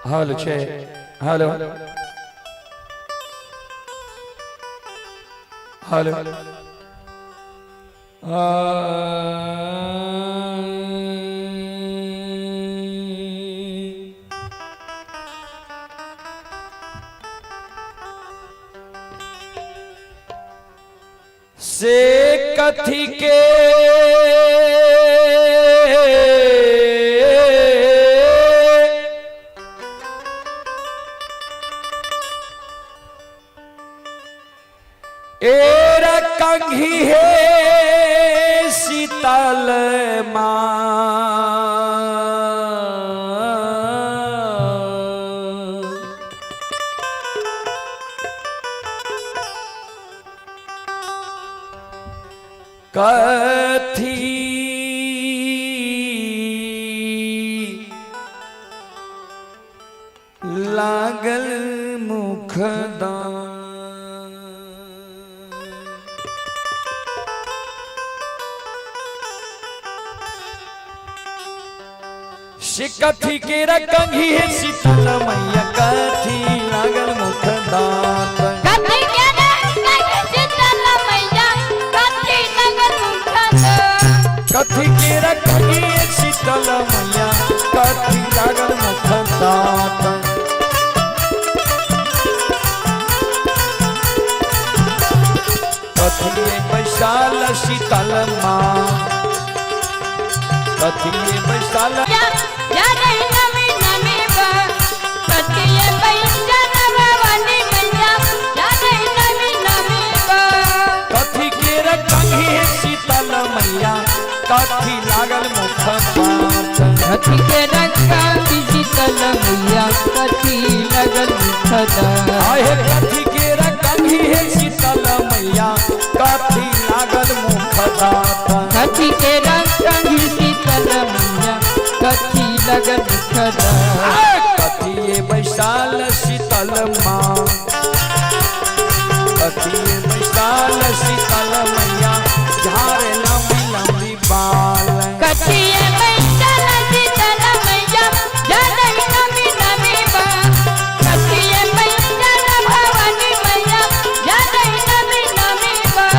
हेलो छे हेलो हेलो से कथी के एरा कंघी हे शीतल माँ। कथी लागल मुखदान। से कथी के रंगी है शीतल मैया कथी लागल मुखदान। कथी के रंग शीतल मैया कथी लगल मुखदान। कथी के रंगी है शीतल मैया कथी लागल मुखदान। कथी बैसाल शीतल माँ कथी बैसाल या रही नमी नमी बा कथी बैसल भवानी मैया या रही नमी नमी बा। कथी के रंगी है शीतल मैया कथी लागल मुखदान। कथी के रंग शीतल मैया कथी लगल मुखदान। आहे कथी के रंगी है शीतल मैया कथी लागल मुखदान। कथी के रंग शीतल मैया कथी लगल मुखदान। कथी बैसाल शीतल माँ कथी बैसाल शीतल मैया झारे लंबी लंबी बाल। कथी बैसल शीतल मैया झरई नमी नमी बा कथी बैसल भवानी मैया झरई नमी नमी बा।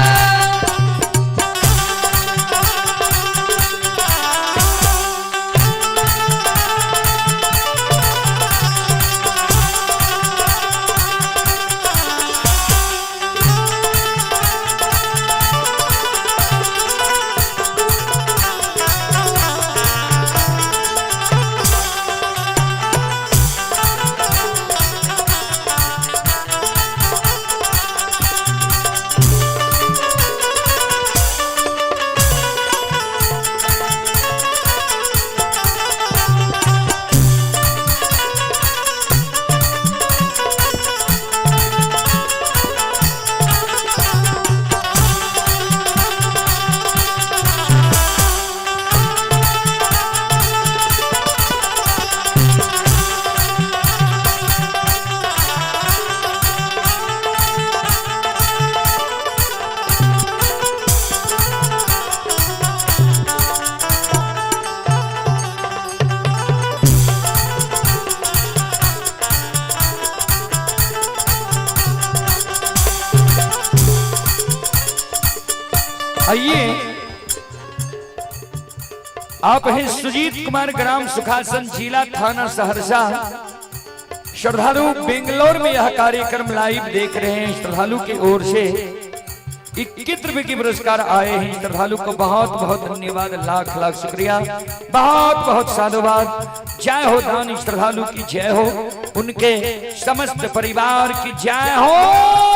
आइए आप हैं सुजीत कुमार ग्राम सुखासन जिला थाना सहरसा। श्रद्धालु बेंगलोर में यह कार्यक्रम लाइव देख रहे हैं। श्रद्धालु की ओर से 21 रुपए के पुरस्कार आए हैं। श्रद्धालु को बहुत बहुत धन्यवाद, लाख लाख शुक्रिया, बहुत बहुत साधुवाद। जय हो दानी श्रद्धालु की जय हो, उनके समस्त परिवार की जय हो।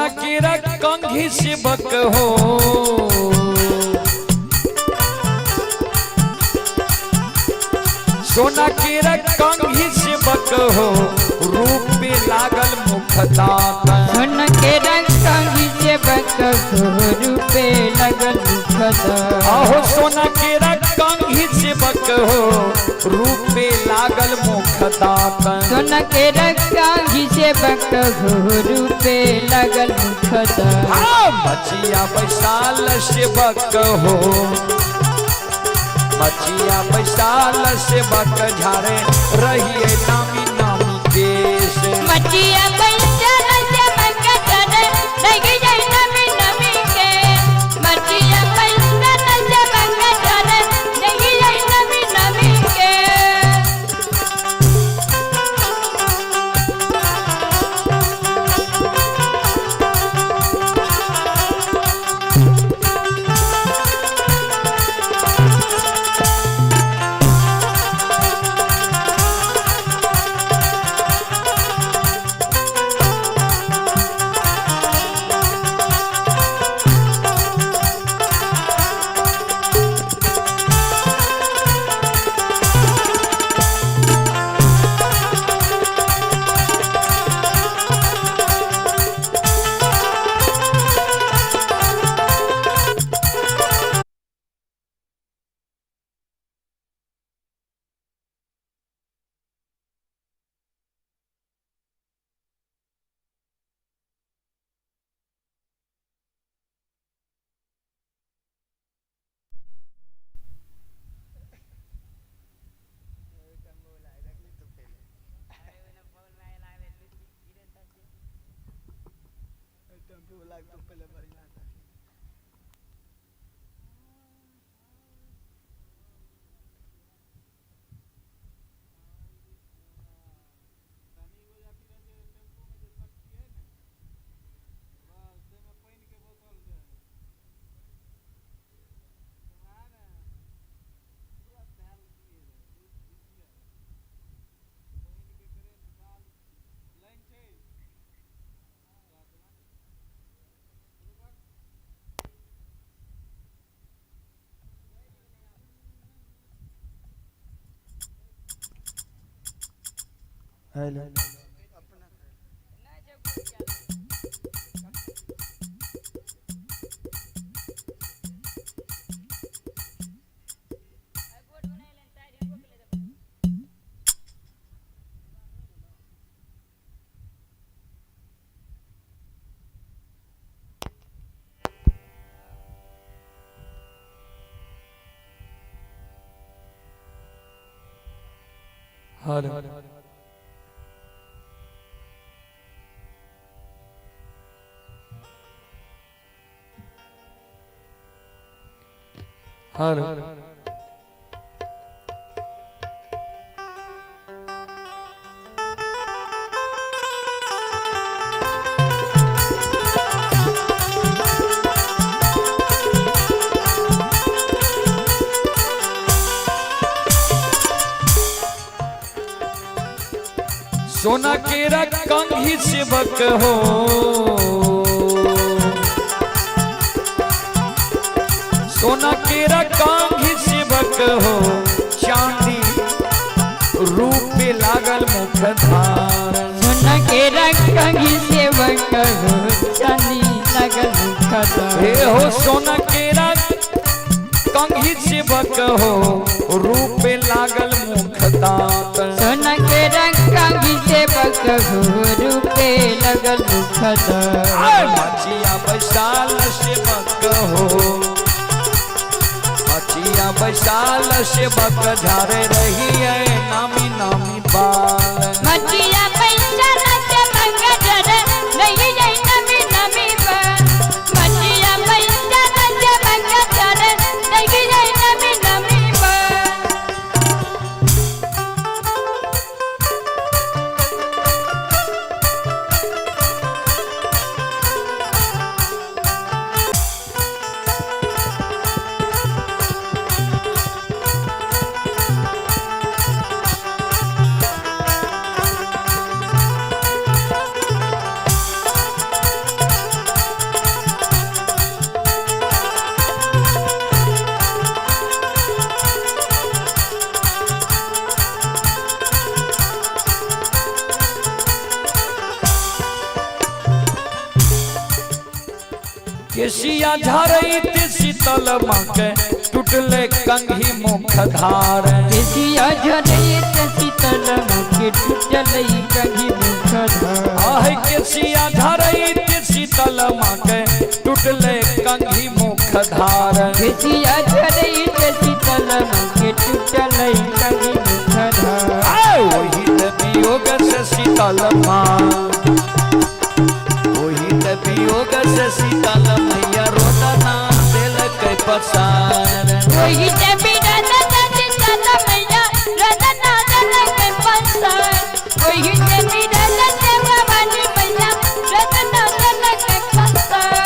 सोना केरा कंघी सेवक हो, सोना केरा कंघी सेवक हो, रूप पे लागल मुखदात। सोना के रंग कंघी सेवक हो, रूपे लगल मुखदात। आहो सोना केरा कंघी सेवक हो, रूप पे लागल मुखदात। सोना के रंग कंघी सेवक हो, रूपे लगल मुखदात। हाँ, मचिया बैसाल सेवक हो, मचिया बैसाल सेवक झारे रहिए नामी नामी केस। मचिया बैसाल सेवक झारे रहिए नामी नामी केस। मचिया बैसाल सेवक झारे रहिए नामी नामी केस। हेलो। हेलो। हेलो। सोना केरा कंघी सेवक हो, सोना केरा कंघी सेवक हो, चांदी रूप पे लागल मुख धार। सोना केरा कंघी सेवक हो, चांदी लागल मुख धार। हे हो सोना केरा कंघी सेवक हो, रूप पे लागल मुख दात। सोना केरा कंघी सेवक हो, रूपे लगल मुख दात। मचिया बैसाल सेवक हो, मचिया बैसाल सेवक झारे रही है नामी नामी बाल। मचिया बैसाल सेवक झारे रही है नामी नामी बाल। मचिया बैसाल सेवक झारे रही है नामी नामी बाल। केसिया झरैत शीतल माँ के टूटले कंघी मुख धार। केसिया झरैत शीतल माँ के टूटलै कंघी मुख धार। आहे केसिया झरैत शीतल माँ के टूटले कंघी मुख धार। केसिया झरैत शीतल माँ के टूटलै कंघी मुख धार। आय ओही ते वियोग से शीतल माँ, ओही ते वियोग से शीतल मैया रोदना देलकै पसार। ओही ते वियोग से शीतल मैया रोदना देलकै पसार। ओही ते वियोग से भवानी मैया रोदना देलकै पसार।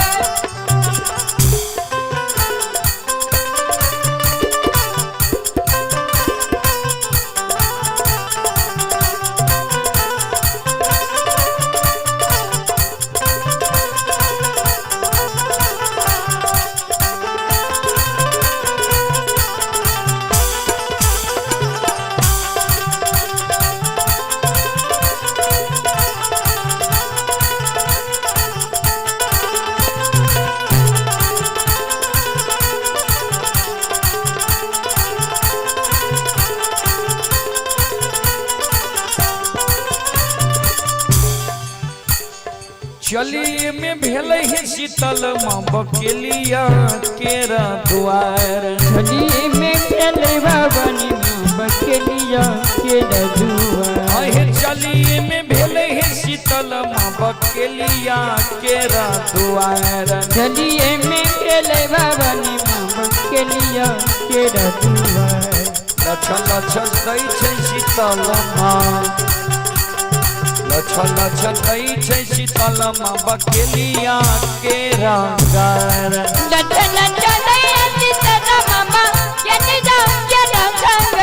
चलिए में भेलै हे शीतल माँ बकेलिया केरा दुआर। चलिए में भेलै भवानी माँ बकेलिया केरा दुआर। आहे चलिए में भेलै हे शीतल माँ बकेलिया केरा दुआर। चलिए में भेलै भवानी माँ बकेलिया केरा दुआर। लछन लछन दै छै शीतल माँ, लछन लछन दै छै शीतल माँ बकेलिया केरा गार। लछन लछन दै शीतल माँ बकेलिया केरा गार।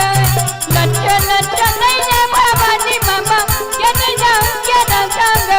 लछन लछन दै भवानी माँ बकेलिया केरा गार।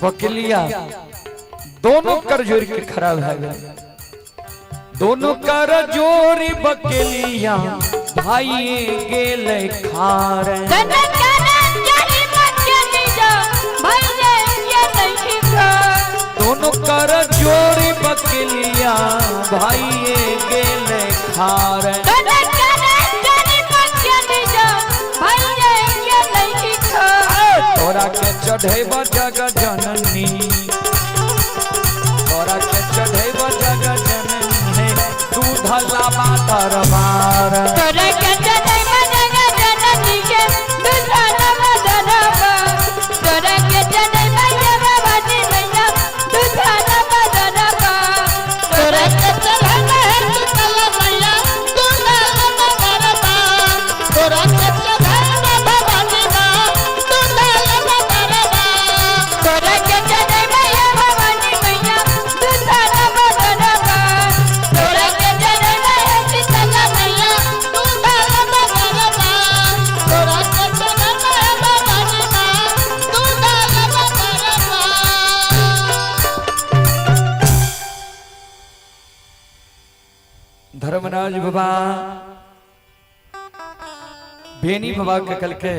बकेलिया दोनों कर जोड़ के खड़ा भए गेल। दोनों कर जोड़ी बकेलिया भाई गेल खार। दोनों कर जोड़ी बकेलिया भाई गेल खार। तोरा के चढ़ैब जग जननी, तोरा के चढ़ैब जग जननी हे दूध लाबा दरबार। तोरा के चढ़ैब जग जननी के दूध लाबा दरबार। तोरा के चढ़ैब भवानी मैया दूध लाबा दरबार। तोरा के चढ़ैब शीतल मैया दूध लाबा दरबार। तोरा के चढ़ैब भवानी माँ दूध लाबा दरबार। तोरा के चढ़ैब भवानी मैया दूध लाबा दरबार। तोरा के चढ़ैब शीतल मैया दूध लाबा दरबार। तोरा के चढ़ैब भवानी माँ दूध लाबा दरबार। धर्मराज बाबा बेनी बाबा के कल के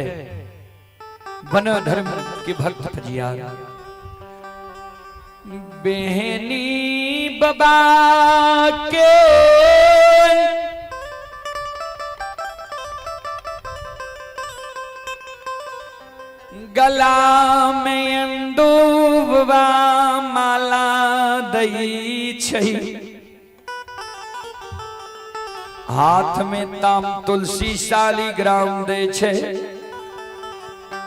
बन धर्म के भक्त फजिया। बेनी बाबा के गला में अंदूबा माला दई छै, हाथ में ताम तुलसी शालिग्राम दे छै।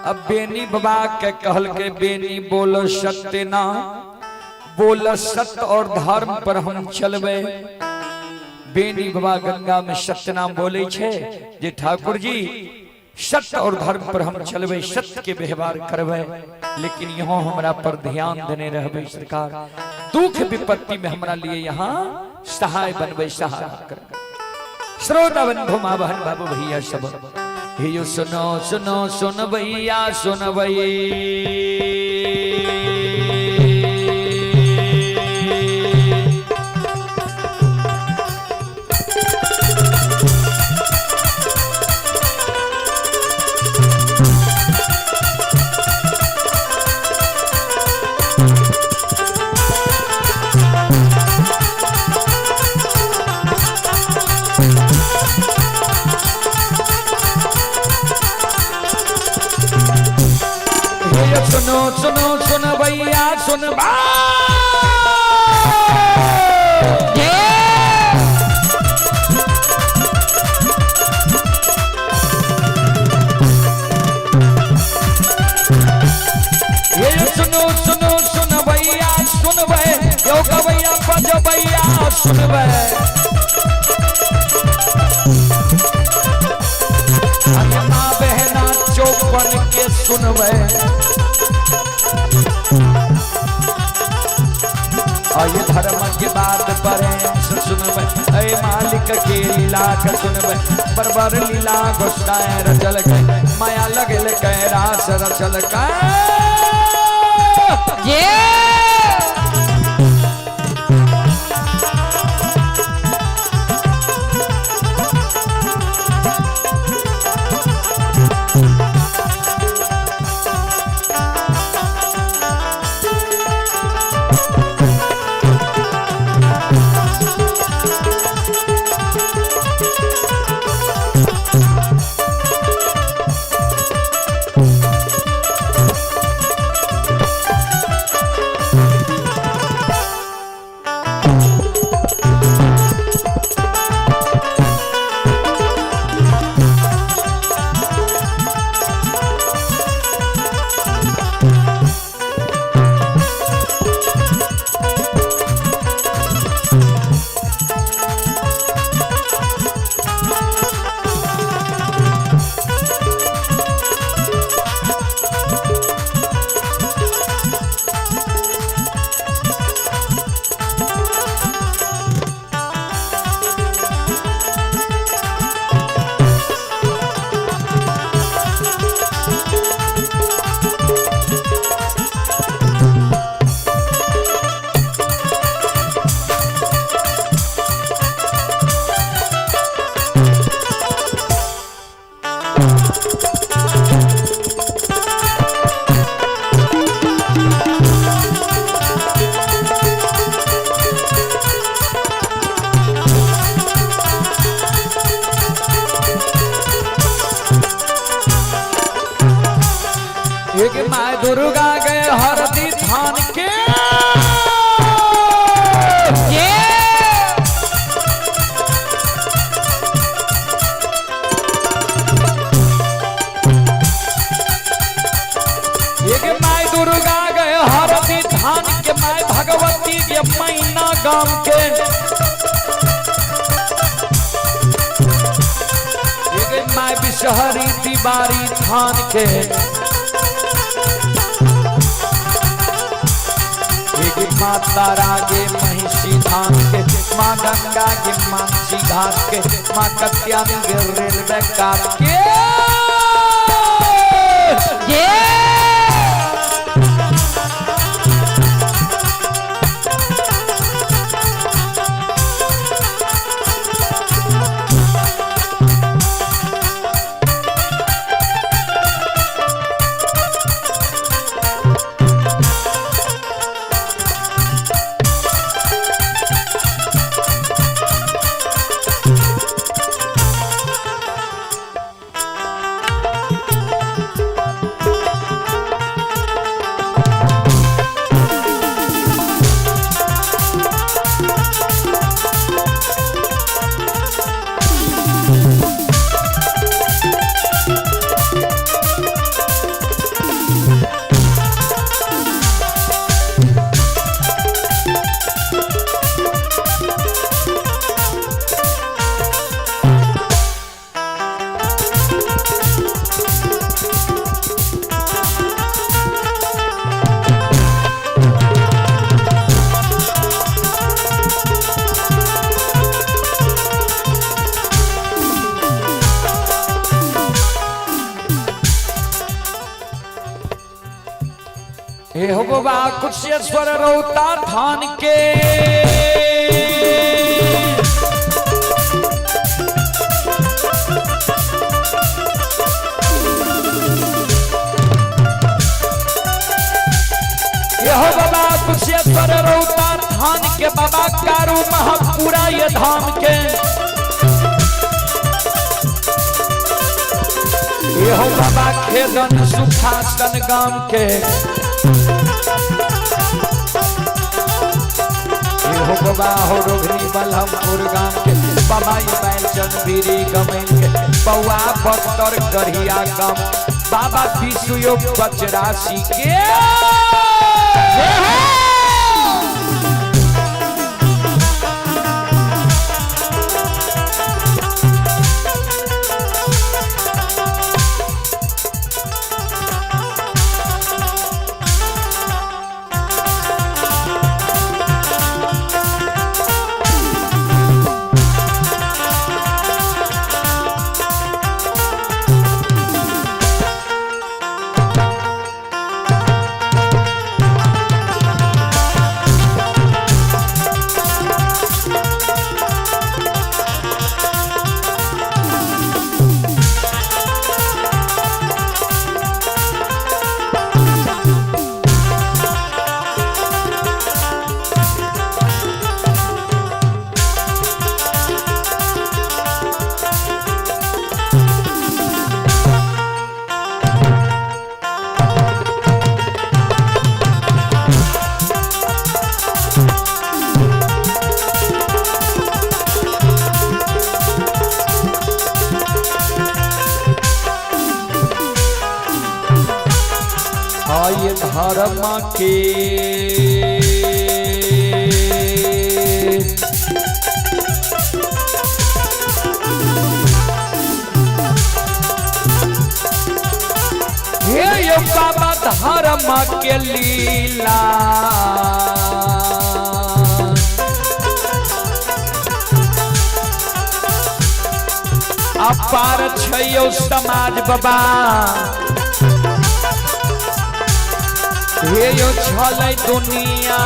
अब बेनी बाबा के कहल के बेनी बोलो सत्य ना, बोल सत्य और धर्म पर हम चलबे। बेनी बाबा गंगा में सत्य नाम बोले छे जे ठाकुर जी सत्य और धर्म पर हम चलबे, सत्य के व्यवहार करबे, लेकिन यहाँ हमरा पर ध्यान देने रहबे सरकार, दुख विपत्ति में हमरा लिए यहाँ सहाय बनबे, सहारा करबे। श्रोता बंधु माँ बहन बाबू भैया सब हे सुनो सुनो सुन भैया सुन हे सुनो सुनो सुन भैया सुन हे सुनो सुनो सुन भैया सुन यो गवैया पज भैया सुन अरे माँ बहना चौपन के सुनबे, अये धर्म के बात पर सुनबे, अये मालिक के लीला के सुनबे, बरबर लीला गोसाए रचल के माया लगल के रास रचल के। एक माय दुर्गा गए हरदी थान के, एक माय दुर्गा गए हरदी थान के, my Bhagwati के मैना गाम के, एक my Bishahari Tiwari थान के, माँ तारा के महिषी धाम के, माँ गंगा के मानसी घाट के, माँ कत्यानी के रेलवे काट के। हे हो बाबा कुशेश्वर रौता थान के। हे हो बाबा कुशेश्वर रौता थान के बाबा कारू महापुरा ये धाम के। हे हो बाबा खेदन सुखासन गाम के। हे हो बाबा हो रोहिणी बलहमपुर गाम के। बाबा ये बैलचंद बीरी गमेल के। बउआ बख्तर गढ़िया गाम बाबा विश्वयोग बचरासी के। आय धर्म के हे यो बाबा धर्म के लीला। अपार छैयो समाज बाबा। हे यो छलै दुनिया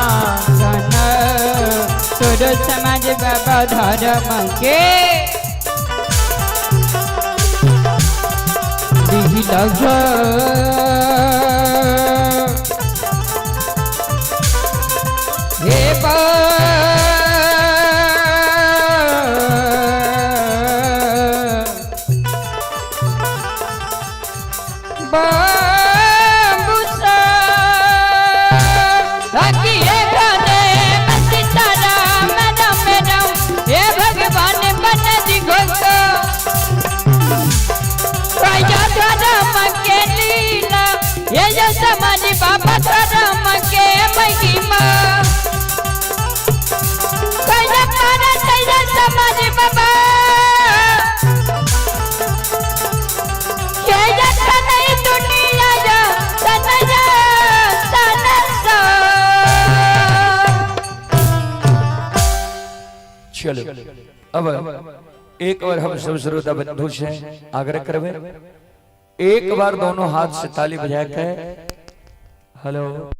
तोरो समाज बाबा धर्म के। हे समाज बाबा धर्म के महिमा। समाज बाबा दुनिया। चलो अब एक बार हम सब श्रोता बंधु से आग्रह करवे, एक बार दोनों हाथ से ताली बजा के। हेलो।